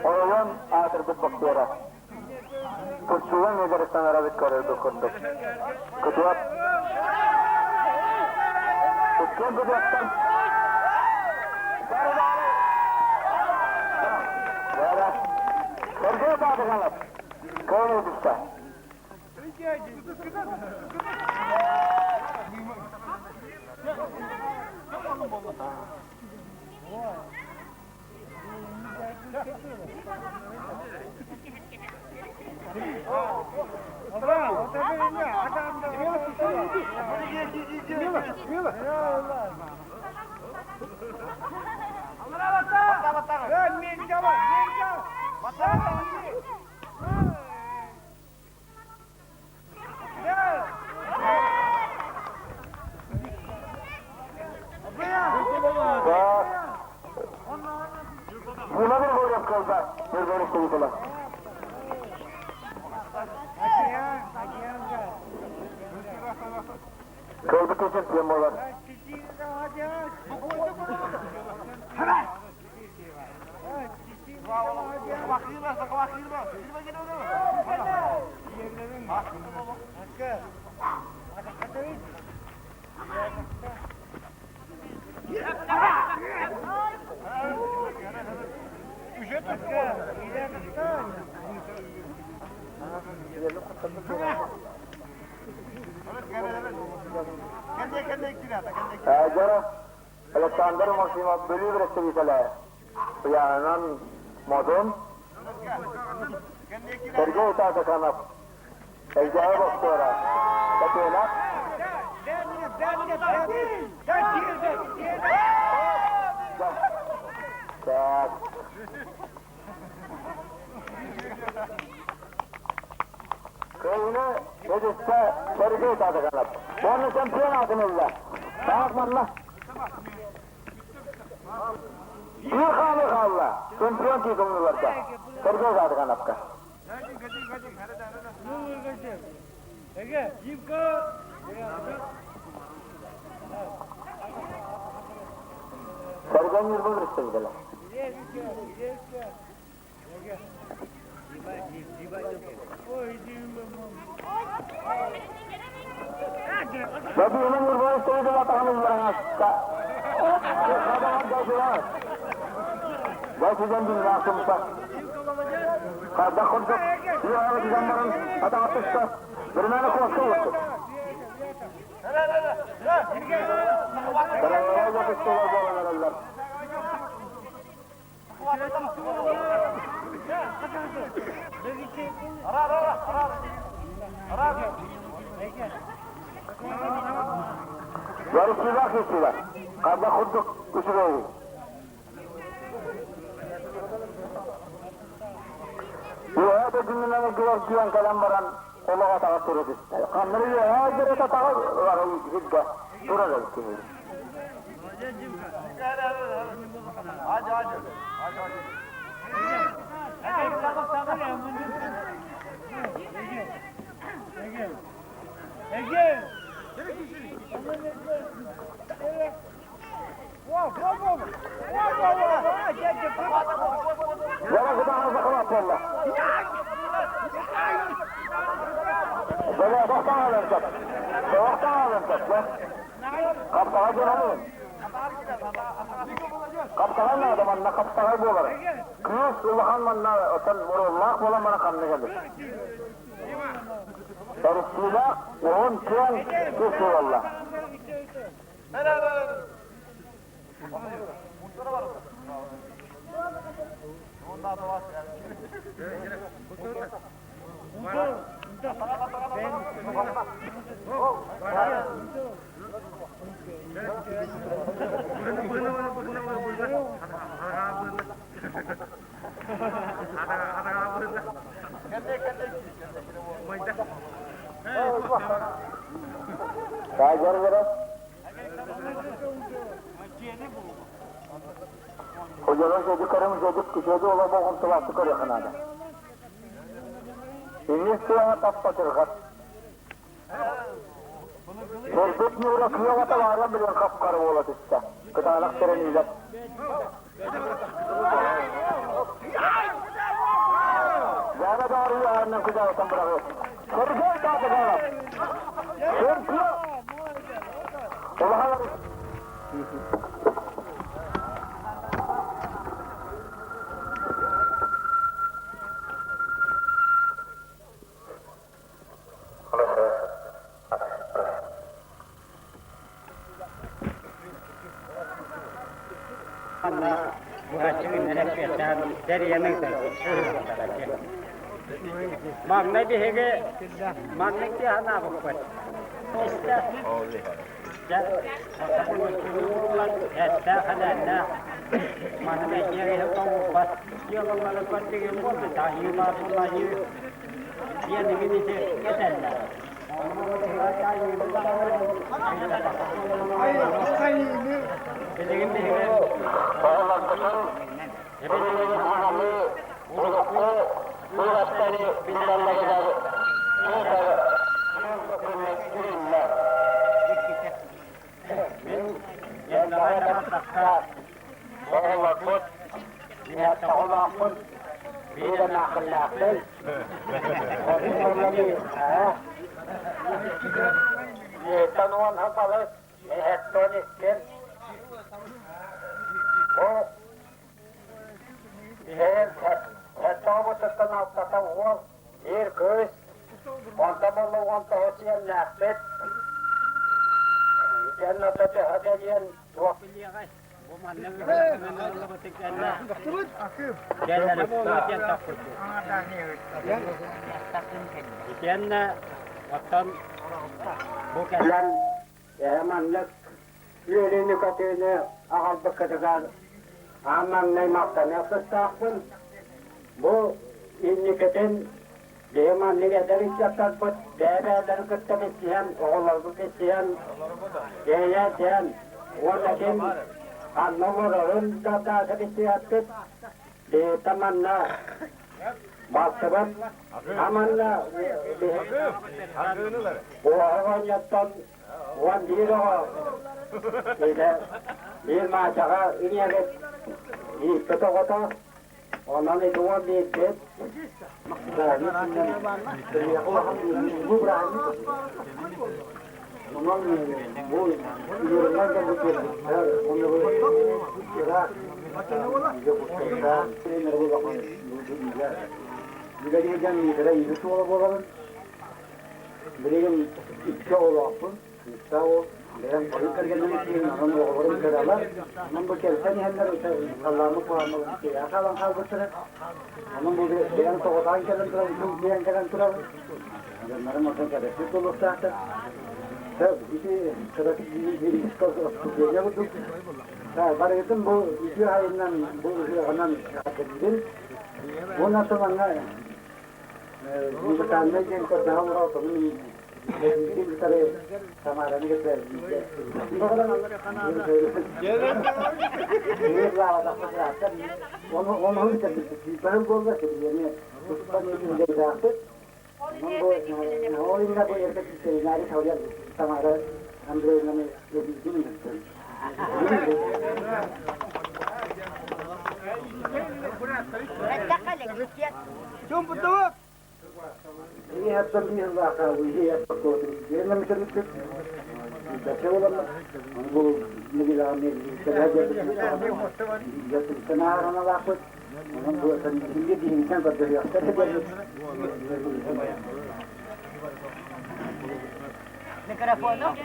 оройуон аатырбыт боксера. Турциян дьарыктанара көрөргө курдук. Кытыат. Иккиэн кытыаттан. Сергей Таатыканов кыайыы түстэ. Так. Дима Григорьев кылда. Ньурба представителя. Кылбыт чемпион буолар. Дьоро Александр Максимов Бүлүү представителэ Ыйаанан Модун Сергей Татаканов Элгээйи боксера Татьяна Так. Кыайыыны Эдиттэ Сергей Татаканов. Уонна чемпион аатын ылла. Таах манна. Биир хаалы хаалла. Чемпион титулнуларга. Сергей Татакановка. Сергей Нюрбун представителя. Бабиынан Нюрбун представителя атаҕын ыллараҥаста. Дайсыдан биллаахтымта. Хардах курдук, үөһэ түһэн баран атаҕа түстэ. Бирмэни куоска утту. Караңалар туттулар буолан эрэллэр. Ярысыылаах киирсиилэр. Хардах курдук үчүгэй. Үөһээ да күнүнэн эргийэр киэн кэлэн баран олох атаҕар тура түстэ. Ханна үөһээ дьэрэ атаҕар сиргэ турар эбит киһи. Хаптаҕай наада манна хаптаҕай буолар. Кыыс улахан манна отон оруоллаах буолан баран ханна кэлэр. Эриксиилээх уһун киэҥ кыыс буолаллар. Таайдары Hocalar çocuklarım çocuk çocuğu ola boğumtular çıkarıyor. Иннис сыаҕа таппатырҕат. Көрбүт ньуура кыаҕата баара билэн хап-хара буола түстэ. Кытаанах сэрэниилэр. Яна баарыйа аанынан кыдаатан быраҕы. Сергей Татаганов! Чемпион! Улахан Маҥнай биһиги маннык дии санаабыппыт. Истэ. Дьэ, эттээх-элээннээх. Маны дьиэҕэ тоҥурбат дьыалалары көрдүгүн буолла таһыы баатыллаһыы диэн игин ити этэллэр. Билигин биһиги Оҕолорбутун билигин саҥалыы урукку үөрэхтэри билэллэригэр күүтэр күн үүннэ. Мин Дьэндэҕэ Оҕолорбут оҕолоохпут биир эмээххиннээхпин. Бииртэн уон хапалыс, эһэттэн иккин. Бу биһиги сэттэ алтата уол, биир кыыс, онто буолла уон тоҕус сиэннээхпит. Итиэннэ төһө диэн туох Бу маннык ыллыбытын кэннэ дьэллэри буолуо диэн тохпутбут. Итиэннэ оттон бу кэлэн эһэ маннык үөрүүнү-көтүүнү аҕалбыккытыгар аан маҥнай махтаныах тустаахпын. Бу инникитин биһи маннык эдэр ыччаттарбыт бэйэ-бэйэлэрин кытта билсиһэн, оҕолорбут билсиһэн, бэйэ-бэйэн уонна ким ханна олорорун да даата билсиһэппит. Биһиттэн манна балтыбыт аманна оҕонньоттон 11 оҕо биир маачаҕа ийэбит ииппит оҕото онон ити 11-бит онон бу үөрэнэр да бу Үлэлииргэн Миитэрэй үһүс уола буолабын. Билигин икки оҕолоохпун. Кыыстаах уол. Бэйэм хойут кэргэнним киһин, онон оҕолорум кыралар. Онон бу кэлсэн иһэллэр, халлааммыт куһаҕан киэһэ хаалан хаалбыттара. Онон бу бэйэм тоҕотоон кэлэн турабын, тыл кэлэн турабын. Дьоннорум оттон кэрэспит буолуохтаахтар. Ити кыратык биир курдук. Барыгытын бу үтүө айынан, бу ыһыаҕынан эҕэрдэлиибин. Уонна манна музыкальнай диэн көрдөһө олорор, мин кытары Тамараны кытта Оны бары буолла сибилиэни туспан үлэлээхпит. Ол инна бу эргэ ветеринарий салйар Тамара Андреевнаны эбиитин Микрофону.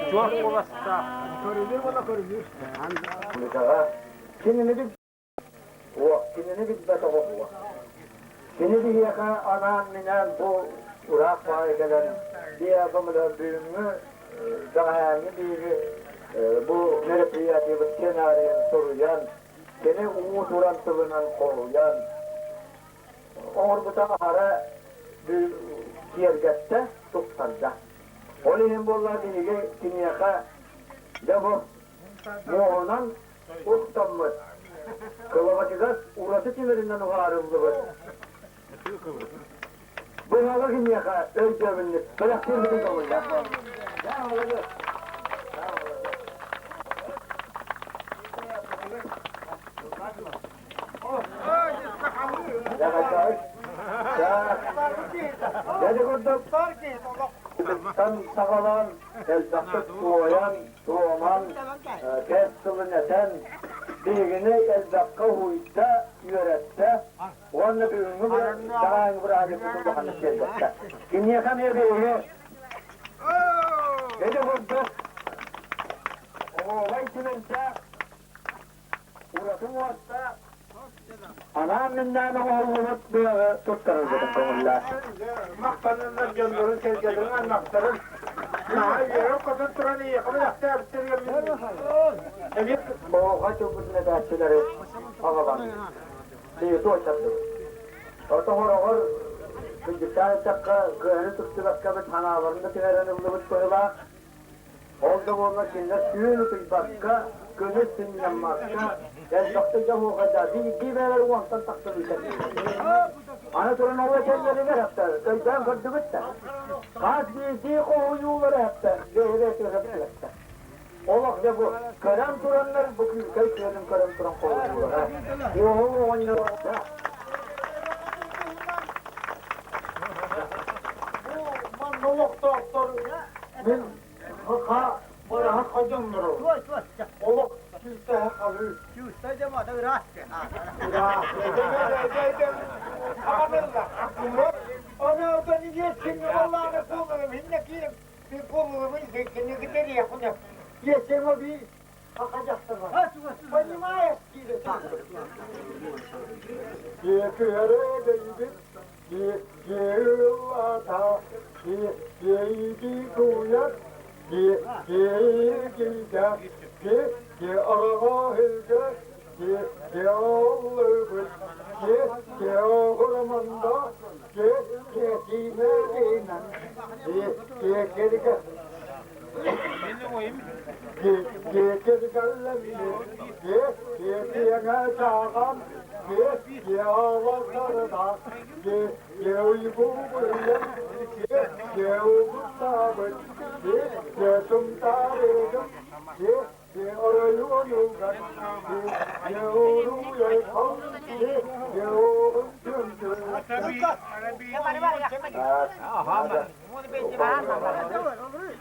Чуор куоластаах. Көрүлүр уонна көрүлүр. Кинини Кинини билбэт оҕо буо. Кини биһиэхэ анаан-минээн бу ыраах баҕайы кэлэн бүгүҥҥү бэҕэһээҥҥи биһиги бу мероприятиебыт сценарийын суруйан, кини уус-уран тылынан хоһуйан оҥорбута аһара киэргэттэ, тупсарда. Ол иһин буолла биһиги киниэхэ дьэ бу муоһунан устаммыт, кылабачыгас ураты тимиринэн уһаарыллыбыт быһаҕы киниэхэ өйдөөбүннүк бэлэхтиирбитин көҥүллээх. Дьэ курдук саҕалаан элбэхтик туойан туоман, кэс тылын этэн, биһигини элбэххэ уһуйда, үөрэттэ уонна бүгүҥҥү бэҕэһээҥҥи бырааһынньыкпытын улаханнык киэргэттэ. Киниэхэ эмиэ биһиги ити курдук оһуобай түмэлтээх ураты муостаах анаан-миннээн оҥоһуллубут быаҕы туттарарбытын көҥүллээх. Махтананнар дьоннорун, сэргэлэрин, аймахтарын наһаа үөрэн-көтөн туран эйиэхэ бэлэхтээбиттэригэр эмиэ Оҕо тылбытын этээччилэри аҕалан биһиги туойтардыбыт. Ортоһороҕор кырдьыктаан эттэххэ, кыайан тупсубаккабыт ханааларын да түһэрэн ыллыбыт быһыылаах. Ол да буоллар кинилэр түүн утуйбакка, күнүс сынньаммакка, элбэхтик дьоһуохайдаа биирдии бэйэлэр уонтан тахсан ыытар. Аны туран ол этэллэригэр хапта өйдөөн көрдүгүт да, хас биирдии хоһуйуулары хапта бэйэ-бэйэтигэр хапта. Олох дьэ бу көрөн тураннар бу күүкэй күөлүн көрөн туран хоһуйуулара. Уоһу оҕонньор Бу манна олохтоохтор Мин ха бараһа ходьоҥнору олох күүстээх халыы. Күүстэй дьамата ыраас. Понимаешь, Киэкүөрэ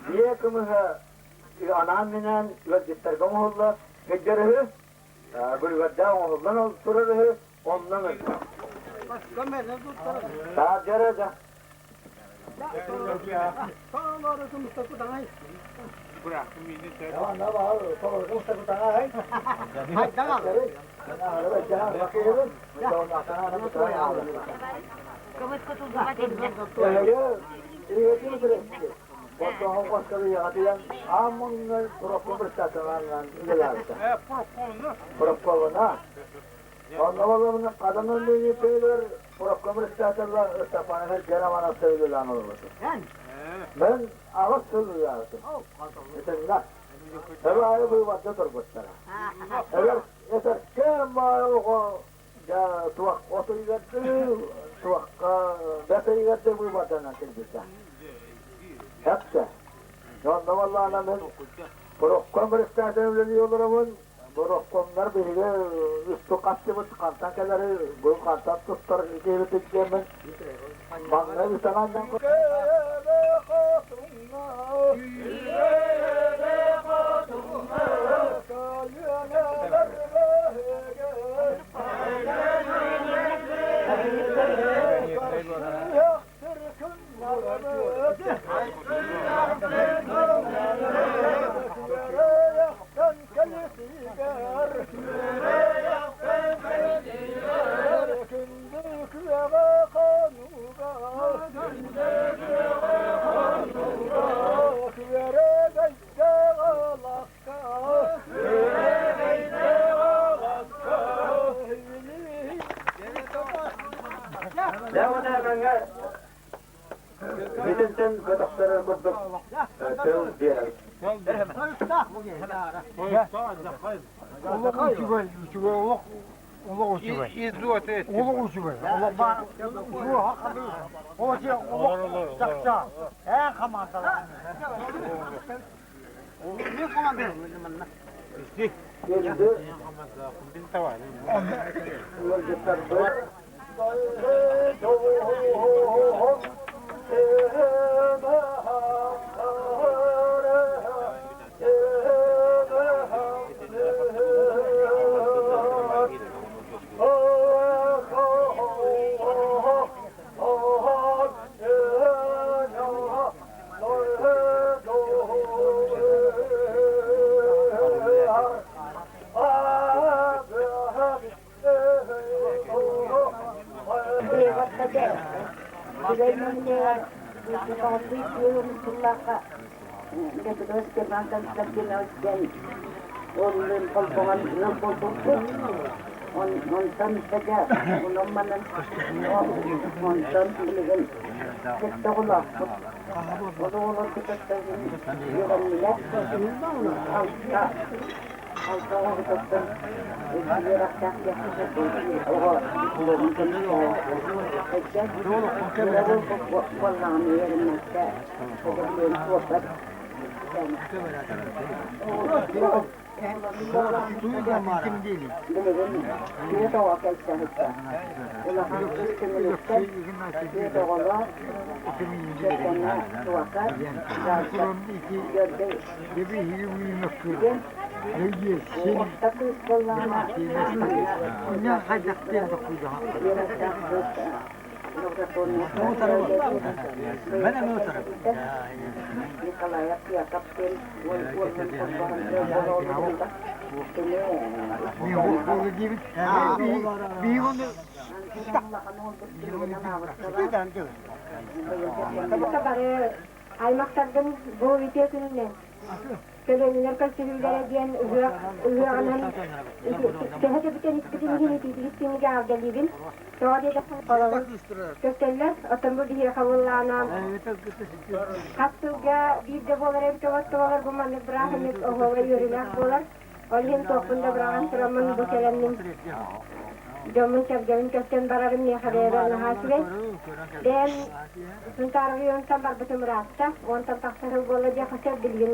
Биэ кымыһа анаан-минээн ыалдьыттарга оҥоһулла сылдьар үһү, бульвардаах оҥоһуллан турар үһү, онно ыҥырда. Таардара да. Мен аҕыс сыл үлэлээбитим. Итиннэ. Эбэ аайы быыбарда турбуттара. Эгер этэркээн баай оҕо дьэ туох от ыйгардыы, туохха бэс ыйгардыы быыбарданан кэлбитэ. Эптэ. Онно буоллаҕына мин Порохком председатель үлэлии олоробун. Порохкомнар биһиги үстү хастыбыт хантан кэлэри, бу хантан туттар киһибитин диэммин маҥнай үтэн Дьэ, Итинтэн көтөхтөрөр курдук тыл биэрэр. Олох үчүгэй, үчүгэй олох олох үчүгэй. Олох үчүгэй. Олох баар үчүгэй хахалыы. Олох чахча. Ээ хамаандалар. Мен команда манна. Күндү ыалдьыттарбыт Аймақтардың бу үтүө күнүнэн көлүөнэлэр көрсүһүүлэрэ диэн ыһыах ыһыаҕынан төһө да бүтэн испитин иһин итиитигит түмүгэ аалдалыыбын. Тоҕо диэтэххэ холобур көстөллөр, оттон бу биһиэхэ буоллаҕына хас сылга биирдэ буолар эбит оҕотто бу маннык бырааһынньык оһуоба үөрүүлээх буолар. Ол иһин туохпун да быраҕан тураммын бу кэлэммин дьоммун-сэргэбин көстөн барарым миэхэ бэйэбэр наһаа үчүгэй. Бэйэм Сунтаарга уонтан барбытым ыраатта, уонтан тахса сыл буолла диэххэ сөп, билигин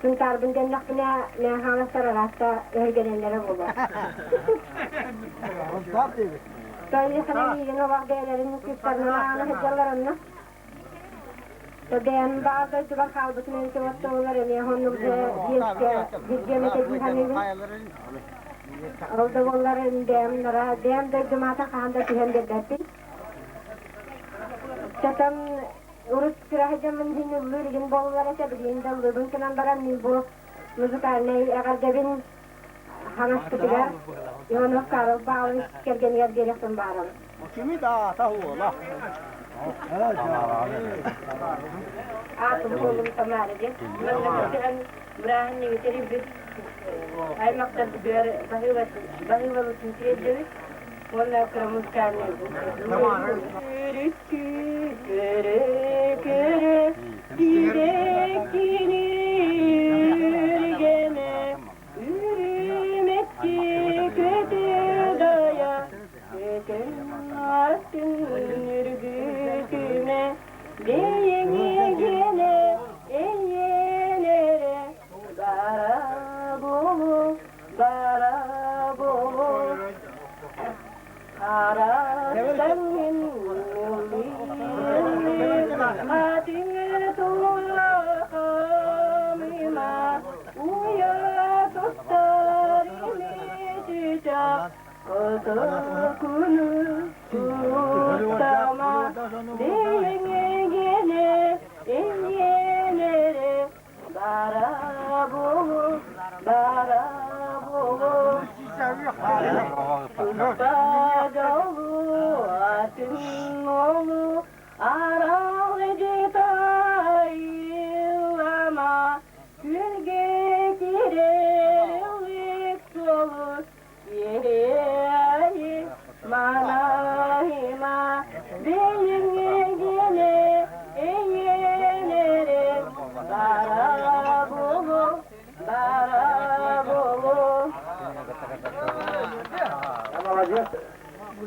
Сунтаарбын дэннэхпинэ, мэҥэ-хаҥаластар араатта өһүргэнэллэрэ буолуо. Тойонхана миигин олох бэйэлэрин кыыстарынан ааҕына сылдьаллар онно. Бэйэм баҕар дойдубар хаалбытым эбитэ буоллар эмиэ оннук иэскэ бииргэ эмэтэ дии саныыбын. Ол да буоллар бэйэм бэйэм дойдум аата хаһан да түһэн биэрбэппин. Чатан урут кыра сылдьаммын иһин ыллыыр игин буоллар этэ, билигин да ыллыыбын гынан баран мин бу музыкальнай эҕэрдэбин хаҥаспытыгар Иванов Карл Павлович кэргэнигэр биэриэхпин баарым. Кими да аата уола. Аатым уолум Тамара диэн. Манна көрсөн бырааһынньыгы тэрийбит аймактар баһыыбабытын тиэрдэбит уонна кыра музыкальный Көрө көрө сибэккини үргэмэ үрүмэччи көтө дайа Көтөн атын үргүтүмэ бэйэҥигинэ эйиэнэрэ бара буолу бара буолу Харахтан хатыҥы тула хамыма уйа туттар имитича Отокуну куттама бэйэҥигинэ эйиэнэрэ бара буолу бара буолу Туспа дьолу атын уолу аралдьыта айыллама күлгэ тирэлик суолу Манахима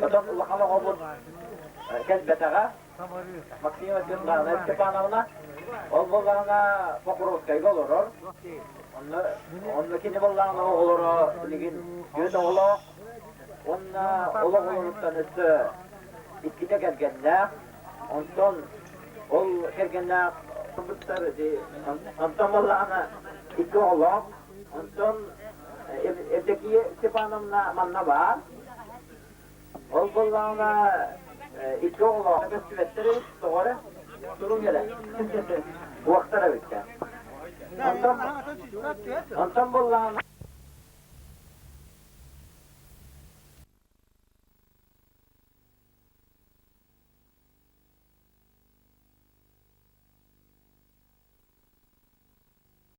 Отон улахан оҕобут кэлбэтэҕэ. Максима Светлана Степановна. Ол буоллаҕына Покровскайга олорор. Онно, онно кини буоллаҕына оҕолоро билигин түөрт оҕолоох. Уонна ол оҕолоруттан өссө иккитэ кэргэннээх. Онтон ол кэргэннээх кыргыттар онтон буоллаҕына икки оҕолоох. Онтон Евдокия Степановна манна баар. Ол буоллаҕына икки оҕолоох көстүбэттэр эбит, тоҕо эрэ туруҥ эрэ. Уохтар эбиттэр. Онтон, онтон буоллаҕына